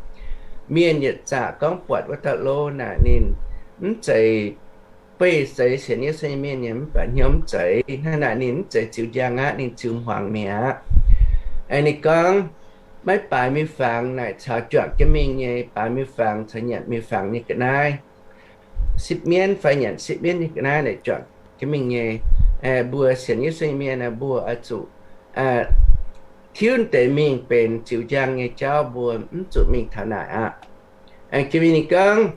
mienh yietc zaqc gorngv buatc wuov dauh lo naaic ninh mv zeiz, beiv zeiz sienx Yesu nyei mienh nyei, mv baac hnyouv mv zeiz. Hnangv naaic ninh mv zeiz ziux njang aqv, ninh ziux hmuangx mi'aqv. Ninh gorngv, maiv baaix miuc-fangx naaic caux juangc jienv mingh nyei, baaix miuc-fangx caux nyanc miuc-fangx nyei ga'naaiv, sipv mienv fai nyanc sipv mienv nyei ga'naaiv naaic juangc jienv mingh nyei. Mbuo sienx Yesu nyei mienh, mbuo oix zuqc tiuv deix mingh benx ziux njang nyei jauv, mbuo mv zuqc mingh taux naaic aqv. Jiex mingh ninh gorngv,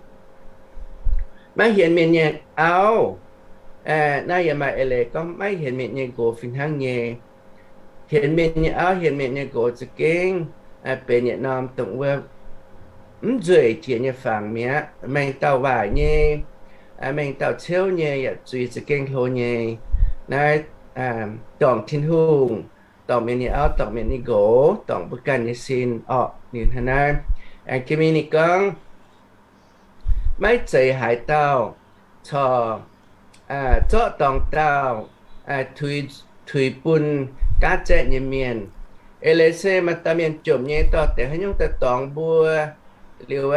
maiv hienx mienh nyei auv. Naaiv yaac maaih eix leiz gorngv maiv hienx mienh nyei nqox fih hnangv nyei. Hienx mienh nyei auv, hienx mienh nyei nqox za'gengh benx yietc norm dongh wuov mv nzueic jiex nyei fangx mi'aqv. Mengh dauh waaic nyei, mengh dauh ciouv nyei yaac zuiz za'gengh hlo nyei. Naaiv dorngc Tin-Hungh, dorngc mienh nyei auv, dorngc mienh nyei nqox, dorngc mbuo ganh nyei sin orqc. Ninh hnangv naaiv, aengx jiex mingh ninh gorngv, maiv zeiz haaix dauh corc zorqv dorngx dauh tuix bun gaav zaeqv nyei mienh. Eix leiz se maaih dauh mienh jomc nyei, dorh deix haaix nyungc daaih dorngx mbuo, liuz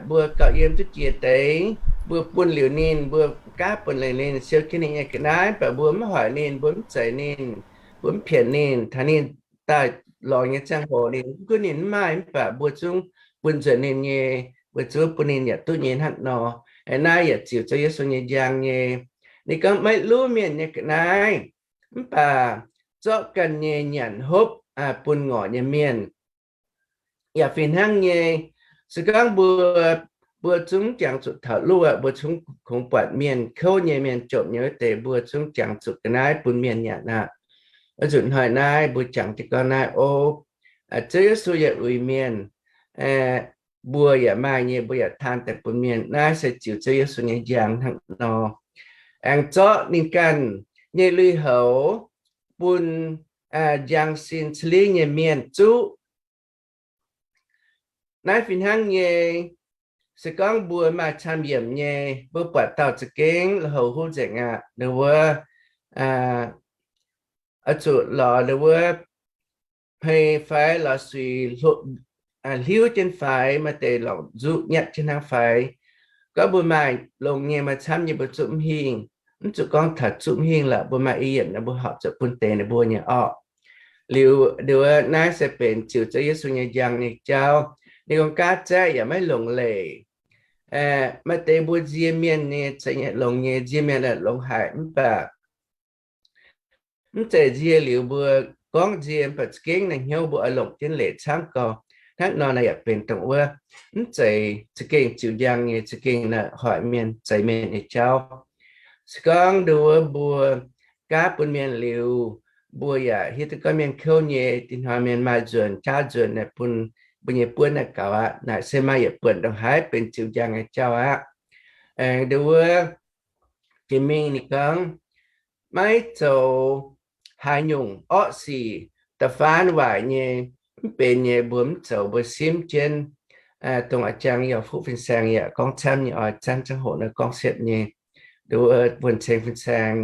mbuo gauh yiem duqv jiex deix, mbuo bun liuz ninh, mbuo gaav bun liuz ninh, siou jienv ninh nyei ga'naaiv, mv baac mbuo mv hoic ninh, mbuo mv zeix ninh, mbuo mv pienx ninh. Taux ninh daaih lorz nyei ziangh hoc ninh, mv gunv ninh mv maaih, mv baac mbuo zungv bun nzuonx ninh nyei, mbuo zungv bun ninh yaac duqv nyei hnangv nor. Naaiv yaac ziux Ziouv Yesu nyei njang nyei. Ninh gorngv maiv luv mienh nyei ga'naaiv, mv baac zorqv ganh nyei nyanc hopv bun ngorc nyei mienh. Yaac fih hnangv nyei, se gorngv mbuo, mbuo zungv jangx zuqc taux luv aqv, mbuo zungv kungx buatc mienh kouv nyei, mienh jomc nyei wuov deix, mbuo zungv jangx zuqc ga'naaiv bun mienh nyanc aqv. Oix zuqc hnoi naaiv mbuo jangx jienv gorngv naaiv, O, Ziouv Yesu yaac uix mienh, mbuo yaac maaih nyei, mbuo yaac taan daaih bun mienh. Naaiv se ziux Ziouv Yesu nyei njang hnangv nor. Aengx zorqv ninh ganh nyei lui-houx bun njang sin ca'lingv nyei mienh zuqv. Naaiv fih hnangv nyei, se gorngv mbuo maaih camv yiemc nyei, mbuo buatc dauh za'gengh lui-houx huv nzengc aqv, ninh wuov oix zuqc lorz ninh wuov hmei fai lorz suix hliuv jienv fai, maaih deix lorz nzuqv nyatv jienv hnangv fai. Gorngv mbuo maaih longx nyei, maaih camv nyei, mbuo zuqv mv hingh. Mv zuqc gorngv taux zuqv mv hingh lorqc, mbuo maaih i yiemc nor mbuo horpc zuqc bun deix ninh mbuo nyei orqc. Liuz, liuz naaiv se benx ziux Ziouv Yesu nyei njang nyei jauv. Ninh gorngv gaav zaeqv yaac maiv longx leiz. Maaih deix mbuo nzie mienh nyei, zeiz longx nyei, nzie mienh longx haic, mv baac mv zeiz nzie liuz mbuo gorngv nzie, mv baac za'gengh naaiv hnyouv mbuo oix longc jienv leiz camv gau. Hnangv nor naaiv yaac benx dongh wuov mv zeiz za'gengh ziux njang nyei, za'gengh naaiv hoic mienh, zeix mienh nyei jauv. Se gorngv nduov mbuo gaav bun mienh liuz, mbuo yaac hiuv duqv gorngv mienh kouv nyei, dinh hnoi mienh maaih nzuonx, jaav nzuonx naaic bun mbuo nyei buonv naaic gaux aqv. Naaic se maaih yietc buonc ndongc haaix benx ziux njang nyei jauv aqv. Aengx nduov, jiex mingh ninh gorngv, maiv zoux haaix nyungc orqv sic, da'faanh waaic nyei, mv benx nyei, mbuo mv zoux, mbuo simv jienv. Dongh a'jang yaac fuqv fin-saeng yaac gorngv camv nyei, oix zanv ziangh hoc naaiv gorngv siepv nyei. Nduov, wuonh ceng fin-saeng,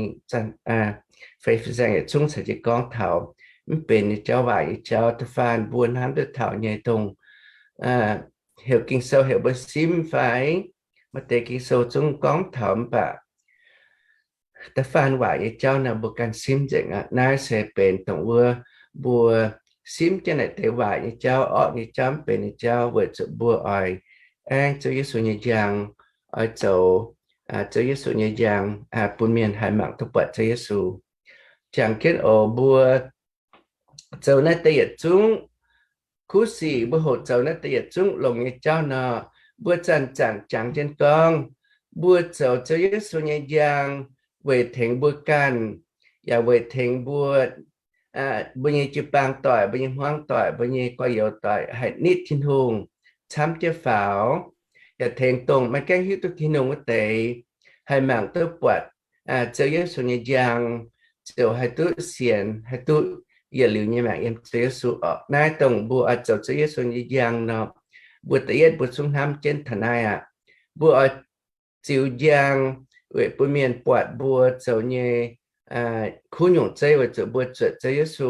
feix fin-saeng yietc zungv caux jiez gorngv taux mv benx nyei jauv, waaic nyei jauv, da'faanh mbuo hnamv duqv taux nyei dongh heuc Ging-Sou heuc mbuo simv fai maaih deix Ging-Sou zungv gorngv taux, mv baac da'faanh waaic nyei jauv nor mbuo ganh simv nzengc aqv. Naaiv se benx dongh wuov mbuo simv jienv naaic deix waaic nyei jauv, orqv nyei jauv, mv benx nyei jauv, weic zuqc mbuo oix aengv Ziouv Yesu nyei njang, oix zoux Ziouv Yesu nyei njang, bun mienh haih mangc duqv buatc Ziouv Yesu. Jangx jienv oc, mbuo zoux naaiv deix yietc zungv kuv sic, mbuo hoqc zoux naaiv deix yietc zungv longx nyei jauv nor, mbuo zanc-zanc jangx jienv gorngv, mbuo zoux Ziouv Yesu nyei njang weic tengx mbuo ganh, yaac weic tengx mbuo, mbuo nyei jiu-baang doic, mbuo nyei hmuangv doic, mbuo nyei gorx-youz doic haih nitv Tin-Hungh camv jienv faaux, yaac tengx dongh maiv gaengh hiuv duqv Tin-Hungh wuov deix haih mangc duqv buatc Ziouv Yesu nyei njang, ziouc haih duqv sienx, haih duqv yietc liuz nyei maengc yiem Ziouv Yesu oc. Naaiv dongh mbuo oix zoux Ziouv Yesu nyei njang nor, mbuo da'yietv mbuo zungv hnamv jienv taux naaiv aqv. Mbuo oix ziux njang weic bun mienh buatc mbuo zoux nyei kuv nyungc zeiv, weic zuqc mbuo zuotc Ziouv Yesu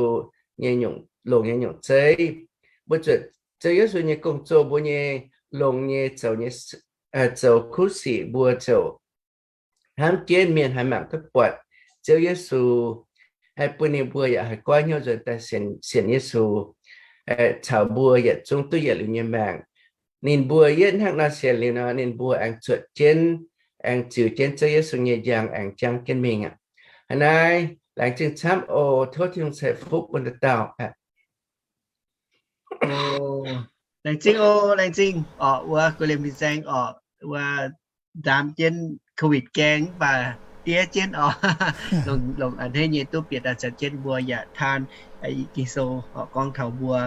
nyei nyungc, longx nyei nyungc zeiv. Mbuo zuotc Ziouv Yesu nyei gong-zoh, mbuo nyei longx nyei zoux nyei, zoux kuv sic, mbuo ziouc hnamv jienv mienh haih mangc duqv buatc Ziouv Yesu, haih bun ninh mbuo yaac haih goiv hnyouv nzuonx daaih sienx, sienx Yesu, caux mbuo yietc zungv duqv yietc liuz nyei maengc. Ninh mbuo yietv hnangv nor sienx liuz nor, ninh mbuo aengx zuotc jienv, aengx ziux jienv Ziouv Yesu nyei njang, aengx jangv jienv mingh aqv. Hnangv naaiv, laengz zingh camv oc. Tov Tin-Hungh ceix fuqv bun dauh dauh. Laengz zingh oc, laengz zingh oc, wuov guei liemh fin-saeng oc, wuov ndaam jienv COVID gaeng mv baac diev jienv oc, longc, longc a'hneiv nyei duqv bieqc daaih caux jienv mbuo yaac taan Ging-Sou oc, gorngv taux mbuo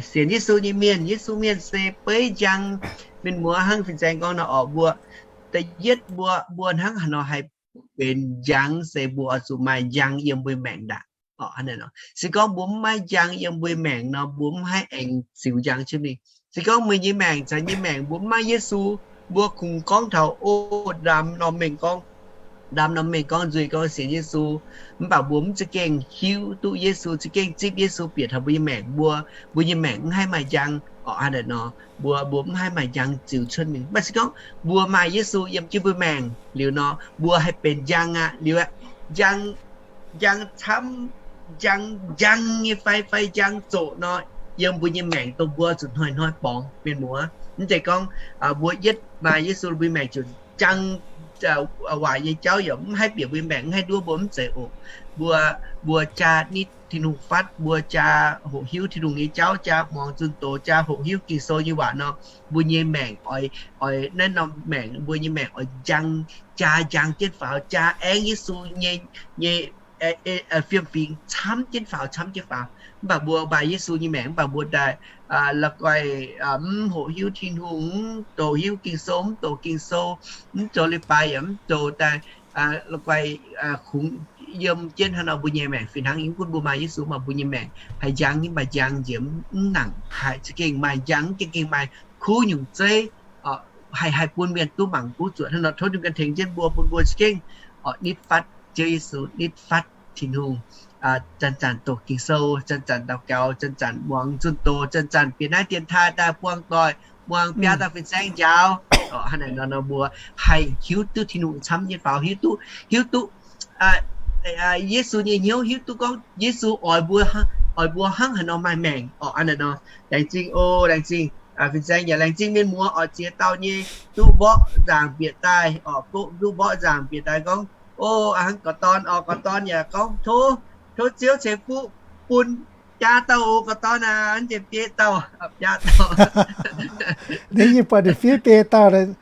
sienx Yesu nyei mienh, Yesu mienh se beiv njang. Mienh muoz hnangv fin-saeng gorngv nor oc, mbuo da'yietv mbuo, mbuo hnangv haaix nor haih benx njang se mbuo oix zuqc maaih njang yiem mbuo maengc ndaangc. Se gorngv mbuo mv maaih njang yiem mbuo maengc nor, mbuo mv haih aengx ziux njang jienv mingh. Se gorngv meih nyei maengc caux nyei maengc mbuo mv maaih Yesu, mbuo kungx gorngv taux, o, ndaam norm mengh gorngv, ndaam norm mengh gorngv nzuih gorngv sienx Yesu, mv baac mbuo mv za'gengh hiuv duqv Yesu, za'gengh zipv Yesu bieqc taux mbuo nyei maengc, mbuo, mbuo nyei maengc mv haih maaih njang oc. Hnangv naaiv nor, mbuo, mbuo mv haih maaih njang ziux cuotv mingh. Mv baac se gorngv mbuo maaih Yesu yiem jienv mbuo maengc liuz nor, mbuo haih benx njang aqv. Liuz aqv, njang, njang camv, njang, njang nyei fai, fai njang zoqc nor, yiem mbuo nyei maengc dongh mbuo zuqc hnoi-hnoi borngz, mienh muoz. Mv zeiz gorngv mbuo yietv maaih Yesu, mbuo nyei maengc ziouc njang, waaic nyei jauv yaac mv haih bieqc mbuo nyei maengc, mv haih nduov mbuo, mv zeiz oc. Mbuo, mbuo jaa nitv Tin-Hungh fatv, mbuo jaa hoqc hiuv Tin-Hungh nyei jauv, jaa muangx zunh doz, jaa hoqc hiuv Ging-Sou nyei waac nor, mbuo nyei maengc oix, oix naaiv norm maengc, mbuo nyei maengc oix njang, jaa njang jienv faaux, jaa aengv Yesu nyei, nyei fiem-fingx camv jienv faaux, camv jienv faaux. Mv baac mbuo maaih Yesu nyei maengc, mv baac mbuo daaih la'guaih mv hoqc hiuv Tin-Hungh, mv doqc hiuv Ging-Sou, mv doqc Ging-Sou, mv zoux leiz-baaix yaac mv zoux daaih, la'guaih kungx yiem jienv hnangv nor, mbuo nyei maengc fih hnangv. Mv gunv mbuo maaih Yesu, mv baac mbuo nyei maengc haih njang, mv baac njang nziex mv nangc, haih za'gengh maaih njang, za'gengh maaih kuv nyungc zeiv, haih, haih bun mienh duqv mangc duqv zuotc hnangv nor. Tov Tin-Hungh ganh tengx jienv mbuo, bun mbuo za'gengh nitv fatv Ziouv Yesu, nitv fatv Tin-Hungh, zanc-zanc doqc Ging-Sou, zanc-zanc daux gaux, zanc-zanc muangx zunh doz, zanc-zanc bieqc naaiv dienx taaih daaih buangh doic, muangx biaa dauh fin-saeng njaaux. Hnangv naaic nor, nor mbuo haih hiuv duqv Tin-Hungh camv nyei faaux, hiuv duqv, hiuv duqv Yesu nyei hnyouv, hiuv duqv gorngv Yesu oix mbuo, oix mbuo hnangv haaix nor maaih maengc oc. Hnangv naaic nor, laengz zingh oc, laengz zingh fin-saeng yaac laengz zingh mienh muoz oc. Ziex dauh nyei duqv mborqv nzaangc bieqc daaih oc, duqv mborqv nzaangc bieqc daaih gorngv, o, hnangv gorx-dorn oc, gorx-dorn yaac gorngv tov, tov Ziouv ceix fuqv bun biaa dauh oc, gorx-dorn aac, nzengc biaa dauh, biaa dauh. Ninh nyei buatc ninh fiev biaa dauh,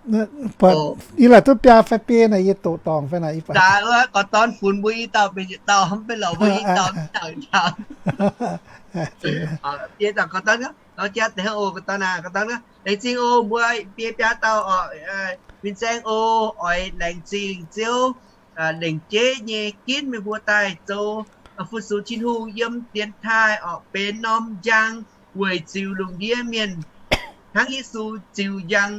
Buatc yie laaic duqv biaa fai biei naaic, yie doqc dorngc fai naaic, yie buatc. Daaih wuov gorx dorn funx mbuo i dauh benx yietc dauh, mv baac lorqc mbuo i dauh mv dauh njaaux. Biei dauh gorx dorn, gorx jaa deix hnangv oc, gorx dorn aac, gorx dorn aac, laengz zingh oc, mbuo biei biaa dauh oc. Fin-saeng oc, oix laengz zingh Ziouv lengc jeiv nyei ginv meih mbuo daaih zoux fu-sux Tin-Hungh yiem dienx taaih orqc, benx norm njang weic ziux lungh ndiev mienh hnangv Yesu ziux njang.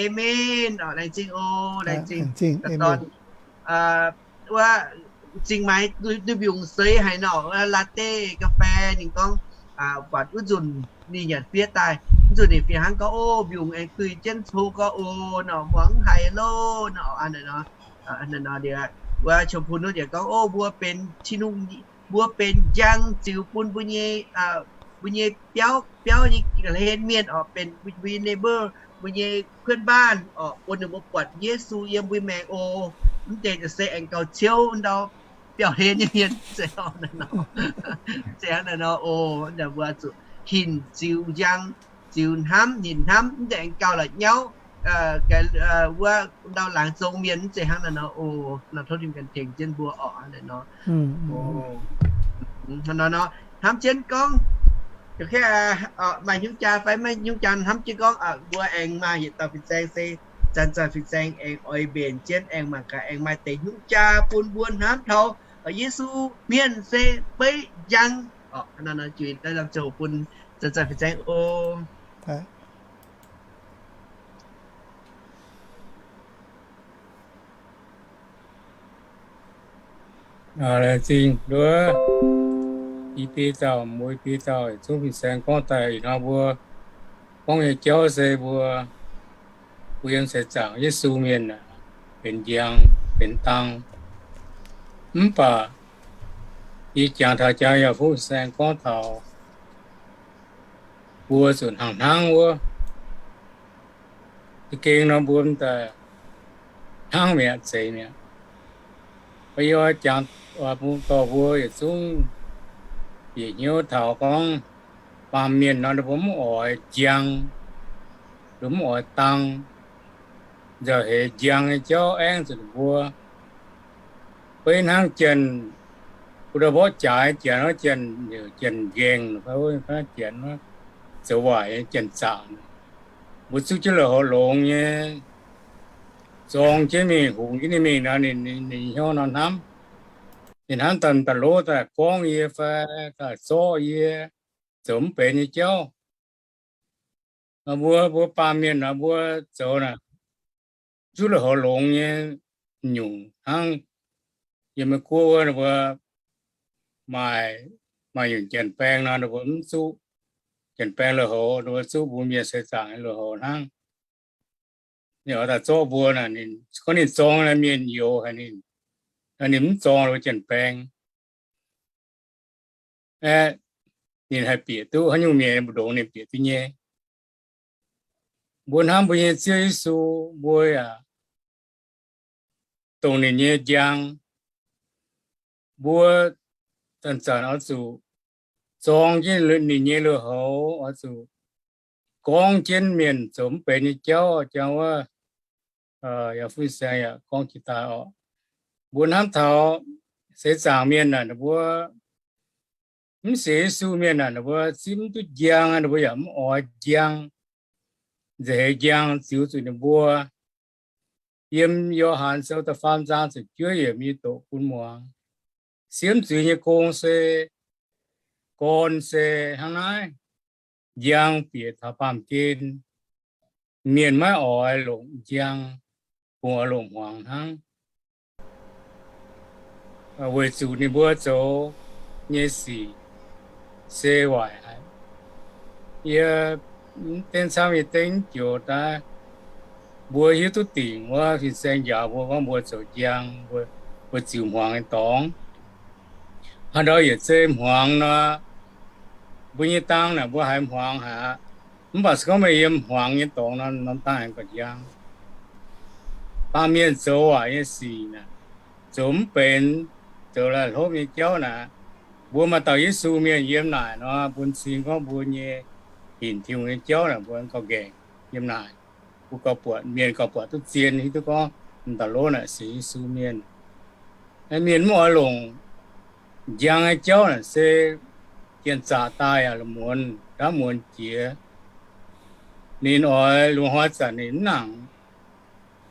Amen orqc. Laengz zingh oc, laengz zingh. Gorx dorn wuov zingh maaiz duih mbiungc seix haic nor, latte, กาแฟ ninh gorngv buatc wuov nzunc ninh nyanc fiev daaih, wuov nzunc ninh fih hnangv gorngv, Ov, mbiungc aengx duih jienv co gorx oc nor, muangx haiz loh nor. Wuov Chong-Pun wuov njiec gorngv, Ov, mbuo benx Tin-Hungh, mbuo benx njang ziux bun mbuo nyei, mbuo nyei biauv, biauv nyei hlen mienh orqc, benx mbuo nyei neighbor, mbuo nyei เพื่อนบ้าน orqc, bun ninh mbuo buatc Yesu yiem mbuo maengx oc. Mv deix se aengx gauh ciouv ndau biauv-hlen nyei mienh. Zeiz hnangv naaiv nor oc, mbuo zuqc hinc ziux njang, ziux hnamv, hinc hnamv, mv deix aengx gauh la'nyauv wuov ndau laangz zong mienh. Mv zeiz hnangv naaiv nor oc. Nor tov Tin-Hungh ganh tengx jienv mbuo orqc. Hnangv naaiv nor, hnamv jienv gorngv, maaih hnyouv jaa fai maiv hnyouv jaa, hnamv jienv gorngv mbuo aengx maaih yietc dauh fin-saeng se zanc-zanc fin-saeng aengx oix mbenc jienv, aengx mangc gaax aengx maaih deix hnyouv jaa bun mbuo hnamv taux Yesu mienh se beiv njang orqc. Hnangv naaiv nor, juix daaih lamh zouc bun zanc-zanc fin-saeng oc. Laengz zingh nduov, i biei dauh, mbuo i biei dauh yietc zungv fin-saeng gorngv daaih ih hnoi mbuo gorngv nyei jauv se mbuo, mbuo yiem seix zaangc Yesu mienh benx njang, benx dang. Mv baac yie jangx taux jangx yaac fuqv fin-saeng gorngv taux mbuo zuqc hnangv hnangv wuov. Za'gengh nor mbuo m'daaih hnangv mi'aqv, zeiz mi'aqv. Mv baac yie oix jangx bun dorh mbuo yietc zungv bieqc hnyouv taux gorngv baamh mienh nor, ninh mbuo mv oix njang, ninh mbuo mv oix dang, nzauh heix njang nyei jauv aengv zuqc ninh mbuo. Beiv hnangv janx, mbuo ndau mborqv jaaix janx, janx, janx nqaengh, janx zoux waaic nyei janx-zaqc, mbuo zuqv jienv lui-houx longx nyei, zorng jienv mingh, hungx jienv ninh mingh nor, ninh hnyouv nor hnamv. Ninh hnamv daaih, daaih lov daaih gorngv yie fai daaih zorqv yie, zoux mv benx nyei jauv. Mbuo, mbuo baamh mienh nor, mbuo zoux naaic zuqv lui-houx longx nyei nyungc hnangv. Yiem Meiv Guoqv wuov, ninh mbuo maaih, maaih nyungc janx-baeng nor, ninh mbuo mv zuqv janx-baeng lui-houx, ninh mbuo zuqv mbuo mienh seix zaangc nyei lui-houx hnangv. Ninh oix daaih zorqv mbuo naaic, ninh gorngv ninh zorng mienh youx haic ninh, ninh mv zorng ninh mbuo janx-baeng. Aeqv, ninh haih bieqc duqv haaix nyungc mienh mbu'ndongx ninh bieqc duqv nyei. Mbuo hnamv mbuo nyei Ziouv Yesu, mbuo yaac dongh ninh nyei njang. Mbuo zanc-zanc oix zuqc zorng jienv ninh nyei lui-houx, oix zuqc gorngv jienv mienh zoux mv benx nyei jauv, jangx wuov, yaac fin-saeng yaac gorngv jiex daaih oc. Mbuo hnamv taux seix zaangc mienh naaic, ninh mbuo mv sienx Yesu mienh naaic, ninh mbuo zipv mv duqv njang, ninh mbuo yaac mv oix njang, nzauh heix njang ziux zuqc ninh mbuo. Yiem Yo^han Sou da'faam zaang ziepc juov yiemc yie doqc bun muangx. Siemv zuiz nyei gong se, gorn se hnangv naaiv, njang bieqc taux baamh gen, mienh maiv oix longc njang, kungx oix longc hmuangx hnangv. Weic zuqc ninh mbuo zoux nyei sic se waaic haic. Yie mv dengv camv, yie dengv joux daaih, mbuo hiuv duqv dingc wuov fin-saeng njaaux mbuo gorngv mbuo zoux njang, mbuo ziux hmuangx nyei dorngx. Haaix ndau yietc zei hmuangx nor, mbuo nyei dang naaic mbuo haiz hmuangx haic aqv. Mv baac se gorngv meih yiem hmuangx nyei dorngx nor, norm dang aengx gauh njang. Baamh mienh zoux waaic nyei sic naaic, zoux mv benx, zoux laih hlopv nyei jauv naaic, mbuo maaih dauh Yesu mienh yiem naaic nor, bun cing gorngv mbuo nyei hinc Tin-Hungh nyei jauv naaic mbuo gauh nqaengc yiem naaic. gauh buatc, mienh gauh buatc duqv zien, hiuv duqv gorngv m'daaih lov naaic se Yesu mienh. Mienh mv oix longc njang nyei jauv naaic se janx-zaqc daaih yaac la'muonz, ndaamv muonz jiex. Ninh oix lungh hnoi zanc ninh mv nangc.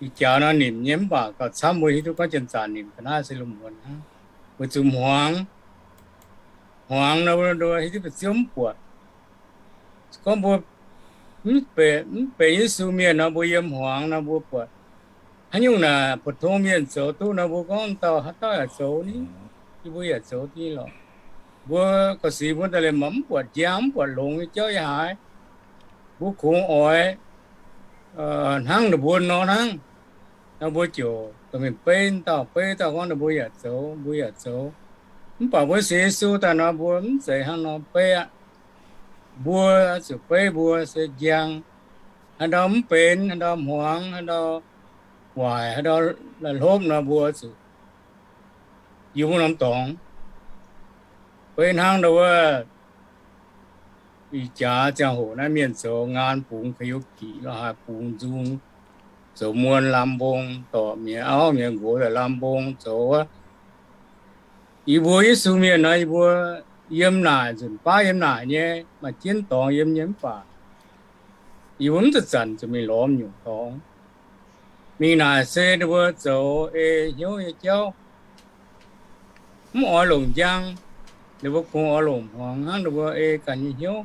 Ih jaax nor nimc nyei mv baac gauh camv mbuo hiuv duqv gorngv janx-zaqc nimc ga'naaiv se la'muonz hnangv, weic zuqc hmuangx. Hmuangx nor mbuo hiuv duqv ba'ziouv mv buatc. Gorngv mbuo mv benx Yesu mienh nor, mbuo yiem hmuangx nor mbuo buatc haaix nyungc naaic, puc tong mienh zoux duqv nor, mbuo gorngv dauh haaix dauh yaac zoux ni, yie mbuo yaac zoux duqv lorqc. Mbuo gauh sic mbuo daaih liemh mv buatc njang, mv buatc longx nyei jauv yaac haaix. Mbuo kungx oix hnangv ninh mbuo nor hnangv. Nor mbuo ziouc dorh mingh beiv dauh beiv dauh gorngv ninh mbuo yaac zoux, mbuo yaac zoux. Mv baac mbuo sienx Yesu daaih nor, mbuo mv zeiz hnangv nor beiv aqv. Mbuo zuqc beiv mbuo se njang. Haaix ndau mv benx, haaix ndau hmuangx, haaix ndau waaic, haaix ndau la'hlopv nor, mbuo zuqc yiem wuov norm dorngx. Beiv hnangv ndau wuov ih jaax ziangh hoc naaiv mienh zoux ngaan bungx karaoke lorqc, haaix bungx nzung, zoux muon lamh mbong, dorc mi'aqv, auv mi'aqv, nqox daaih lamh mbong zoux wuov. Yie mbuo Yesu mienh nor, yie mbuo yiem naaic nzunc baav yiem naaic nyei, maaih jienv dorngx yiem nyei mv baac yie mbuo mv zanc-zanc zuqc mingh lorz nyungc dorngx. Mingh naaic se ninh mbuo zoux ei hnyouv nyei jauv, mv oix longc njang. Ninh mbuo kungx oix longc hmuangx hnangv, ninh mbuo ei ganh nyei hnyouv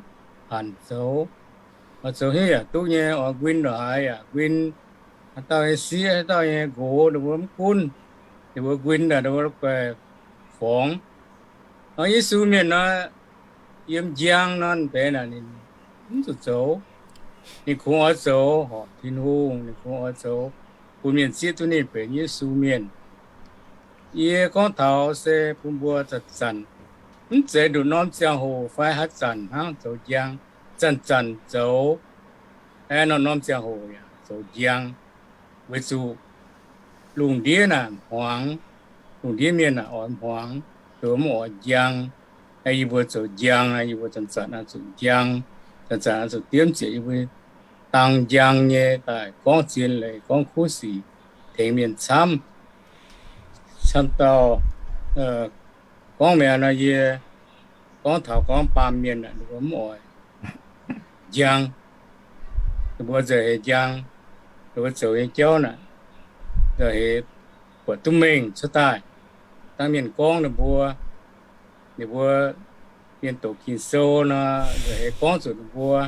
hanc zoux. Oix zoux hnyouv yaac duqv nyei, oix nquin ndongc haaix yaac nquin. Haaix dauh nyei sieqv, haaix dauh nyei nqox, ninh mbuo mv gunv. Ninh mbuo nquin daaih ninh mbuo guaih forngx. Nor Yesu mienh nor, yiem njang nor deix naaic ninh mv zuqc zoux. Ninh kungx oix zoux horpc Tin-Hungh, ninh kungx oix zoux bun mienh zieqv duqv ninh benx Yesu mienh. Yie gorngv taux se bun mbuo zanc-zanc, mv zeiz nduqc norm ziangh hoc fai haaix zanc hnangv zoux njang, zanc-zanc zoux. Aeqv, norm-norm ziangh hoc yaac zoux njang, weic zuqc lungh ndiev naaic hmuangx. Lungh ndiev mienh naaic oix hmuangx, mv oix njang. Yie mbuo zoux njang, yie mbuo zanc-zanc oix zuqc njang, zanc-zanc oix zuqc diemv ziepc yie mbuo dang njang nyei daaih gorngv zien leiz, gorngv kuv sic, tengx mienh camv. Camv dauh gorngv mi'aqv nor, yie gorngv taux gorngv baamh mienh naaic ninh mbuo mv oix njang. Ninh mbuo nzauh heix njang, ninh mbuo zoux nyei jauv naaic nzauh heix buatc duqv mengh cuotv daaih. Dangh mienh gorngv ninh mbuo, ninh mbuo mienh doqc Ging-Sou nor, nzauh heix gorngv zuqc ninh mbuo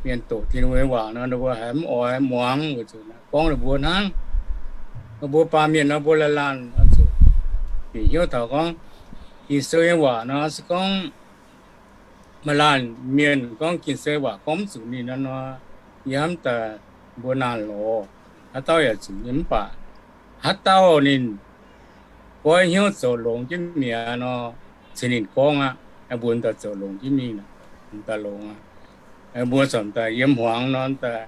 mienh doqc Tin-Hungh nyei waac nor, ninh mbuo haiz mv oix muangx weic zuqc gorngv ninh mbuo hnangv. Ninh mbuo baamh mienh nor, mbuo laanh laanh zuqc bieqc hnyouv taux gorngv Ging-Sou nyei waac nor, se gorngv maaih laanh mienh gorngv Ging-Sou waac gorngv mv zuqc ninh nor, yie hnamv daaih mbuo naanh lorz. Haaix dauh yaac zuqc nyei mv baac haaix dauh ninh goiv hnyouv zoux longx jienv mi'aqv nor, ceix ninh gorngv aqv. Mbuo daaih zoux longx jienv mingh, daaih longx aqv. Mbuo corc daaih yiem hmuangx nor, daaih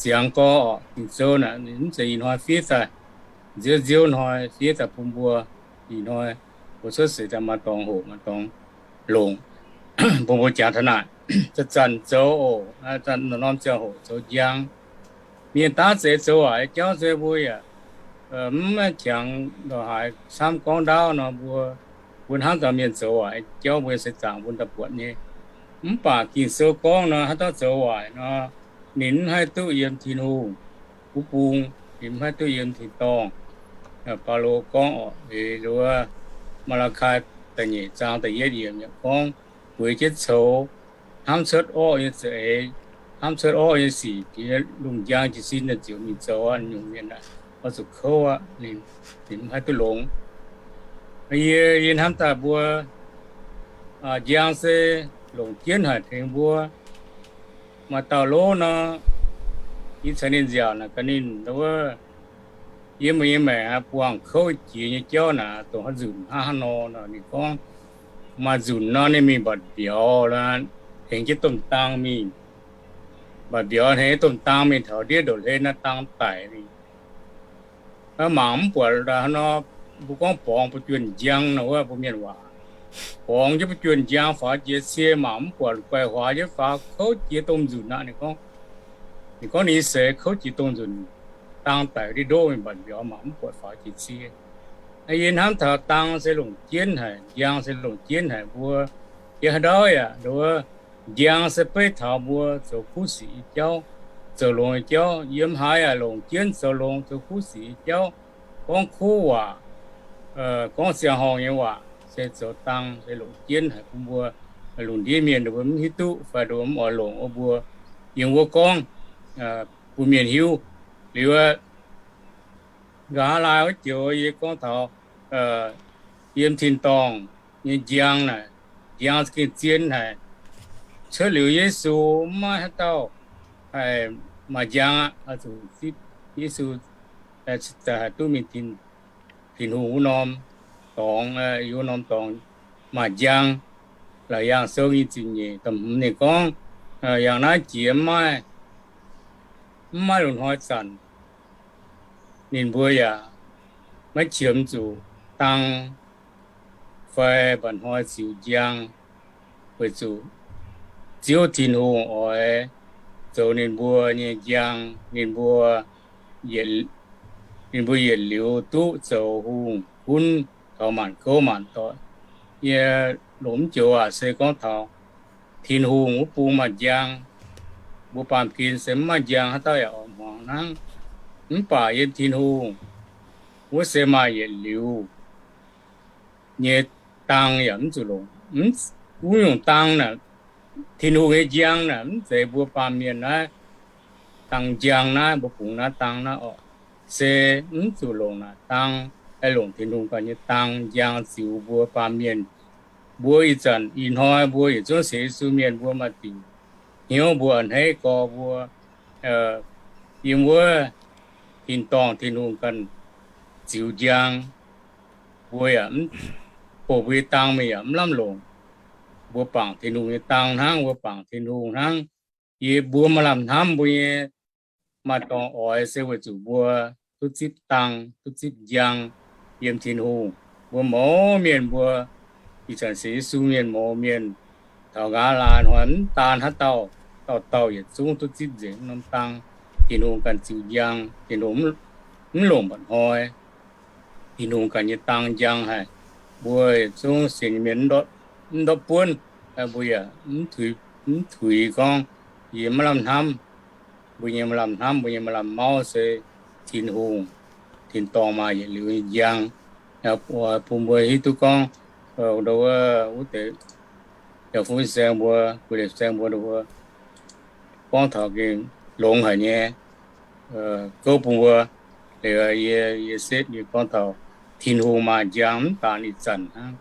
ziangx gorx oc. Ging-Sou naaic mv zeiz ih hnoi fiev daaih, nziouv nziouv hnoi fiev daaih bun mbuo. Ih hnoi mbuo cuotv seix daaih maaih dorngx hoqc, maaih dorngx longc, bun mbuo jangx taux naaic. Zanc-zanc zoux oc, norm-norm ziangh hoc zoux njang. Mienh daav zeiz zoux waaic nyei jauv se mbuo yaac mv jangx ndongc haaix camv gorngv ndaauv nor, mbuo, mbuo hnangv dauh mienh zoux waaic nyei jauv mbuo se zaangc mbuo daaih buatc nyei. Mv baac Ging-Sou gorngv nor, haaix dauh zoux waaic nor, ninh mv haih duqv yiem Tin-Hungh wuov bung, ninh mv haih duqv yiem tin-dorngh. Baulo gorngv oc, eix wuov Maa^laa^kai da'nyeic zaang da'yietv yiemc yaac gorngv, bueix jienv coux, hnamv cuotv orqv nyei za'eix, hnamv cuotv orqv nyei sic, jiex lungh njang jiez sin daaih ziouc mingh zoux aqv. Nyungc mienh aeqv, oix zuqc kouv aqv. Ninh, ninh mv haih duqv longx. Yie, yie hnamv daaih mbuo njang se longc jienv haic tengx mbuo. Maaih dauh lov nor, yie caux ninh nziaauc naaic gaax ninh wuov, yie mbuo nyei maengc buangh kouv jiex nyei jauv naaic, dongh haaix nzunc hnangv haaix nor nor, ninh gorngv maaih nzunc nor ninh mingh mbatc mbiauz, tengx jienv domh dang mingh. Mbatc mbiauz tengx domh dang mingh taux ndiev ndoqv hlen naaiv dang daic. Mangc mv buatc nor, mbuo gorngv borngz buv juonh njang nor wuov, mbuo mienh waac, borngz jienv buv juonh njang faaux jiex cie, mangc mv buatc guaih huaax jienv faaux kouv jiex domh nzunc aqv. Ninh gorngv, Ninh gorngv ninh nyei seix kouv jiex dongh nzunc dang daic ndiev ndoqv mingh mbatc mbiauz mangc mv buatc faaux jiex cie. Yie hnamv taux dang se longc jienv haic, njang se longc jienv haic mbuo. Yie haaix ndau yaac nduov, njang se beiv taux mbuo zoux kuv sic nyei jauv, zoux longx nyei jauv. Yiem haaix yaac longc jienv zoux longx zoux kuv sic nyei jauv. Gorngv kuv waac, gorngv ziangh horngh nyei waac se zoux dang se longc jienv haic bun mbuo lungh ndiev mienh nduov mv hiuv duqv fai nduov mv oix longc wuov mbuo yiem wuov gorngv bun mienh hiuv. Liuz nqa'haav laai wuov joux yie gorngv taux yiem tin-dorngh nyei njang naaic, njang gengh zien haic. Cuotv liuz Yesu mv maaih haaix dauh haih maaih njang aqv. Zuqc Yesu haih duqv mingh Tin-Hungh wuov norm dorngx, yiem wuov norm dorngx maaih njang. Laauc Yaangh Sou nyei ziepc nyeic da'hmz ninh gorngv, yangh naaiv jiex mv maaih, mv maaih lungh hnoi zanc ninh mbuo yaac maiv qiemx zuqc dang fai mba'hnoi ziux njang, weic zuqc Ziouv Tin-Hungh oix zoux ninh mbuo nyei njang, ninh mbuo, ninh mbuo yietc liuz duqv zoux hungh gunv taux maanc gouv maanc doic. Yie longc mv joux waac se gorngv taux Tin-Hungh wuov bung maaih njang. Mbuo baamh gen se mv maaih njang haaix dauh yaac oix hmuangx hnangv. Mv baac yiem Tin-Hungh wuov se maaih yietc liuz nyei dang yaac mv zuqc longc. Wuov nyungc dang naaic, Tin-Hungh nyei njang naaic mv zeiz mbuo baamh mienh naaiv dang njang naaiv, mbuo bungx naaiv dang naaiv oc. Se mv zuqc longc naaic dang, aengx longc Tin-Hungh ganh nyei dang njang ziux mbuo baamh mienh. Mbuo ih zanc ih hnoi mbuo yietc zungv sienx Yesu mienh mbuo maaih diuc hnyouv mbuo a'hneiv gorx mbuo yiem wuov tin-dorngh Tin-Hungh ganh ziux njang. Mbuo yaac mv, bouh mbuo nyei dang mingh yaac mv lamh longc. Mbuo bangc Tin-Hungh nyei dang hnangv, mbuo bangc Tin-Hungh hnangv. Yie mbuo maaih lamh hnamv mbuo nyei maaih dorngx oix se weic zuqc mbuo duqv zipv dang, duqv zipv njang yiem Tin-Hungh. Mbuo mouz mienh mbuo ih zanc sienx Yesu mienh mouz mienh taux nqa'haav laai hnoi mv daan haaix dauh, dauh dauh yietc zungv duqv zipv nzengc norm dang. Tin-Hungh ganh ziux njang, Tin-Hungh mv longc mba'hnoi. Tin-Hungh ganh nyei dang njang haic. Mbuo yietc zungv sienx nyei mienh mv ndortv buonv, mbuo yaac mv tuix gorngv yie maaih lamh hnamv. Mbuo nyei maaih lamh hnamv, mbuo nyei maaih lamh mauv se Tin-Hungh, tin-dorngh maaih yietc liuz nyei njang. Bun mbuo hiuv duqv gorngv, ndau wuov, wuov deix yaac fun saeng mbuo, guei liepc saeng mbuo, ndau wuov, gorngv taux gengh longx haic nyei. Gouv bun mbuo, liuz yie, yie setv yie gorngv taux Tin-Hungh maaih njang mv daanh ih zanc hnangv.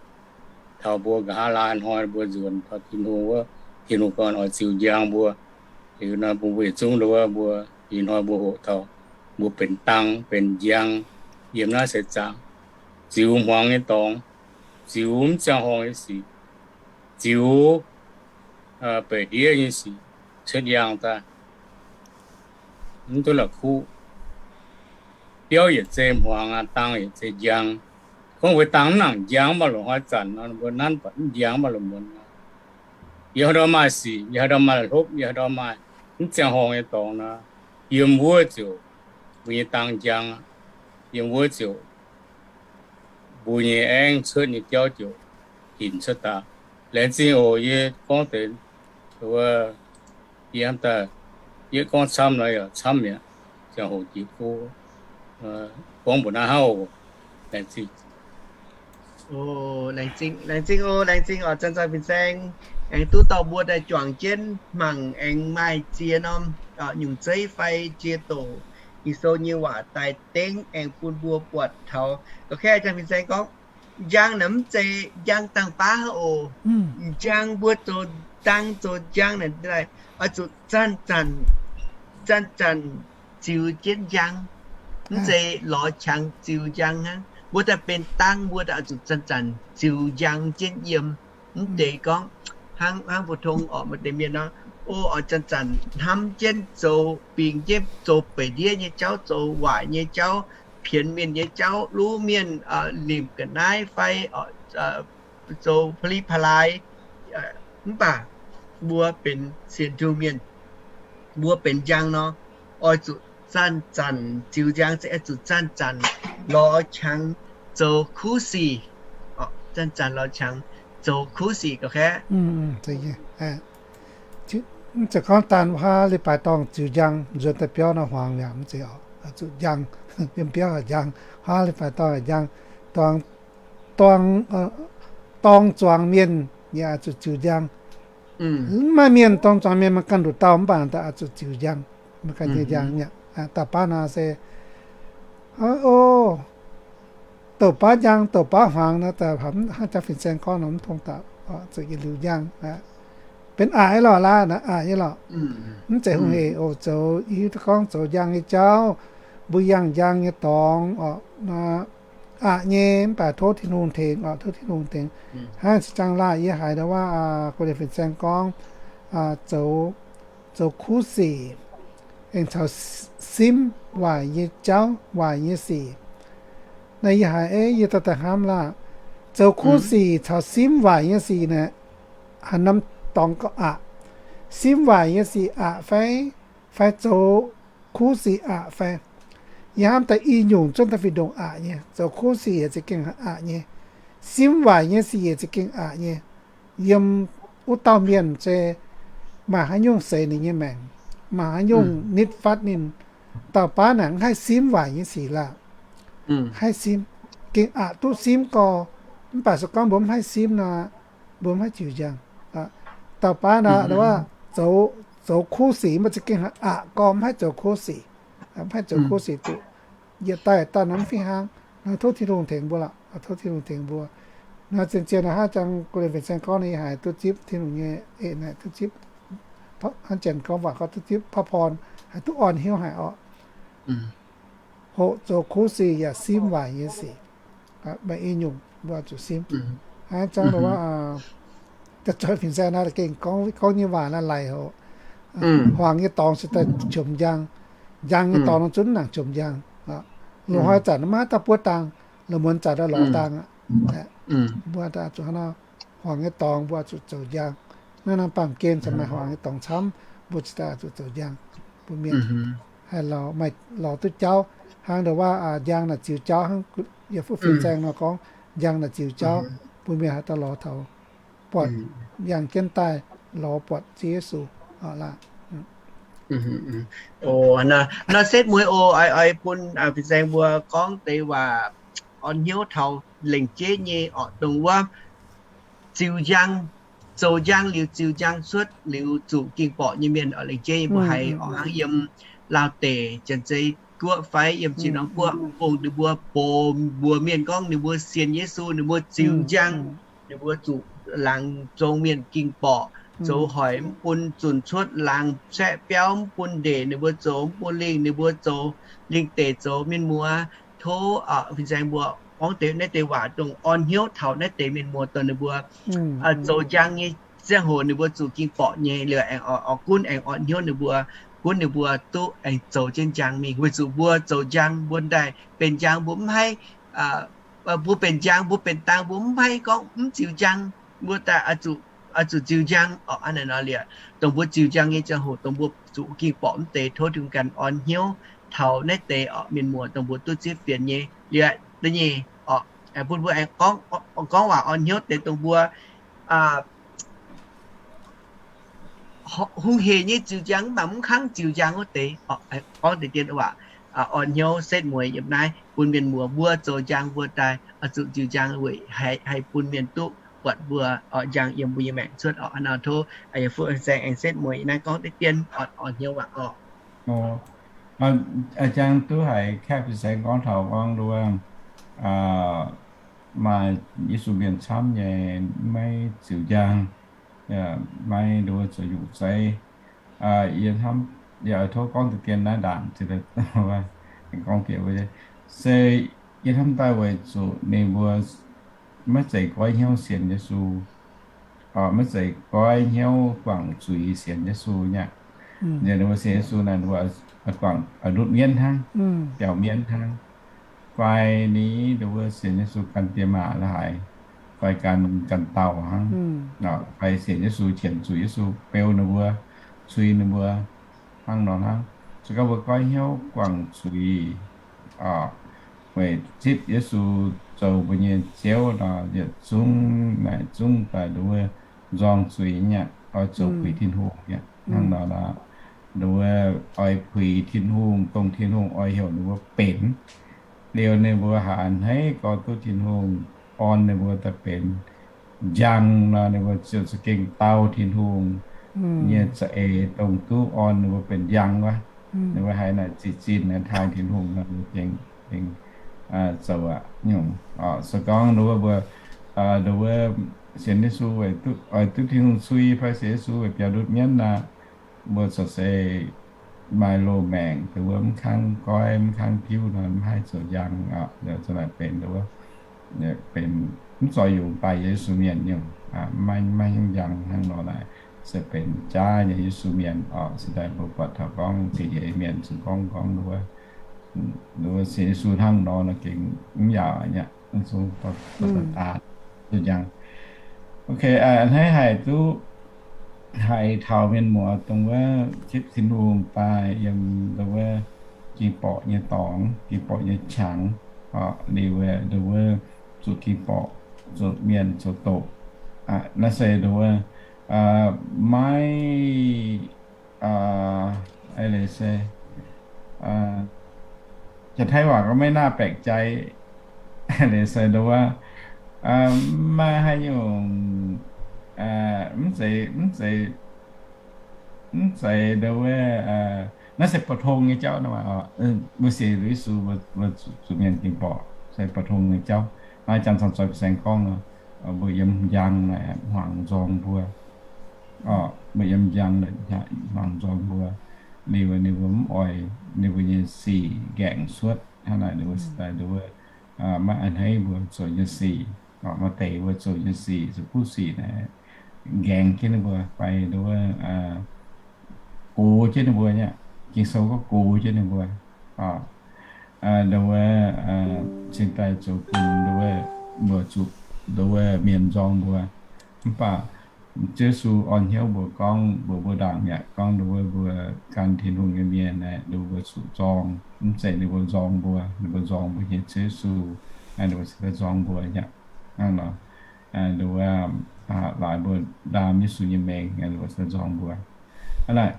Taux mbuo nqa'haav laai hnoi mbuo nzuonx taux Tin-Hungh wuov, Tin-Hungh ganh oix ziux njang mbuo. Liuz nor bun mbuo yietc zungv ndau wuov mbuo ih hnoi mbuo hoqc taux mbuo benx dang benx njang yiem naaiv seix zaangc, ziux hmuangx nyei dorngx, ziux mv ziangh horngh nyei sic, ziux beic ndiev nyei sic, cuotv yaangh daaih, mv duqv la'kuqv. Biauv yietc zei hmuangx aqv, dang yietc zei njang. Gorngv mbuo dang mv nangc njang mv baac longc hnoi zanc nor, mbuo nanv buatc mv njang mv baac longc muonz nor, yie haaix ndau maaih sic, yie haaix ndau maaih hlopv, yie haaix ndau maaih mv ziangh horngh nyei dorngx nor, yiem wuov ziouc mbuo nyei dang njang aqv. Yiem wuov ziouc mbuo nyei aengv cuotv nyei jauv ziouc hinc cuotv daaih. Laengz zingh oc. Yie gorngv deix, yie hnamv daaih, yie gorngv camv nor yaac camv mi'aqv. Ziangh hoc jiex go gorngv mbuox naaiv hnangv oc. Laengz zingh. Laengz zingh oc, laengz zingh oc, Zanc Zanc Fin-Saeng. Aengx duqv dorh mbuo daaih juangc jienv mangc aengx maaih ziex norm nyungc zeiv fai ziex doqc Ging-Sou nyei waac daaih dengv aengx bun mbuo buatc taux. Ga'kei Zanc Fin-Saeng gorngv, njang naaic mv zeiz njang dangh baav oc. Njang mbuo zoux dang zoux njang naaic oix zuqc zanc-zanc, zanc-zanc ziux jienv njang. Mv zeiz lorz qangx ziux njang hnangv. Mbuo daaih benx dang mbuo daaih oix zuqc zanc-zanc ziux njang jienv yiem. Mv deix gorngv hnangv, hnangv pou-tong oc, maaih deix mienh nor, o, oix zanc-zanc hnamv jienv zoux, bingx jienv zoux beic ndiev nyei jauv, zoux waaic nyei jauv, pienx mienh nyei jauv, luv mienh limc ga'naaiv fai zoux pa'li pa'laaix. Mv baac mbuo benx sienx Tin-Hungh mienh, mbuo benx njang nor, oix zuqc zanc-zanc ziux njang, se oix zuqc zanc-zanc lorz qangx zoux kuv sic. Zanc-zanc lorz qangx zoux kuv sic ga'kaeqv. Mv zeiz gorngv daan huaav leiz-baaix dorngh ziux njang nzuonx daaih biauv nor hmuangx yaac mv zeiz oc. Zuqc njang, yiem biauv haic njang, huaav leiz-baaix dorngh haic njang, dorngx, dorngx zuangx mienh yaac zuqc ziux njang. Mv maaih mienh dorngx zuangx mienh, maaih ganh nduqc dauh mv baac daaih oix zuqc ziux njang, maaih ganh nyei njang nyei. Dauh baav nor se, o, douc baav njang, douc baav hmuangx nor, hnangv jangx fin-saeng gorngv nor mv tong daaih, zuqc yietc liuz njang. Benx aqc nyei lorqc laaix, aqc nyei lorqc. Mv zeiz hungh hec oc. Zoux, yie hiuv duqv gorngv zoux njang nyei jauv, mbuo yangh njang nyei dorngx oc, aqc nyei, mv baac tov Tin-Hungh tengx oc, tov Tin-Hungh tengx. Hnangv se jangx laah yie haiz ndau wuov go lienc fin-saeng gorngv, zoux, zoux kuv sic, aengx caux simv waaic nyei jauv, waaic nyei sic. Naaiv yie haiz, ei, yie daaih daaih hnamv laah, zoux kuv sic caux simv waaic nyei sic naaic, haaix norm dorngx gauh aqc? Simv waaic nyei sic aqc fai, fai zoux kuv sic aqc fai? Yie hnamv daaih i nyungc zungv daaih fih ndongc aqc nyei. Zoux kuv sic yaac za'gengh aqc nyei. Simv waaic nyei sic yaac za'gengh aqc nyei. Yiem wuov dauh mienh se maaih haaix nyungc seix ninh nyei maengc, maaih haaix nyungc nitv fatv ninh. Dauh baav naaic mv haih simv waaic nyei sic laah. Haih simv, gengh aqc duqv simv gorx. Mv baac se gorngv mbuo mv haih simv nor, mbuo mv haih ziux njang. Dauh baav naaic, zoux kuv sic mv baac za'gengh aqc gorx, mv haih zoux kuv sic, mv haih zoux kuv sic duqv. Yietc daaih dauh nor mv fih hnangv. Nor tov Tin-Hungh tengx mbuo lorqc, tov Tin-Hungh tengx mbuo. Nor zien-zien nor hnangv jangx go lienc fin-saeng gorngv nor, yie haiz duqv zipv Tin-Hungh nyei eix naaic, duqv zipv, hnangv janx gorngv waac gorngv duqv zipv พระพร, haiz duqv orn hnyouv haic orqc. Hoqc zoux kuv sic yaac simv waaic nyei sic. Maaih i nyungc mbuo zuqc simv. Hnangv jangx wuov, da'zoih fin-saeng naaiv gengh gorngv nyei waac naaiv laic hoc. Hmuangx nyei dorngx se daaih qomx njang. Njang nyei dorngx nor zunv nangc qomx njang. Loz-hnoi zanc maiv daaih buov dang, loz-muonz zanc daaih lorz dang aqv. Mbuo daaih zuqc hnangv nor, hmuangx nyei dorngx mbuo zuqc zoux njang. Naaiv norm baamh gen se maaih hmuangx nyei dorngx camv, mbuo cingx daaih zuqc zoux njang. Mbuo mienh haih lorz, maaih lorz duqv jauv hnangv ndau wuov, njang naaic ziux jauv hnangv yie fuqv fin-saeng nor gorngv, njang naaic ziux jauv, mbuo mienh haih daaih lorz taux buatc yangh jienv daaih lorz buatc Ziouv Yesu. Nor setv mueiz oc, oix bun fin-saeng mbuo gorngv deix waac orn hnyouv taux lengc jeiv nyei orqc, dongh wuov ziux njang, zoux njang liuz ziux njang cuotv liuz zuqc ging-borqc nyei mienh oc. Lengc jeiv nyei mbuo haiz oc, hnangv yiem Laauh deic, Janx-Zei guoqv fai yiem zinh norm guoqv, ong ninh mbuo box mbuox mienh gorngv ninh mbuo sienx Yesu, ninh mbuo ziux njang, ninh mbuo zuqc laangz zong mienh ging-borqc, zoux hoic mv bun zunc cuotv, laangz caeqv biauv mv bun ndeic ninh mbuo zoux, mv bun lingh ninh mbuo zoux, lingh deic zoux mienh muoz. Tov fin-saeng mbuo gorngv deix naaiv deix waac dongh orn hnyouv taux naaiv deix mienh muoz, dongh ninh mbuo zoux njang nyei ziangh hoc ninh mbuo zuqc ging-borqc nyei, liuz aengx oix gunv aengx orn hnyouv ninh mbuo, gunv ninh mbuo duqv aengx zoux jienv njang mingh. Weic zuqc mbuo zoux njang, mbuo daaih benx njang, mbuo mv haih, mbuo benx njang, mbuo benx dang, mbuo mv haih gorngv mv ziux njang. Mbuo daaih oix zuqc ziux njang oc. Hnangv naaiv nor liuz, dongh mbuo ziux njang nyei ziangh hoc dongh mbuo zuqc ging-borqc mv deix, tov Tin-Hungh ganh orn hnyouv taux naaiv deix oc mienh muoz, dongh mbuo duqv zipv fienx nyei. Liuz da'nyeic oc, bun mbuo aengx gorngv waac orn hnyouv deix dongh mbuo hungh hec nyei ziux njang mv baac mv kangv ziux njang wuov deix. Gorngv deix dien waac orn hnyouv setv mueiz yiem naaiv bun mienh muoz mbuo zoux njang mbuo daaih oix zuqc ziux njang weic haih bun mienh duqv buatc mbuo oix njang yiem mbuo nyei maengc cuotv oc. Hnangv nor tov yie fuqv saeng aengx setv mueiz naaiv gorngv deix dien orn hnyouv waac oc. A'jang duqv haiz Kaeqv fin-saeng gorngv taux gorngv nduov maaih Yesu mienh camv nyei maiv ziux njang, maiv nduov zoux nyungc zeiv. Yie hnamv, yie oix tov gorngv deix dien naaiv ndaangc, gorngv bieqc se yie hnamv daaih weic zuqc ninh mbuo maiv zeiz goiv hnyouv sienx Yesu, maiv zeiz goiv hnyouv guangc zuiz sienx Yesu nyei. Ninh mbuo sienx Yesu naaic, ninh mbuo guangc ndutv mienv hnangv, biaux mienv hnangv. Fai ninh mbuo sienx Yesu gan diex maac la'haaix, fai gan, gan dauh hnangv, fai sienx Yesu qiemx zuqc Yesu beu ninh mbuo, cui ninh mbuo hnangv nor hnangv. Se gorngv mbuo goiv hnyouv guangc zuiz, weic zipv Yesu zoux mbuo nyei Ziouv nor, yietc zungv naaic zungv daaih nduov wuov nzorng zuiz nyei aqv, oix zoux puix Tin-Hungh nyei aqv. Hnangv nor, nduov wuov oix puix Tin-Hungh, dongh Tin-Hungh oix heuc ninh mbuo benx. Liuz ninh mbuo haiz a'hneiv gorngv duqv Tin-Hungh orn ninh mbuo daaih benx njang nor, ninh mbuo ziouc za'gengh dau Tin-Hungh nyei za'eix, dongh duqv orn ninh mbuo benx njang wuov. Ninh mbuo haiz naaic ziqc zinh naaic taaih Tin-Hungh nor, ninh mbuo gengh zoux aqv nyungc. Se gorngv nduov wuov mbuo, nduov wuov sienx Yesu, oix duqv Tin-Hungh cui fai sienx Yesu weic biaux ndutv mienv aqv, mbuo corc se maaih loz-maengc, nduov wuov mv kangv goiv mv kangv diuv nor, mv haih zoux njang aqv. Zoux naaic benx nduov wuov, benx mv zoux yungz daaih Yesu mienh nyungc, maiv, maiv njang hnangv nor naaic, se benx jaav nyei Yesu mienh oc. Cingx daaih mbuo buatc taux gorngv ziex nyeic mienh zungv gorngv, gorngv nduov wuov, nduov wuov sienx Yesu hnangv nor, nor gengh mv yaac nyei, zungv daaih, daaih, daaih zuqc njang. Ok, a'hneiv haiz duqv, haiz taux mienh muoz dongh wuov zipv Tin-Hungh daaih yiem nduov wuov ging-borqc nyei dorngx, ging-borqc nyei qangx, liuz nduov wuov zuqc ging-borqc, zuqc mienh zoux doqc. Naaiv se nduov wuov maiv, eix leiz se, jaax-taiv waac gorngv maiv naaiv baeqc jai, eix leiz se nduov wuov maiv haaix nyungc, mv zeiz, mv zeiz, mv zeiz nduov wuov, naaiv se pou-tong nyei jauv nor. Mbuo sienx Yesu, mbuo zuqc mienh ging-borqc se pou-tong nyei jauv. Naaiv janx caux zoih saeng gorngv nor, mbuo yiem njang naaic hmuangx nzorng mbuo. Mbuo yiem njang naaic hmuangx nzorng mbuo, liuz ninh mbuo mv oix ninh mbuo nyei sic nqaengc cuotv. Hnangv naaic ninh mbuo cingx daaih nduov wuov maiv a'hneiv mbuo zoux nyei sic. Maaih deix mbuo zoux nyei sic, zuqc kuv sic naaic nqaengc jienv ninh mbuo fai nduov wuov gox jienv ninh mbuo nyei aqv. Ging-Sou gorngv gox jienv ninh mbuo. Nduov wuov cingx daaih zoux bun nduov wuov mbuo zuqc nduov wuov mienh nzorng mbuo. Mv baac Ziouv Yesu orn hnyouv mbuo gorngv, mbuox mbuo ndaangc mi'aqv, gorngv nduov wuov mbuo gan Tin-Hungh nyei mienh naaic, nduov mbuo zuqc nzorng. Mv zeiz ninh mbuo nzorng mbuo, ninh mbuo nzorng mbuo nyei Ziouv Yesu, ninh mbuo cingx daaih nzorng mbuo nyei aqv. Hnangv nor, nduov wuov laaix mbuo ndaam Yesu nyei mengh, ninh mbuo cingx daaih nzorng mbuo. Hnangv naaic,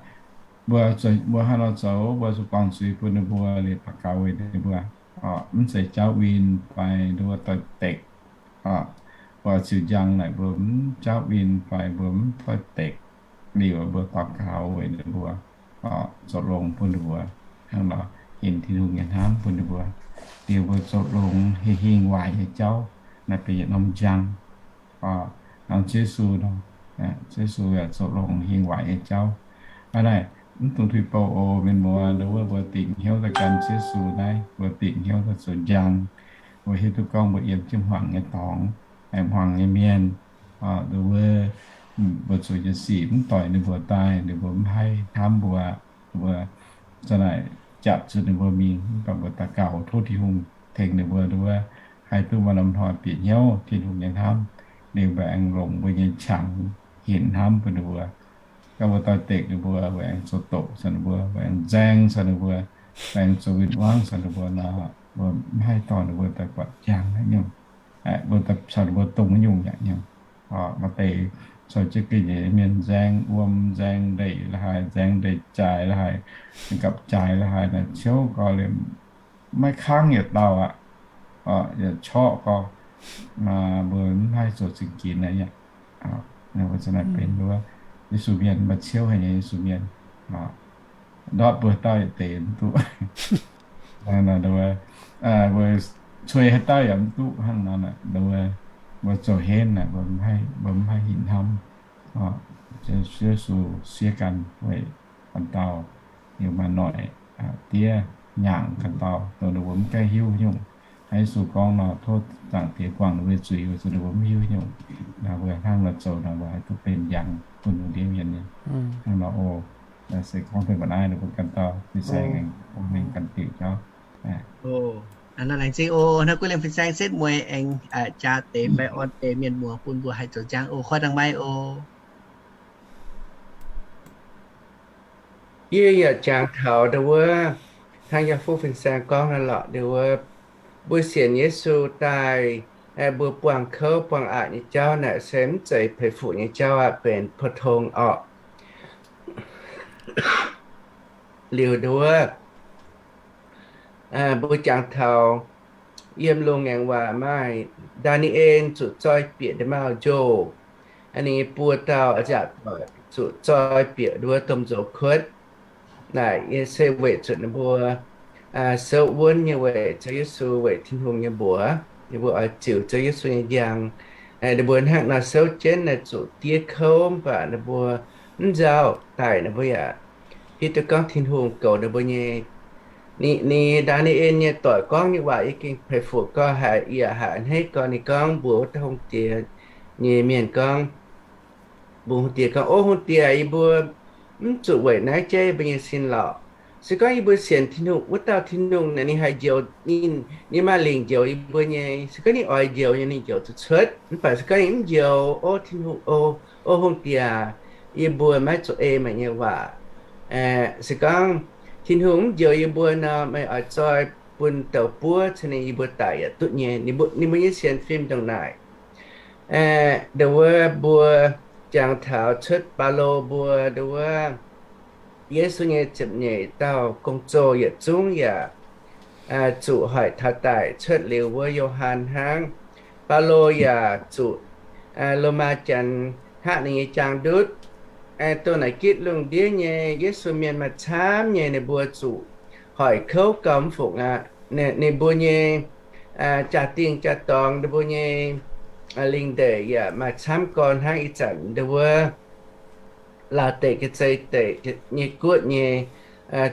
mbuo, mbuo hnangv nor zoux, mbuo zuqc guangc zuiz bun ninh mbuo, liuz daux gaux weic ninh mbuo. Mv zeiz jauv win fai nduov doix-dekc. Mbuo ziux njang naaic mbuo mv jauv win fai mbuo mv doix-dekc, liuz mbuo daux gaux weic ninh mbuo, zoux longx bun ninh mbuo, hnangv nor hinc Tin-Hungh nyei hnamv bun ninh mbuo, liuz mbuo zoux longx hingh hingh waaic nyei jauv, naaiv benx yietc norm njang. Nor Ziouv Yesu nor, Ziouv Yesu zoux longx hingh waaic nyei jauv. Hnangv naaic, mv dungx tuix bouh oc, mienh muoz. Nduov wuov mbuo dingc hnyouv daaih gan Ziouv Yesu naaiv, mbuo dingc hnyouv daaih zoux njang. Mbuo hiuv duqv gorngv mbuo yiem jienv hmuangx nyei dorngx, hmuangx nyei mienh, nduov wuov mbuo zoux nyei sic mv doic ninh mbuo daaih, ninh mbuo mv haih hnamv mbuo. Mbuo za'naaic japc zuqc ninh mbuo mingh, mv baac mbuo daux gaux tov Tin-Hungh tengx ninh mbuo, nduov wuov haih duqv maaih norm hnoi bieqc hnyouv Tin-Hungh nyei hnamv, liuz mbuo aengx longc mbuo nyei qangx hinc hnamv bun ninh mbuo. Gorngv mbuo doix-dekc ninh mbuo, mbuo aengx zoux doqc caux ninh mbuo, mbuo aengx nzaeng caux ninh mbuo, mbuo aengx zoux win-wangv caux ninh mbuo nor, mbuo mv haih dorh ninh mbuo daaih buatc njang haaix nyungc. Mbuo caux ninh mbuo dongh haaix nyungc yaac nyungc. Maaih deix zoux jienv ga'nyiec mienh nzaeng wuom, nzaeng ndeic la'haaix, nzaeng ndeic jaaix la'haaix, gapv jaaix la'haaix naaic, ciouv gorx liemh maiv kangv yietc dauh aqv. Yietc corqv gorx, mbuo mv haih zoux zingh ginx aqv. Mbuo za'naaic benx nduov Yesu mienh, maaih ciouv haic nyei Yesu mienh. Ndortv mbuo haaix dauh yietc deix mv duqv. Mbuo cuei haaix dauh yaac mv duqv hnangv nor. Mbuo zoux henv naaic, mbuo mv haih hinc hnamv Ziouv Yesu siev ganh weic ganh dauh, liuz maaih noic diev nyaangc ganh dauh, dongh ninh mbuo mv gaengh hiuv nyungc. Hnangv Yesu gorngv nor, tov Zaangc Diex guangc ninh mbuo nyei zuiz, weic zuqc ninh mbuo mv hiuv nyungc. Naaiv mbuo hnangv nor zoux naaic, mbuo haih duqv benx njang bun ninh ndiev mienh nyei. Hnangv nor oc. Se gorngv deix mbuo naaiv, ninh mbuo ganh dauh fin-saeng aengx mingh ganh diuc jauv. Laengz zingh oc, hnangv guv liemh fin-saeng setv mueiz aengx jaa deix fai orn deix mienh muoz bun mbuo haih zoux njang oc. Koi dangh maiv oc. Yie yaac jangx taux ndau wuov hnangv yaac fuqv fin-saeng gorngv naaiv lorqc, ndau wuov mbuo sienx Yesu daaih, mbuo buangh kouv buangh aqc nyei jauv naaic se mv zeiz peix fuqv nyei jauv aqv, benx pou-tong orqc. Liuz ndau wuov mbuo jangx taux yiem lungh ngaengc waac maaih Ndaa^ni^en zuqc zoi bieqc nda'maauh njoh. Ninh nyei buo dauh a'nziaauc doic zuqc zoi bieqc ndau wuov domh nzox kuotv. Naaic se weic zuqc ninh mbuo souv wuonv nyei weic Ziouv Yesu, weic Tin-Hungh nyei mbuox. Ninh mbuo oix ziux Ziouv Yesu nyei njang. Ninh mbuo hnangv nor souv jienv naaic zuqc diev kouv, mv baac ninh mbuo mv nzauh daic, ninh mbuo yaac hiuv duqv gorngv Tin-Hungh goux ninh mbuo nyei. Ninh, Ndaa^ni^en nyei doic gorngv nyei waac yie gengh peix fuqv gau haic, yaac haiz a'hneiv gau. Ninh gorngv mbuox wuov dauh hungh diex nyei mienh gorngv, mbuox hungh diex gorngv, O hungh diex, yie mbuo mv zuqc weic naaiv jaiv yie mbuo nyei sin lorqc. Se gorngv yie mbuo sienx Tin-Hungh, wuov dauh Tin-Hungh naaic ninh haih njoux, ninh, ninh maaih lingc njoux yie mbuo nyei. Se gorngv ninh oix njoux nyei, ninh njoux zuqc cuotv. Mv baac se gorngv ninh mv njoux, O Tin-Hungh, o, o hungh diex, yie mbuo maiv zuqc ei meih nyei waac. Se gorngv Tin-Hungh mv njoux yie mbuo nor, meih oix zoi bun douc buov caux ninh yie mbuo daic yaac duqv nyei. Ninh mbuo nyei sienx fim ndongc naaic. Ndau wuov mbuo jangx taux cuotv Baulo mbuo ndau wuov Yesu nyei ziepc nyeic dauh gong-zoh yietc zungv yaac zuqc hoic taux daic cuotv liuz wuov Yo^han hnangv. Baulo yaac zuqc Lomaa Janx hngaqv ninh nyei jaang ndutv. Dongh naaic gitv lungh ndiev nyei Yesu mienh maaih camv nyei ninh mbuo zuqc hoic kouv gau mv fungc aqv. Ninh mbuo nyei jaa-dingh jaa-dorngx, ninh mbuo nyei lingh ndeic yaac maaih camv gorn hnangv ih zanc ndau wuov Laauh deic, Ga'zei deic nyei guoqv nyei,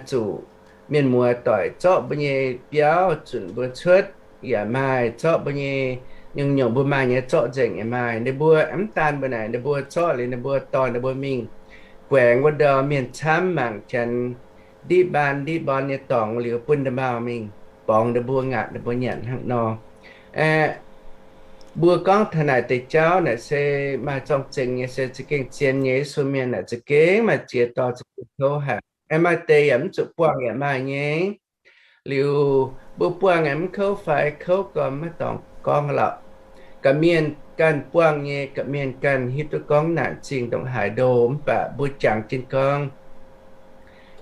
zuqc mienh muoz doic zorqv mbuo nyei biauv zunc mbuo cuotv yaac maaih, zorqv mbuo nyei nyungc-nyungc mbuo maaih nyei zorqv nzengc yaac maaih. Ninh mbuo mv daan mbuo naaic, ninh mbuo zorqv liuz ninh mbuo dorh ninh mbuo mingh guaengx wuov ndau mienh camv mangc Janx ndiqv mbaan ndiqv mborn nyei dorngx liuz bun nda'maauh mingh borngz ninh mbuo, ngaatc ninh mbuo nyanc hnangv nor. Mbuo gorngv taux naaic deix jauv naaic se maaih zorng-zengx nyei, se za'gengh zien nyei. Yesu mienh naaic za'gengh maaih ziex dorh za'gengh kouv haic. Aengx maaih deix yaac mv zuqc buangh yaac maaih nyei. Liuz mbuo buangh aengx mv kouv fai kouv gormx maiv dorngx gorngv lorqc. Ga'mienh ganh buangh nyei, ga'mienh ganh hiuv duqv gorngv naanc zingh ndongc haaix ndo, mv baac mbuo jangx jienv gorngv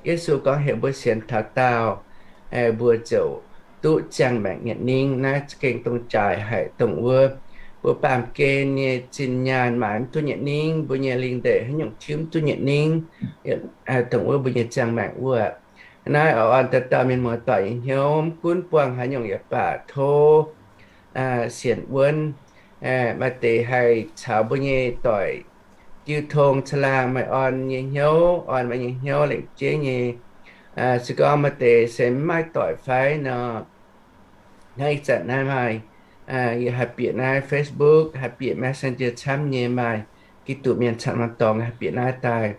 Yesu gorngv heuc mbuo sienx taux daauh, mbuo ziouc duqv ziangh maengc nyei ningv. Naaiv za'gengh dongh jaaix haic, dongh wuov mbuo baamh gen nyei zinh nyaanh maaiz mv duqv nyei ningv, mbuo nyei lingh ndeic haaix nyungc tiuv mv duqv nyei ningv, dongh wuov mbuo nyei ziangh maengc wuov. Naaiv oix orn dauh dauh mienh muoz-doic nyei hnyouv, mv gunv buangh haaix nyungc yaac baac tov sienx wuonv. Maaih deix haih caux mbuo nyei doic jiu tong caangh laangh maaih orn nyei hnyouv, orn maaih nyei hnyouv lengc jeiv nyei. Se gorngv maaih deix se mv maaih doic fai nor, hnangv ih zanc naaiv maaih, yie haih bieqc naaiv Facebook, haih bieqc Messenger camv nyei, maaih Giduc mienh camv norm dorngx haih bieqc naaiv daaih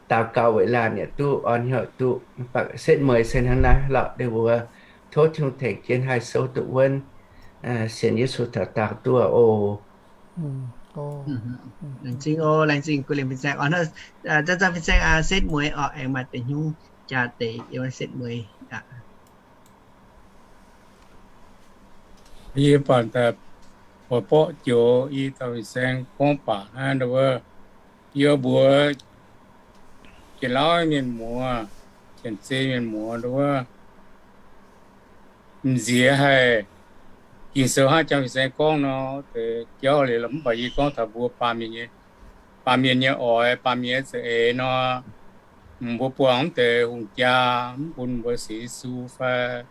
daux gaux weic laanh yaac duqv, orn hnyouv duqv. Mv baac setv mueiz se hnangv naaiv lorqc. Ndeic wuov tov Tin-Hungh tengx jienv haih souv duqv wuonv, sienx Yesu taux daauh duqv oc. Laengz zingh oc, laengz zingh guv liemh fin-saeng oc. Zanc-zanc fin-saeng setv mueiz oc, aengx maaih deix hnyouv jaa deix yiem setv mueiz. Yie baac daaih oix borqv joux i dauh fin-saeng gorngv baac naaiv ndau wuov, yie mbuox Janx-Lauv mienh muoz, Janx-Zei mienh muoz ndau wuov, m'nziex haih Ging-Sou hnangv jang fin-saeng gorngv nor deix jauv liuz, mv baac yie gorngv taux mbuo baamh mienh nyei, baamh mienh nyei oix, baamh mienh nyei za'eix nor, mbuo buangh mv deix hungh jaa mv bun mbuo sienx Yesu fai,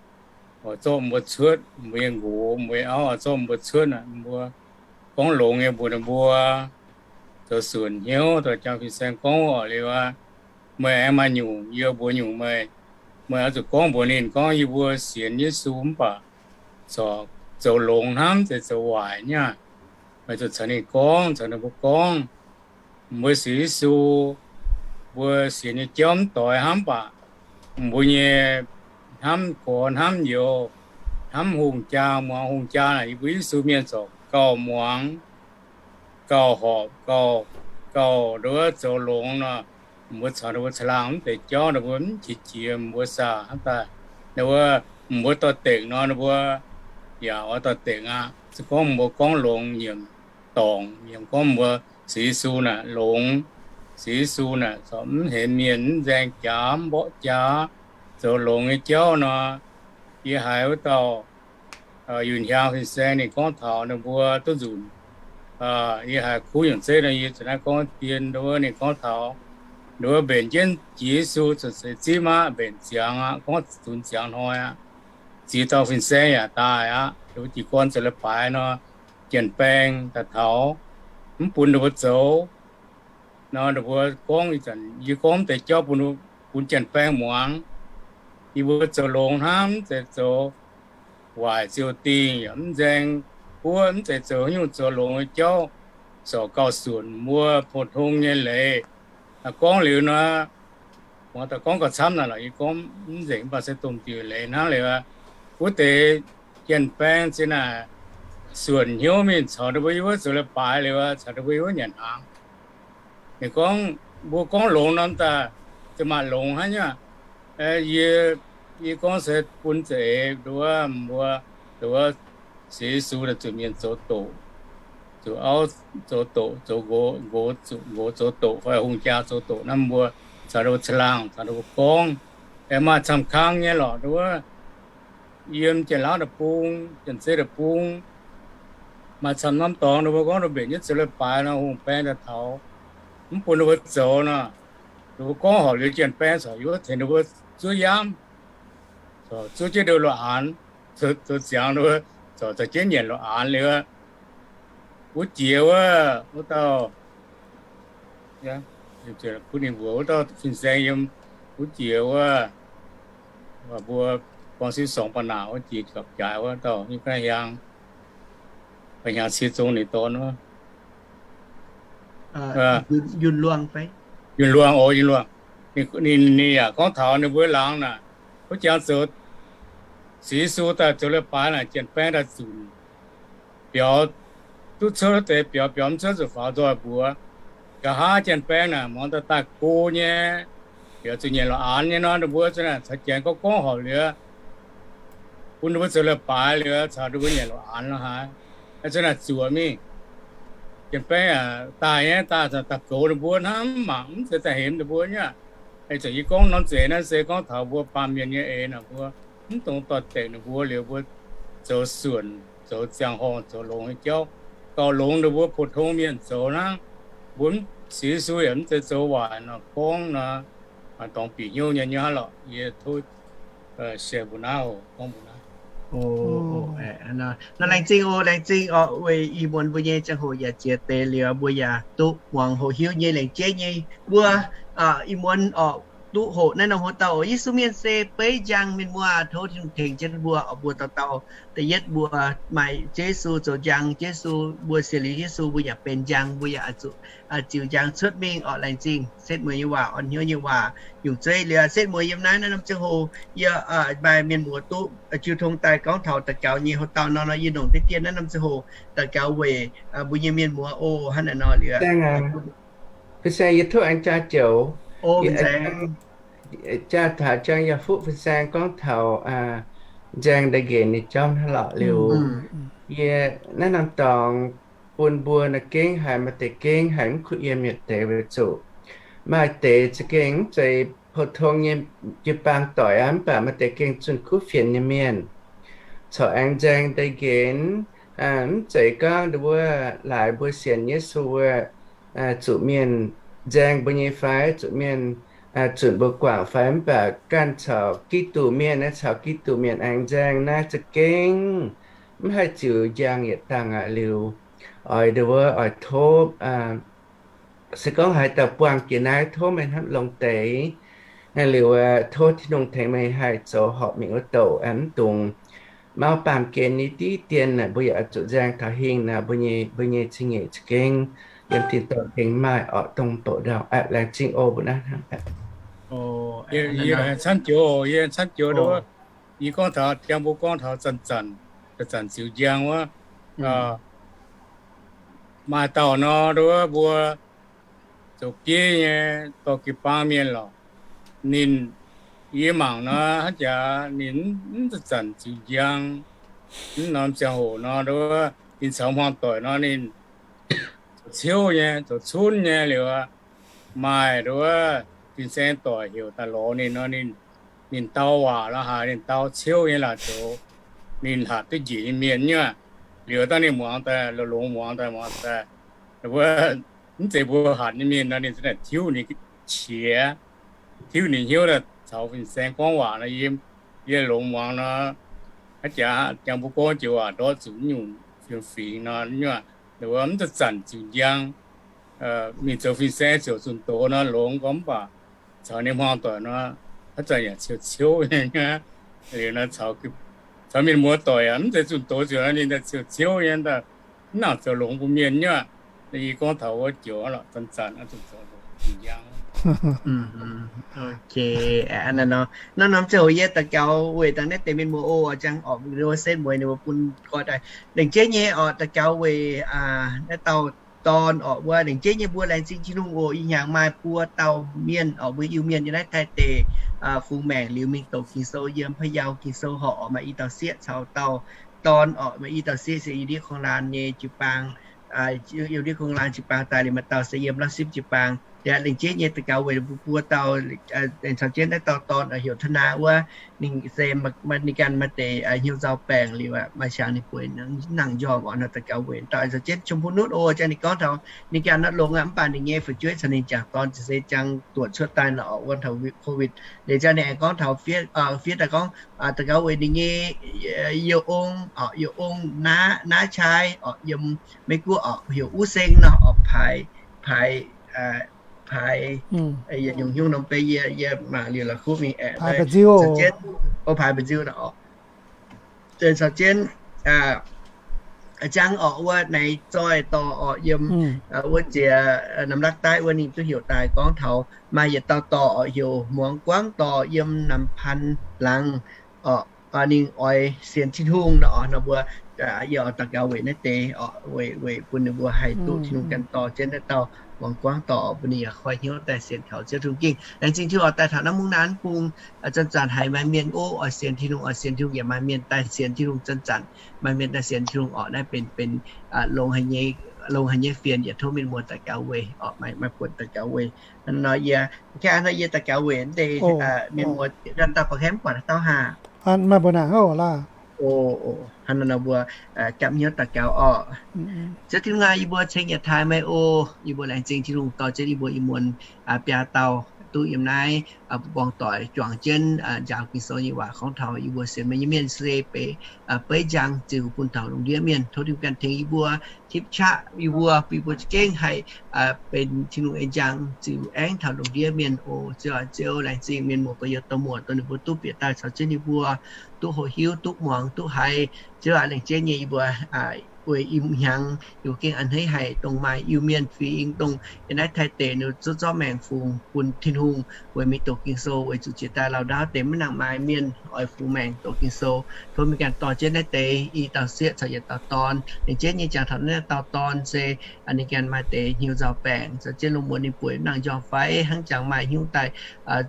oix zorqv mbuo cuotv, mbuo nyei nqox, mbuo nyei auv oix zorqv mbuo cuotv, mbuo gorngv longx nyei mbuox ninh mbuo zoux suonc hnyouv, dorh jang fin-saeng gorngv oc liuz aqv, meih aengx maaih nyungc, yie mbuox nyungc meih, meih oix zuqc gorngv mbuox ninh gorngv yie mbuo sienx Yesu mv baac corc zoux longx hnamv, zeiz zoux waaic nyei aqv. Meih zuqc caux ninh gorngv, caux ninh mbuo gorngv, mbuo sienx Yesu, mbuo sienx nyei jauv mv doix hnamv baac, mbuo nyei hnamv gorx hnamv youz, hnamv hungh jaa muangx hungh jaa naaic, yie mbuo Yesu mienh corc gauh muangx, gauh horpc, gauh, gauh nduov zoux longx nor, mbuo caux ninh mbuo caangh laangh mv deix jauv ninh mbuo mv qiex jiez, mbuo saah hnangv daaih, ninh mbuo, mbuo dorh dengc nor ninh mbuo yaac oix dorh dengc aqv. Se gorngv mbuo gorngv longx nyiemc dorngc, nyiemc gorngv mbuo sienx Yesu naaic longx, sienx Yesu naaic corc mv henx mienh, mv nzaeng jaax, mv mborqv jaax, zoux longx nyei jauv nor, yie haiz wuov dauh Yunh Hiaang fin-saeng ninh gorngv taux ninh mbuo duqv nzunc. Yie haiz kuv nyungc zeiv nor, yie zuqc naaiv gorngv dien nduov ninh gorngv taux nduov mbenc jienv Yesu cuotv seix zipv aqv, mbenc ziangx aqv, gorngv zunx ziangx hnoi aqv. Ziex dauh fin-saeng yaac daaih aqv. Nduov jiez gorn zoux leiz-baaix nor, janx-baeng daaih taux, mv bun ninh mbuo zoux. Nor ninh mbuo gorngv, yie gorngv mv deix jauv bun, bun janx-baeng muangx. Yie mbuo zoux longx hnangv, mv zeiz zoux waaic ziouc dingh, yaac mv nzaeng guoqv, mv zeiz zoux nyungc zoux longx nyei jauv, sorc gauh suonc mbuo pou-tong nyei leiz. Gorngv liuz nor, muangx daaih gorngv gauh camv naaic lorqc, yie gorngv mv nzengc, mv baac se domh diuc leiz hnangv liuz, wuov deix janx-baeng zinh naaic suonc hnyouv mingh caux ninh mbuo yiem wuov zoux leiz-baaix liuz, caux ninh mbuo yiem wuov nyanc hnaangx. Ninh gorngv, mbuo gorngv longx norm daaih, ziouc maaih longx hnangv nyei. Yie, yie gorngv se bun za'eix nduov mbuo, nduov sienx Yesu daaih zuqc mienh zoux doqc, zuqc auv zoux doqc, zoux nqox, nqox zoux doqc fai hungh jaa zoux doqc naaiv, mbuo caux ninh mbuo caangh laangh, caux ninh mbuo gorngv, aengx maaih camv kang nyei lorqc nduov. Yiem Janx-Lauv deic-bung, Janx-Zei deic-bung, maaih camv norm dorngx ninh mbuo gorngv ninh mbenc jienv zoux leiz-baaix nor, hungh baeng daaih taux, mv bun ninh mbuo zoux nor, ninh mbuo gorngv horpc liuz janx-baeng corc yiem wuov tengx ninh mbuo zuov yamv, zuov jienv nduov lorqc aanx, zoux ziangx nduov, corc za'gengh nyanc lorqc aanx liuz, wuov jiex wuov, wuov dauh, bun ninh mbuox wuov dauh fin-saeng yiem wuov jiex wuov, mbuo buang siv sorngx ba'naac wuov jiex gapv-jaaix wuov dauh nyei ga'hnyangx, ga'hnyangx cie zong ninh dorn wuov. Yunh Luangh, Yunh Luangh, o, Yunh Luangh. Ninh, ninh yaac gorngv taux ninh mbuo laangz naaic, wuov jangx zoux sienx Yesu daaih zoux leiz-baaix naaic, janx-baeng daaih zunc biaux duqv cuotv deix biaux, biaux mv cuotv zuqc faaux nzoih mbuox. Nqa'haav janx-baeng naaic muangx daaih daaih go nyei, biaux zuqc nyanc lorqc aanx nyei nor, ninh mbuo za'naaic caux janx gorngv gorngv horpc liuz, bun ninh mbuo zoux leiz-baaix liuz caux ninh mbuo nyanc lorqc aanx lo haaix. Za'naaic zuoqc mingh. Janx-baeng daaih nyei, daaih, daaih goux ninh mbuo hnangv, mv mangc, mv zeiz daaih hemx ninh mbuo nyei aqv. Ih zanc yie gorngv norm za'eix naaiv se gorngv taux mbuo baamh mienh nyei eix naaic, mbuo mv dungx doix-dekc ninh mbuo liuz, mbuo zoux suonc, zoux ziangh horngh, zoux longx nyei jauv, gauh longx ninh mbuo pou-tong mienh zoux hnangv. Mbuo mv, sienx Yesu yaac mv zeiz zoux waaic nor gorngv nor, dorngx bieqc hnyouv nyei nyei hnangv lorqc. Yie tov share mbuo naaiv oc, gorngv mbuo naaiv. Nor laengz zingh oc, laengz zingh oc, weic ih muonz mbuo nyei ziangh hoc yaac ziex deix liuz, mbuo yaac duqv muangx hoqc hiuv nyei, laengz jeiv nyei. Mbuo ih muonz oc, duqv hoqc naaiv norm hoc dauh oc, Yesu mienh se beiv njang mienh muoz, tov Tin-Hungh tengx jienv mbuo oc. Mbuo dauh dauh, da'yietv mbuo maaih Yesu zoux njang, Yesu, mbuo sienx liuz Yesu mbuo yaac benx njang, mbuo yaac zuqc ziux njang cuotv mingh oc. Laengz zingh setv mueiz nyei waac, orn hnyouv nyei waac, nyungc zeiv liuz setv mueiz yiem naaiv, naaiv norm ziangh hoc yie maaih mienh muoz duqv jiu tong daaih gorngv taux daux gaux nyei hoc dauh nor, nor yie longc deix dien naaiv norm ziangh hoc daux gaux weic mbuo nyei mienh muoz oc. Hnangv naaic nor liuz, fin-saeng, yie tov aengx jaa joux, jaa taux jang yaac fuqv fin-saeng gorngv taux nzaeng daaih nqenx ninh jauv hnangv lorqc liuz, yie naaiv norm dorngx bun mbuo naaiv gengh haiz maaih deix gengh haiz mv kuh yiem yietc deix weic zuqc maaih deix za'gengh mv zeiz pou-tong nyei jiu-baang doic aqv, mv baac maaih deix gengh zunh kuv fienx nyei mienh corc aengx nzaeng daaih nqenx. Mv zeiz gorngv wuov laaix mbuo sienx Yesu wuov zuqc mienh nzaeng mbuo nyei fai zuqc mienh zunc mbuo guangc fai, mv baac ganh caux Giduc mienh, caux Giduc mienh aengx nzaeng naaiv za'gengh mv haih ziux njang yietc dangh aqv. Liuz oix nduov, oix tov, se gorngv haaix dauh buangh jiex naaiv, tov meih hnamv longx deix. Liuz tov Tin-Hungh tengx meih haih zoux horpc mingh wuov douc, mv dungx mauv baamh gen nyei diqv dien naaic, mbuo yaac zuqc nzaeng taux hingh naaic, mbuo nyei, mbuo nyei zingh nyeic za'gengh yiem tin-dorngh gengh maaih orqc dongh bouc ndau aqv. Laengz zingh oc mbuo naaiv hnangv. Yie camv joux, yie camv joux nduov, yie gorngv taux, jang mbuo gorngv taux zanc-zanc, zanc-zanc ziux njang wuov, maaih dauh nor nduov mbuo zoux bieiv nyei dorh jiu-baang mienh lorqc. Ninh, yie mangc nor, haaix jaax ninh mv zanc-zanc ziux njang. Mv norm ziangh hoc nor, nduov, ninh caux hmuangv doic nor ninh zoux ciouv nyei, zoux cunv nyei liuz, maaih nduov fin-saeng doic heuc daaih lorz ninh nor, ninh, ninh dau waac la'haaix ninh dau ciouv nyei laaix zoux, ninh hatc duqv njiec nyei mienh nyuoqc. Liuz dangh ninh muangx daaih, longx muangx daaih, muangx daaih, mv zeiz mbuo hatc nyei mienh nor, ninh za'naaic tiuv ninh qiex, tiuv ninh hnyouv daaih caux fin-saeng gorngv waac nor, yie, yie longx muangx nor, haaix jaax jangx mbuo gorngv joux waac ndortv zuqc nyungc fingx fingx nor, nyuoqc, mv zanc-zanc ziux njang. Mingh zoux fin-saeng ziouc zunh doz nor longx gorngv, mv baac caux ninh hmuangv doic nor, haaix zanc yaac ciou-ciouv nyei. Liuz nor, caux mienh muoz doic yaac mv zeiz zunh doz ziouc nor, ninh daaih ciou-ciouv nyei, mv nangc zoux longx bun mienh nyuoqc. Yie gorngv taux wuov joux lorqc, zanc-zanc zuqc zoux longx bun njang. Naaiv norm ziangh hoc yie daux gaux weic dangh naaiv deix mienh muoz oc, jangx orqc, mbuo setv mueiz ninh mbuo bun gorx daaih. Lengc jeiv nyei orqc, daux gaux weic naaiv dauh dorn orqc, wuov lengc jeiv nyei mbuo laengz zingh Tin-Hungh oc. Ih hnyangx maaih buo dauh mienh orqc, mbuo Iu-Mienh yiem naaiv Taiv deic fungx maengc liuz mingh doqc Ging-Sou yiem Payau Ging-Sou horqc orqc, maaih i dauh sieqv caux dauh dorn orqc, maaih i dauh sieqv se yiem ndiev Konglaan nyei jiu-baang, yiem ndiev Konglaan jiu-baang daaih liuz maaih dauh se yiem Lausipv jiu-baang. Yaac lengc jeiv nyei daux gaux weic mbuo buo dauh, caux jienv naaiv dauh dorn oix heuc Tana wuov, ninh se ninh ganh maaih deix hnyouv nzauh baengc liuz, maaih qangx ninh bueix nangh njormh orqc, nor daux gaux weic dauh caux jienv Chum Pun Nutv oc. Jang ninh gorngv taux ninh ganh nor longx aqv, mv baac ninh nyei fu'jueiv caux ninh jangc dorn ziouc se jangx duoqc cuotv daaih nor orqc, wuov taux covid. Liuz jang ninh aengx gorngv taux fiev, fiev daaih gorngv daux gaux weic ninh nyei youh ong orqc, youh ong naaiv, naaiv qai orqc, yiem Meiv Guoqv orqc, heuc Uv Seng nor orqc, Paaix, Paaix, Paaix, yietc nyungc hnyouv norm bei yie, yie mangc liuz la'kuqv mingh aeqv, Paaix Mba'nziu nor orqc. Caux jienv jang orqc, wuov naaiv zoih dorh orqc, yiem wuov jiex Namlakv Daiv wuov ninh duqv heuc daaih gorngv taux maaih yietc dauh dorh orqc, heuc Muangx Guangv dorh, yiem Nampan Laangz orqc. Ninh oix sienx Tin-Hungh nor orqc, nor mbuo yie oix daux gaux weic naaiv deix orqc, weic, weic bun ninh mbuo haih duqv Tin-Hungh ganh dorh jienv naaiv dauh Muangx Guangv dorh, bun ninh yaac koi hnyouv daaih sienx kaux Ziouv Tin-Hungh gengh. Laengz zingh Tin-Hungh oix daaih taux naaiv mungv naaiv bung, zanc-zanc haiz maaih mienh ov oix sienx Tin-Hungh, oix sienx Tin-Hungh, yaac maaih mienh daaih sienx Tin-Hungh, zanc-zanc maaih mienh daaih sienx Tin-Hungh orqc. Naaiv benx, benx longx haic nyei, longx haic nyei fienx, yaac tov mienh muoz daux gaux weic orqc, maaih, maaih buonc daux gaux weic. Nor yie, nor yie daux gaux weic naaiv deix mienh muoz, dauh ba'hnoi mv buatc dauh haac. Maaih mbuo naaic oc laac. Hnangv naaiv nor mbuo gapv hnyouv daux gaux orqc. Ziouv Tin-Hungh aac, yie mbuo ceng yietc taaih meih oc. Yie mbuo laengz zingh Tin-Hungh dorh jienv yie mbuo ih muonz biaa dauh duqv yiem naaiv buong doic juangc jienv njaaux Ging-Sou nyei waac gorngv taux yie mbuo sienx meih nyei mienh se beiv, beiv njang ziux bun taux lungh ndiev mienh. Tov Tin-Hungh ganh tengx yie mbuo, tipv qaqv yie mbuo, bun yie mbuo za'gengh haih benx Tin-Hungh nyei njang ziux aengx taux lungh ndiev mienh oc. Ziouv aac, Ziouv laengz zingh mienh muoz, dongh youz dongh muoc, dongh ninh mbuo duqv bieqc daaih caux jienv yie mbuo duqv hoqc hiuv, duqv muangx, duqv haiz. Ziouv aac, laengz jienv nyei yie mbuo weic ih hnyangx yie mbuo gengh a'hneiv haic dongh maaih Iu-Mienh fingx, dongh yiem naaiv Taiv deic ninh zorqv, zorqv maengc fungx bun Tin-Hungh weic mingh doqc Ging-Sou, weic zuqc jiex daaih lauh ndaauv deix maiv nangc maaih mienh oix fungx maengc doqc Ging-Sou. Tov meih ganh dorh jienv naaiv deix i dauh sieqv caux yietc dauh dorn. Laengz jienv nyei jangx taux naaiv dauh dorn se ninh ganh maaih deix hnyouv nzauh baengc, caux jienv lungh muonz ninh bueix maiv nangc njormh fai hnangv jangx maaih hnyouv daaih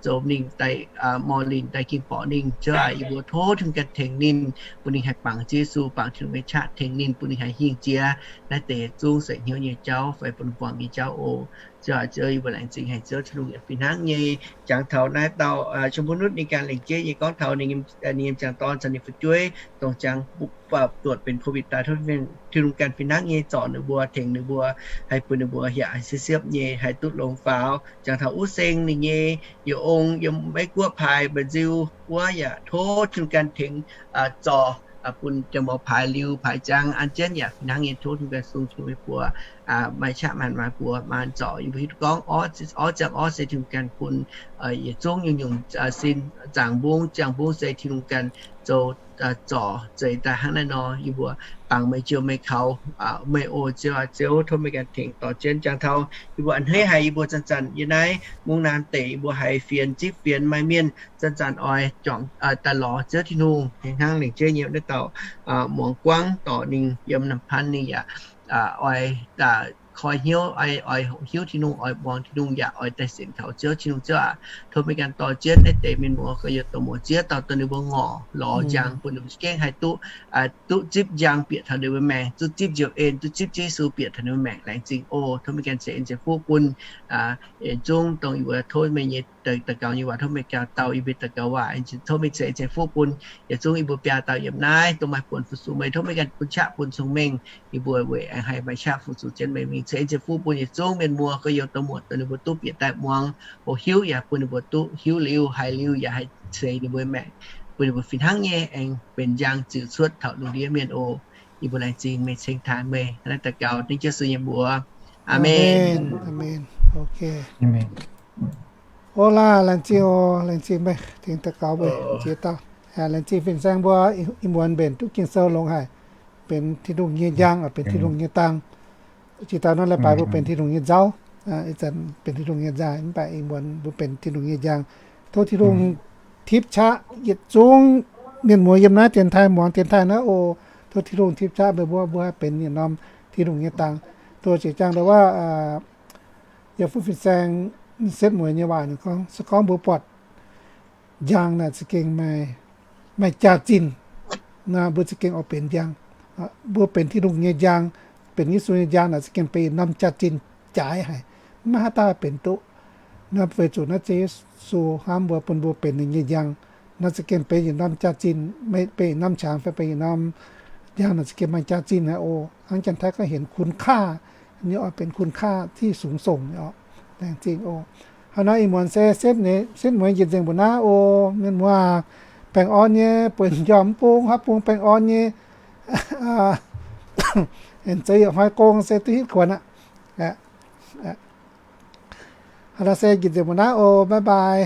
zoux ninh daaih, morh linh daaih ging borqc ninh. Ziouv aac, yie mbuo tov Tin-Hungh ganh tengx ninh, bun ninh haih bangc Ziouv Yesu, bangc Tin-Hungh nyei qaqv tengx ninh, bun ninh haih hingh jiex naaiv deix zungv seix hnyouv nyei jauv fai bun buangh nyei jauv oc. Ziouv aac, Ziouv, yie mbuo laengz zingh haic Ziouv Tin-Hungh yaac fih hnangv nyei. Jangx taux naaiv dauh Chum Pun Nutv ninh ganh lengc jeiv nyei gorngv taux ninh nyei, ninh nyei m'jangc dorn caux ninh fu'jueiv dongh jangx buatc benx covid daaih, tov Tin-Hungh ganh fih hnangv nyei zorc ninh mbuo, tengx ninh mbuo, haih bun ninh mbuo yaac haih siepv-siepv nyei haih duqv longx faaux. Jangx taux Uv Seng ninh nyei youh ong yiem Meiv Guoqv Paaix Mba'nziu wuov yaac tov Tin-Hungh ganh tengx zorc bun jangx-morc Paaix, Liuz Paaix, Jangx an jienv yaac fih hnangv nyei. Tov Tin-Hungh ganh sung Tin-Hungh meih mbuo maaih qaqv maanc maaih buoz maanc zorc. Yie mbuo hiuv duqv gorngv orv ziangh orv se Tin-Hungh ganh bun yietc zungv nyungc-nyungc sin zaangc mbungv, ziangh mbungv se Tin-Hungh ganh zoux zorc zeix daaih. Hnangv naaiv nor yie mbuo bangc meih, jouh meih, kaux meih oc. Ziouv aac, Ziouv, tov meih ganh tengx dorh jienv. Jangx taux yie mbuo a'hneiv haic yie mbuo zanc-zanc yiem naaiv mungv naaiv deic yie mbuo haiz fienx zipv fienx, maaih mienh zanc-zanc oix juangc daaih lorz Ziouv Tin-Hungh. Hnangv lengc jeiv nyei naaiv dauh Muangx Guangv dorc ninh yiem Nampan ninh yaac oix koi hnyouv, oix, oix hiuv Tin-Hungh, oix muangx Tin-Hungh yaac oix daaih sienx kaux Ziouv. Tin-Hungh Ziouv aac, tov meih ganh dorh jienv naaiv deix mienh muoz gorx-youz douz muoc ziex dauh dongh ninh mbuo ngorc lorz njang bun ninh mbuo gengh haih duqv, duqv zipv njang bieqc taux ninh mbuo maengc, duqv zipv njoux en, duqv zipv Yesu bieqc taux ninh mbuo maengc. Laengz zingh oc. Tov meih ganh ceix en ceix fuqv bun yietc zungv dongh yie mbuo tov meih nyei daux gaux nyei waac, tov meih gaux dauh yie mbuo daux gaux waac. Tov meih ceix en ceix fuqv bun yietc zungv yie mbuo biaa dauh yiem naaiv dongh maaih buonc fu-sux meih. Tov meih ganh bun qaqv bun cong-mengh yie mbuo weic aengx haih maaih qaqv fu-sux jienv meih mingh. Ceix en ceix fuqv bun yietc zungv mienh muoz gorx-youz douz muoc dongh ninh mbuo duqv bieqc daaih muangx oix hiuv yaac bun ninh mbuo duqv hiuv liuz haiz liuz yaac haih ceix ninh mbuo maengc, bun ninh mbuo fih hnangv nyei aengx benx njang ziux cuotv taux lungh ndiev mienh oc. Yie mbuo laengz zingh meih, ceng taaih meih. Naaiv daux gaux dengv Yesu nyei mbuox. Aamen. Laengz zingh oc. Laengz zingh meih tengx daux gaux meih ziex dauh. Laengz zingh fin-saeng mbuo ih muonz mbenc duqv Ging-Sou longx haic, benx Tin-Hungh nyei njang, benx Tin-Hungh nyei dang. Jiex dauh norm leiz-baaix mbuo benx Tin-Hungh nyei nzauv, ih zanc benx Tin-Hungh nyei nzaaih, mv baac ih muonz mbuo benx Tin-Hungh nyei njang. Tov Tin-Hungh tipv qaqv yietc zungv mienh muoz yiem naaiv dienx taaih, muangx dienx taaih naaiv oc. Tov Tin-Hungh tipv qaqv meih mbuo, mbuo haih benx yietc norm Tin-Hungh nyei dang. Doh jiex jangx ndau waac, yie fu fin-saeng setv mueiz nyei waac ninh gorngv, se gorngv mbuo buatc njang naaic za'gengh maaih jaax-zinh, mbuo za'gengh oix benx njang. Mbuo benx Tin-Hungh nyei njang, benx Yesu nyei njang naaic za'gengh benx yietc norm jaax-zinh jaaix haic. Maiv maaih haaix dauh benx duqv. Naaiv weic zuqc naaiv Ziouv Yesu hnamv mbuo, bun mbuo benx ninh nyei njang. Naaiv za'gengh benx yietc norm jaax-zinh, benx yietc norm qangx fai benx yietc norm njang naaic za'gengh maaih jaax-zinh haic oc. Hnangv Janx-Taiv gorngv hienx คุณค่า, ninh oix benx คุณค่าที่สูงส่ง nyei oc. Laengz zingh oc. Hnangv naaiv ih muonz se setv mueiz njiec nzengc mbuo naaiv oc. Mienh muoz, baengh orn nyei, bueix m'njormh mv bung, haav bung baengh orn nyei. Aengx zoux yietc hnoi gong se duqv hitv kuonx aqv. Hnangv naaiv se njiec nzengc mbuo naaiv oc. Bye bye.